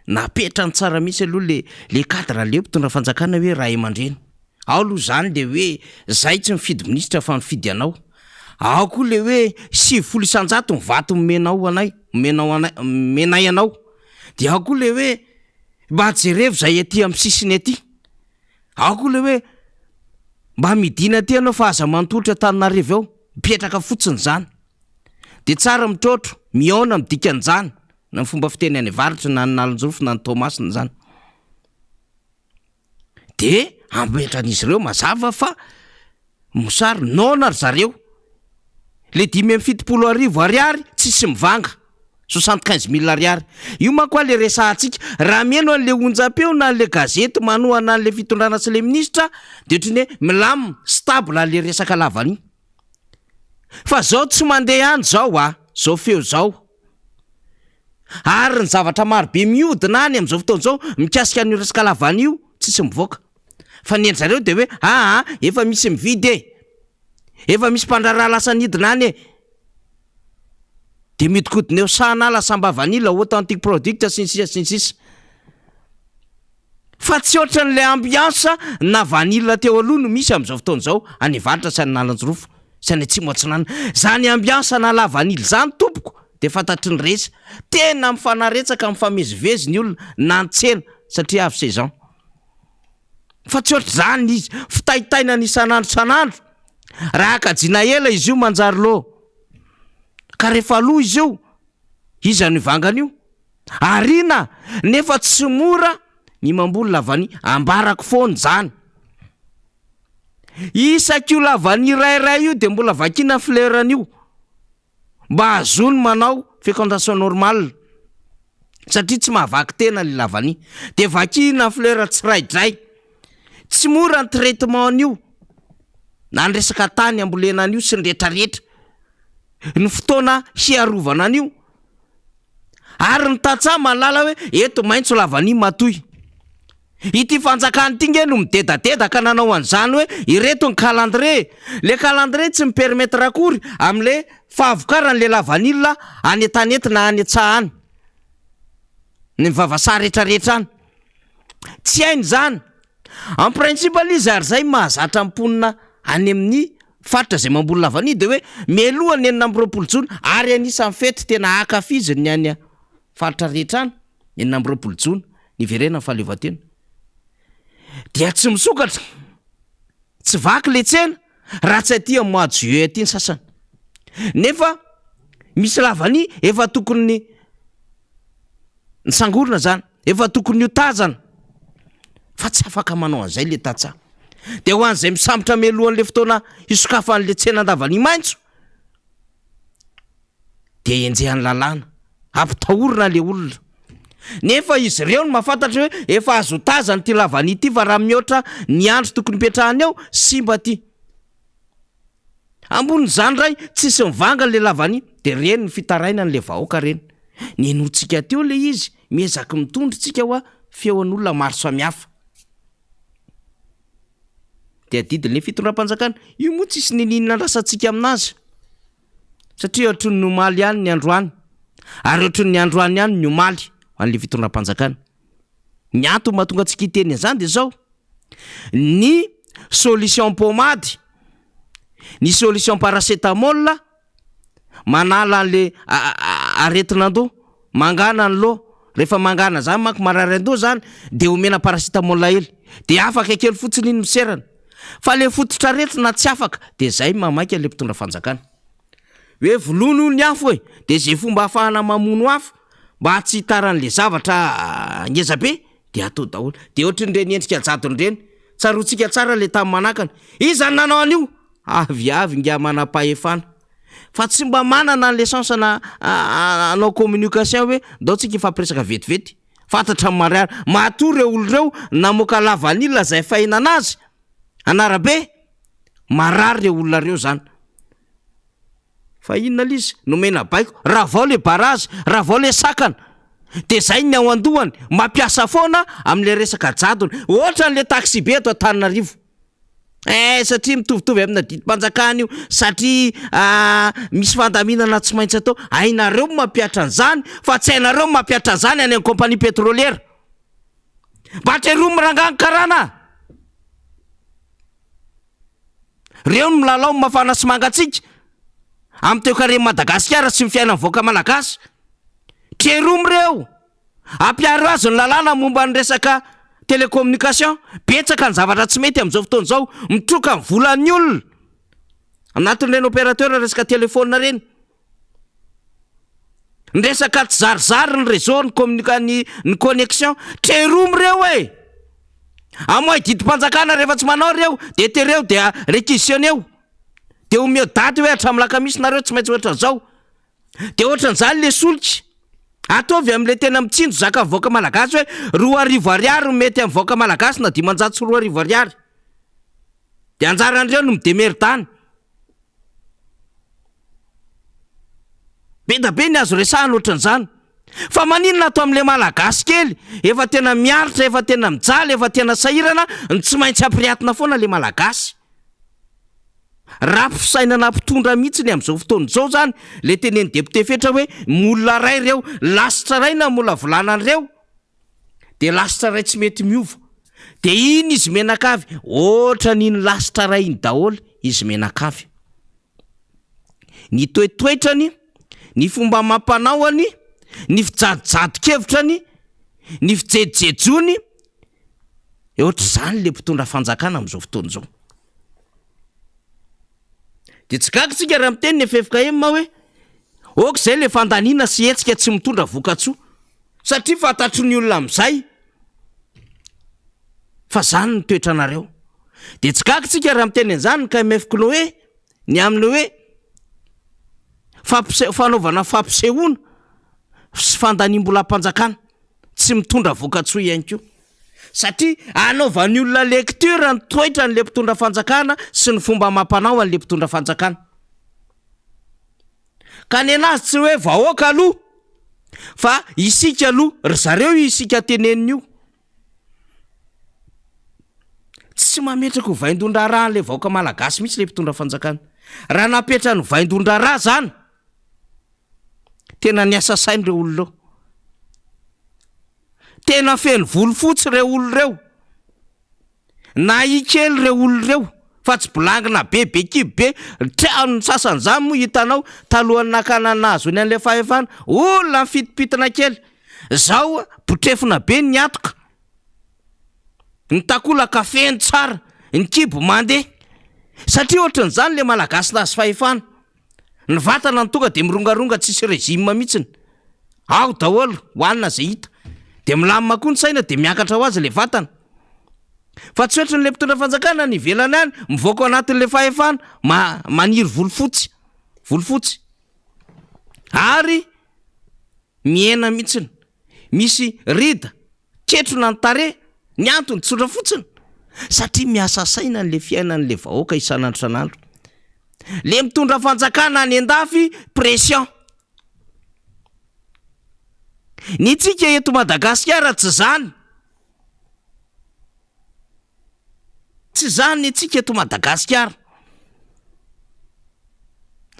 napetrany tsara mihitsy aloha le le cadre le mpitondra fanjakana hoe ray aman-dreny. Ao aloha zany le hoe zahay tsy mifidy minisitra fa mifidy anao. Ao koa le hoe 90 isan-jato ny vato omenao anay, omenao anay, omenay anao. De ao koa le hoe Mba jerevo izay aty amin'ny sisiny aty. Ao koa ilay hoe mba midina aty ianao fa aza mantolotra Antananarivo eo. Mipetraka fotsiny izany. Dia tsara mitrotro, mihaona ny dikan'izany, na ny fomba fiteny any avaratra na any Analanjirofo na any Toamasina izany. Dia ametran'izy ireo mazava fa mosary, noana ry zareo. Le 1075 ariary tsisy mivanga, 75000 ariary. Io manko a le resahantsika, raha mihaino an'le onjam-peo na an'le gazety manohana an'le fitondrana sy le minisitra de ohatran'ny hoe milamina, stable le resaka lavan'io. Fa zao tsy mandeha any zao a, zao feo zao. Ary ny zavatra maro be mihodina any amin'izao fotoana izao mikasika an'io resaka lavany io tsisy mivoaka. Fa ny an-dry zareo dia hoe aa efa misy mividy e! Efa misy mpandraharaha lasa nidina any e! Dia mihodinkodina eo Sahanala, Samba Vanille, Authentic Product sy ny sisa sy ny sisa. Fa tsy ohatran'ilay ambiance na vanille teo aloha no misy amin'izao fotoana izao any Avaratra sy any Analanjirofo sy any Atsimo Atsinanana. Izany ambiance na la vanille izany tompoko dia fantatry ny rehetra. Tena mifanaretsaka mifamezivezy ny olona na ny tsena satria avy saison. Fa tsy ohatr'izany izy, fitaitainana isan'andro isan'andro. Raha kajiana ela izy io manjary lò. Ka rehefa lò izy io, iza no hivangana io? Ariana nefa tsy mora ny mamboly lavania, ambarako foana izany. Isak'io lavania iray iray io dia mbola vakiana fleur-n'io mba hahazoany manao fécondation normale satria tsy mahavaky tena le lavania. Dia vakiana fleur tsiraidray. Tsy mora ny traitement an'io na ny resaka tany ambolena an'io sy ny retraretra. Ny fotoana hiarovana an'io. Ary ny tantsaha mahalala hoe eto maitso lavania matoy. Ity fanjakana ity nge no midedadeda ka nanao an'izany hoe ireto ny calendrier. Le calendrier tsy mi-permettre akory amle fahavokaran'le lavanila any an-tanety na any an-tsaha any. Ny vavasaha retraretra any. Tsy hainy izany. En principe aloha izy ary izay mahazatra ny mponina any amin'ny faritra izay mamboly lavanila dia hoe mialoha ny 26 jona ary anisan'ny fety tena ankafiziny ny any faritra rehetra any, 26 jona, niverenan'ny fahaleovantena. Dia tsy misokatra, tsy vaky le tsena raha tsy aty amin'ny mois de juillet aty ny sasany. Nefa misy lavanila efa tokony Nisangorona zany, efa tokony ho tazana fa tsy afaka manao an'izay le tantsaha. De ho an'izay misambotra mialohan'le fotoana hisokafan'le tsena an-davania maitso. Dia enjehan'ny lalàna. Ampitahorina le olona. Nefa izy ireo no mahafantatra hoe efa azo otazana ity lavanille ity fa raha mihoatra ny andro tokony hipetrahany eo, simba ity. Ambonin'izany indray, tsisy mivanga le lavanille, dia reny ny fitarainan'le vahoaka reny. Nenointsika teo le izy, miezaky mitondra tsika hoa feon'olona maro samihafa. Dia adidin'le fitondram-panjakana, io moa tsisy niniana andrasantsika aminazy. Satria ohatrin'ny omaly ihany ny androany, ary ohatrin'ny androany ihany ny omaly ho an'ilay fitondram-panjakana. Ny antony mahatonga antsika hiteny an'izany dia izao, ny solution pomady, ny solution paracétamol manala an'le aretin'andoha, mangana ny loha, rehefa mangana zany manko marary andoha zany de omena paracétamol hely, de afaka kely fotsiny iny miserana. Fa le fototr'aretina tsy afaka de zay mamaika le mpitondra fanjakana. Hoe vonono ny afo e, de ze fomba ahafahana mamono afo mba tsy hitaran'le zavatra ngeza be de atao daholo. De ohatrin'ireny endrika jadona ireny, tsaroantsika tsara le tany manakana, iza no nanao an'io? Aviavy ingahy manam-pahefana fa tsy mba manana an'le chance na hanao communication hoe ndao tsika hifampiresaka vetivety. Fantatra ny marihary. Matoa ireo olona ireo namoaka lavanila izay fahinana azy an'arabe, marary ireo olona ireo izany. Fa inona ilay izy? Nomena baiko, ravao ilay barazy, ravao ilay sakana. Dia izay ny ao an-dohany, mampiasa foana amin'ilay resaka jadona. Ohatran'ilay taxi-be eto Antananarivo. Eh, satria mitovitovy amina didim-panjakana io, satria misy fandaminana tsy maintsy atao. Hainareo ny mampihatra an'izany, fa tsy hainareo ny mampihatra an'izany any amin'ny compagnie pétrolière. Mba teromy rangahy ny karana a! Reo no milalao ny mafana sy mangatsiaka amin'ny toekaren'i Madagasikara sy ny fiainan'ny vahoaka malagasy. Teromy reo! Ampiaro azy ny lalàna momba ny resaka télécommunication. Betsaka ny zavatra tsy mety amin'izao fotoana izao. Mitroka ny volan'ny olona anatin'ireny opérateur resaka téléphone ireny. Ny resaka tsizarizary ny réseau, ny communica- ny ny connexion. Treromy ireo e! Amoahy didim-panjakana rehefa tsy manao ireo dia tereo dia réquisitionner-o. Dia omeo daty hoe hatramin'ny lakamisy nareo tsy maintsy ohatran'izao. Dia ohatran'izany le solika. Ataovy amin'ilay tena mitsinjo zakan'ny vahoaka malagasy hoe 2000 ariary no mety amin'ny vahoaka malagasy na 2500 ariary. Dia anjaran'ireo no mi-demerda any. Be da be ny azo resahana ohatran'izany. Fa maninona ato amin'ilay malagasy kely efa tena miaritra, efa tena mijaly, efa tena sahirana no tsy maintsy ampiriatina foana ilay malagasy. Raha fisainana mpitondra mihitsy ny amin'izao fotoana izao izany le tenenin'i député Fetra hoe molina ray ireo, lasitra ray namolavolana an'ireo dia lasitra ray tsy mety miova. Dia iny izy mianakavy, ohatran'iny lasitra ray iny daholo izy mianakavy. Ny toetoetrany, ny fomba amam-panaony, ny fijadojadon-kevitrany, ny fijejojejoany, ohatr'izany le mpitondra fanjakana amin'izao fotoana izao. Dia tsy gaga isika raha miteny ny ffkm hoe ok izay ilay fandaniana sy hetsika tsy mitondra vokatsoa satria fantatry ny olona amin'izay fa zany ny toetranareo. Dia tsy gaga isika raha miteny an'izany ny KMF Chloé ny amin'ny hoe fampise- fanaovana fampisehoana sy fandaniam-bolam-panjakana tsy mitondra vokatsoa ihany koa. Satria anaovan'ny olona lecture ny toetran'ilay mpitondra fanjakana sy ny fomba amam-panao an'ilay mpitondra fanjakana. Ka nenazy tsy hoe vahoaka aloha fa isika aloha, ry zareo io isika tenenina io. Tsy mametraka ho vaindohan-draharaha an'ilay vahoaka malagasy mihitsy ilay mpitondra fanjakana. Raha napetrany ho vaindohan-draharaha zany, tena niasa saina ireo olona ireo. Tena feno volo fotsy ireo olona ireo. Nahia kely ireo olona ireo fa tsy bolangina be, be kibo be. Trano ny sasany izany moa hitanao talohan'ny nakana nahazoany an'ilay fahefana. Olona mifitipitina kely. Zao botrefona be ny hatoka. Ny takolaka feno tsara, ny kibo mandeha. Satria ohatran'izany ilay Malagasy nahazo fahefana. Ny vatana no tonga de mirongaronga tsisy régime mihitsiny. Ao daholo, hohanina zay hita. De milamina koa ny saina de miakatra ho azy le vatana. Fa tsy ohatry ny le mpitondra fanjakana any ivelany any, mivoaka ao anatin'le fahefana, ma- maniry volo fotsy, volo fotsy. Ary mihena mihitsiny. Misy rida, ketrona ny tarehy, ny antony tsotra fotsiny, satria miasa saina an'le fiainan'le vahoaka isan'andro isan'andro. Le mitondra fanjakana any an-dafy pression. Ny tsika eto Madagasikara tsy zany. Tsy izany ny antsika eto Madagasikara.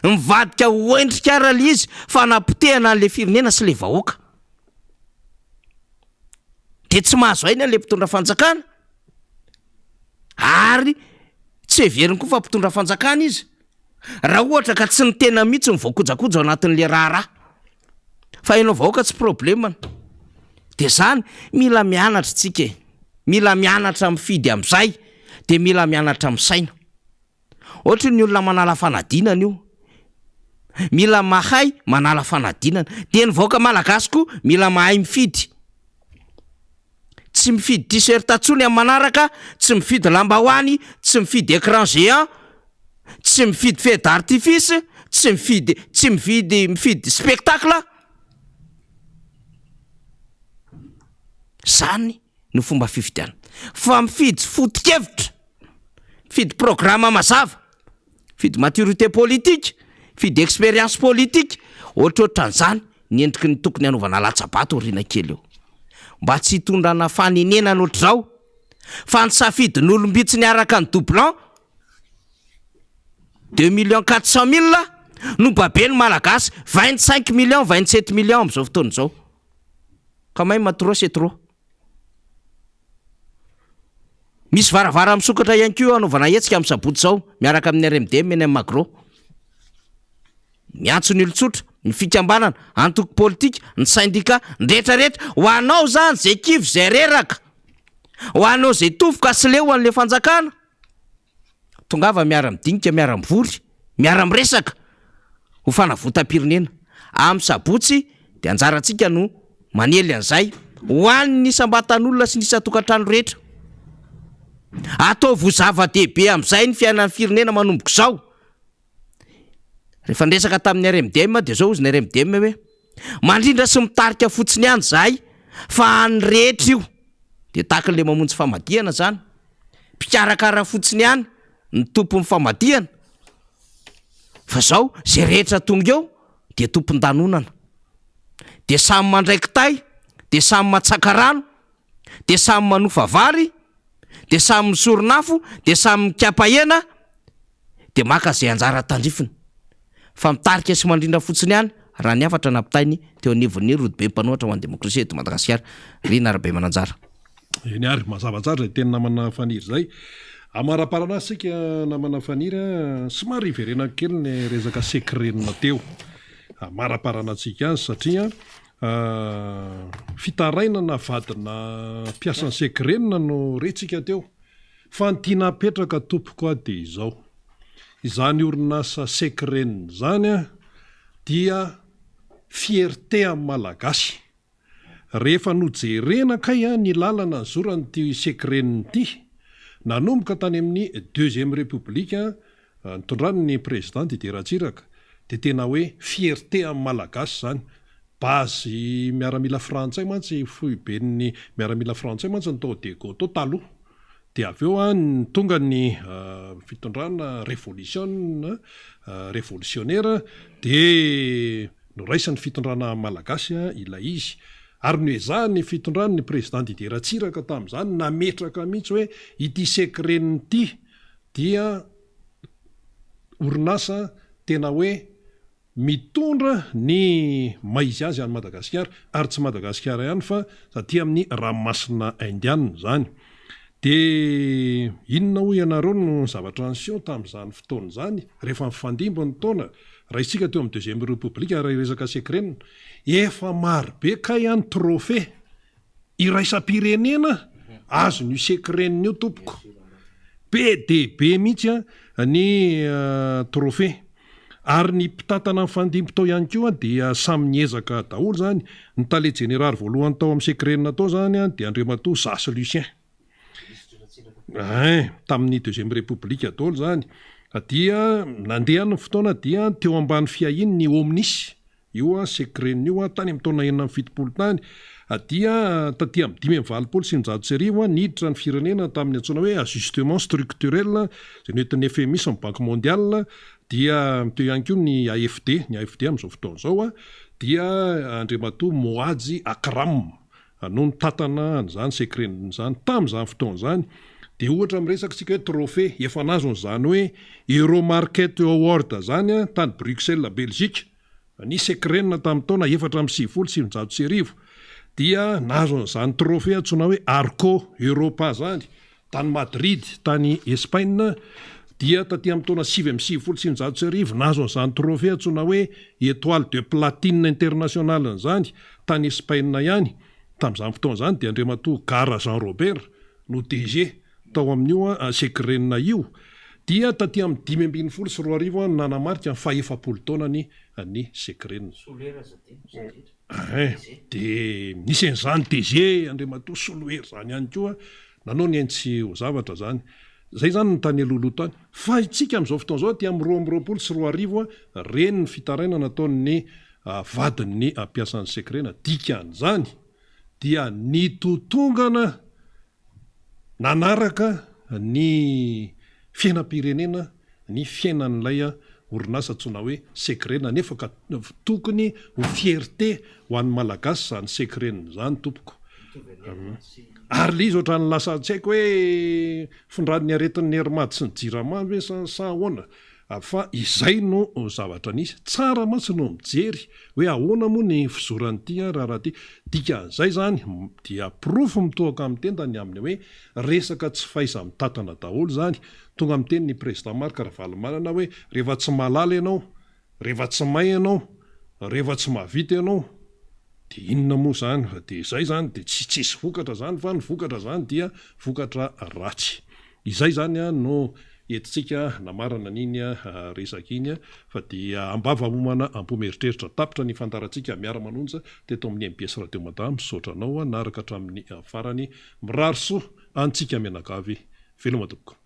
Mivadika ho endrika ara le izy fanapotehana an'le firenena sy le vahoaka. De tsy mahazo aina le mpitondra fanjakana ary tsy heveriny koa fa mpitondra fanjakana izy raha ohatra ka tsy ny tena mihitsy no voakojakoja ao anatin'le raharaha. Fa ianao vahoaka tsy problème-ny. De zany, mila mianatra tsika e. Mila mianatra mifidy amizay, de mila mianatra misaina. Ohatry ny olona manala fanadinana io. Mila mahay manala fanadinana. De ny vahoaka malagasy koa mila mahay mifidy. Tsy mifidy t-shirt tsony amin'ny manaraka, tsy mifidy lambahoany, tsy mifidy écran géant, tsy mifidy feu d'artifice, tsy mifidy, tsy mividy, mifidy spectacle. Zany no fomba fifidianana. Fa mifidy foto-kevitra, mifidy programme mazava. Fidy maturité politique, fidy expérience politique, ohatrohatran'izany ny endriky ny tokony hanaovana latsa-bato aoriana kely eo. Mba tsy hitondrana fanenenana ohatr'izao fa ny safidin'olom-bitsy niaraka ny doublant 2 millions 400 mille no baben'ny Malagasy 25 millions 27 millions amin'izao fotoana izao. Quand même trop c'est trop. Misy varavara misokatra ihany koa hanaovana hetsika amin'ny sabotsy izao miaraka amin'ny RMDM eny amin'ny Magro. Miantso ny olon-tsotra, ny fikambanana, antoko politika, ny sendika, ny rehetra rehetra, ho anao izany izay kivy izay reraka, ho anao izay tofoka sy leo an'ilay fanjakana. Tongava miara-midinika, miara-mivory, miara-miresaka ho fanavotam-pirenena. Amin'ny sabotsy dia anjarantsika no manely an'izay ho an'ny isam-batan'olona sy ny isan-tokantrano rehetra. Ataovy ho zava-dehibe amin'izay ny fiainan'ny firenena manomboka izao. Rehefa niresaka tamin'ny RMDM dia izao hozy ny RMDM hoe, mandrindra sy mitarika fotsiny ihany izahay fa an'ny rehetra io. Dia tahaka an'ilay mamonjy famadihana izany. Mpikarakara fotsiny ihany ny tompon'ny famadihana. Fa izao, izay rehetra tonga eo dia tompon-danonana. Dia samy mandray kitay, dia samy matsaka rano, dia samy manofa vary, dia samy misoron'afo, dia samy mikapa hena, dia maka izay anjara tandrifiny. Fa mitarika sy mandrindra fotsiny ihany raha ny hafatra nampitainy teo anivon'ny Rodobe Mpanohatra ho an'ny Demokrasia eto Madagasikara, Rina Rabemananjara. Eny ary, mazava tsara izay teny namana Faniry izay. Amaraparana azy isika namana Faniry a, somary hiverenako kely ny resaka secret-na teo. Amaraparana antsika azy satria fitarainana vadina mpiasan'ny secret-na no rentsika teo. Fa ny tiana apetraka tompoko a dia izao, izany orinasa Secren izany dia fierté amin'ny Malagasy. Rehefa nojerena kay ny lalana nizoran'ity Secren ity, nanomboka tany amin'ny deuxième République nitondran'ny Président Didier Ratsiraka dia tena hoe fierté amin'ny Malagasy izany. Base miaramila frantsay mantsy, foiben'ny miaramila frantsay mantsy ny tao Diego tao taloha. Dia avy eo an, tonga ny fitondrana révolution, révolutionnaire dia noraisin'ny fitondrana malagasy ilay izy. Ary noezahan'ny fitondran'ny Président Didier Ratsiraka tamin'izany nametraka mihitsy hoe ity secret-ny ity dia orinasa tena hoe mitondra ny maha izy azy an'i Madagasikara, ary tsy Madagasikara ihany fa aty amin'ny ranomasina Indiana izany. Dia inona hoy ianareo no zavatra niseho tamin'izany fotoana izany, rehefa nifandimby ny taona, raha isika teo amin'ny deuxième république raha hiresaka secret-na, efa marobe kay an trophée iraisam-pirenena azon'io secret-na io tompoko, be dia be mihitsy ny trophée. Ary ny mpitantana nifandimby tao ihany koa dia samy niezaka daholo izany. Ny tale jeneraly voalohany tao amin'ny Secren tao izany dia Andriamatoa Zasy Lucien. Ein, tamin'ny deuxième république daholo izany. Dia nandeha ny fotoana dia teo ambany fiahiany ny Omnis. Io Secren io tany amin'ny taona 76 tany dia taty amin'ny 1985 niditra ny firenena tamin'ny antsoina hoe ajustement structurel izay noentin'ny FMI sy ny Banque Mondiale dia teo ihany koa ny AFD, ny AFD amin'izao fotoana izao dia Andriamatoa Mohaji Akram no nitantana an'izany Secren izany tamin'izany fotoana izany. Dia ohatra miresaka isika hoe trophée efa nahazo an'izany hoe Euromarket Award izany tany Bruxelles Belgique. Ny Secren tamin'ny taona 1994 dia nahazo an'izany trophée antsoina hoe Arco Europa izany tany Madrid tany Espaina, dia taty amin'ny taona 1999 nahazo an'izany trophée antsoina hoe Etoile de Platine International izany tany Espaina ihany. Tamin'izany fotoana izany dia Andriamatoa Gara Jean Robert no DG tao amin'io Secren io, dia taty amin'ny 2015 no nanamarika ny fahefapolo taonany ny Secren. Ein, dia nisy an'izany DG Andriamatoa Solohery izany ihany koa nanao ny ainy tsy ho zavatra izany. Izay izany ny tany alohaloha tany. Fa isika amin'izao fotoana izao aty amin'ny 2022, reny ny fitarainana nataon'ny vadin'ny mpiasan'ny Secren, dikan'izany dia nitotongana Nanaraka ny fiainam-pirenena ny fiainan'ilay orinasa antsoina hoe Secren nefa ka tokony ho fierté ho an'ny Malagasy izany Secren izany tompoko. Ary ilay izy ohatran'ny lasa tsy haiko hoe findran'ny aretin'ny Air Mad sy ny Jirama ve sa sa ahoana? Fa izay no zavatra nisy. Tsara mantsy no mijery hoe ahoana moa ny fizoran'ity raharaha ity. Dikan'izay izany dia porofo mitohaka amin'ny tenda ny amin'ny hoe resaka tsy fahaiza-mitantana daholo izany. Tonga miteny ny Président Marc Ravalomanana hoe rehefa tsy mahalala ianao, rehefa tsy mahay ianao, rehefa tsy mahavita ianao dia inona moa izany fa dia izay izany dia tsy tsisy vokatra izany fa ny vokatra izany dia vokatra ratsy. Izay izany no entintsika namarana an'iny resaka iny fa dia ambava homana am-po mieritreritra. Tapitra ny fandaharantsika miara-manonja teto amin'ny mbs Radio Mada. Misaotra anao naharaka hatramin'ny farany. Mirary soa antsika mianakavy. Veloma tompoko.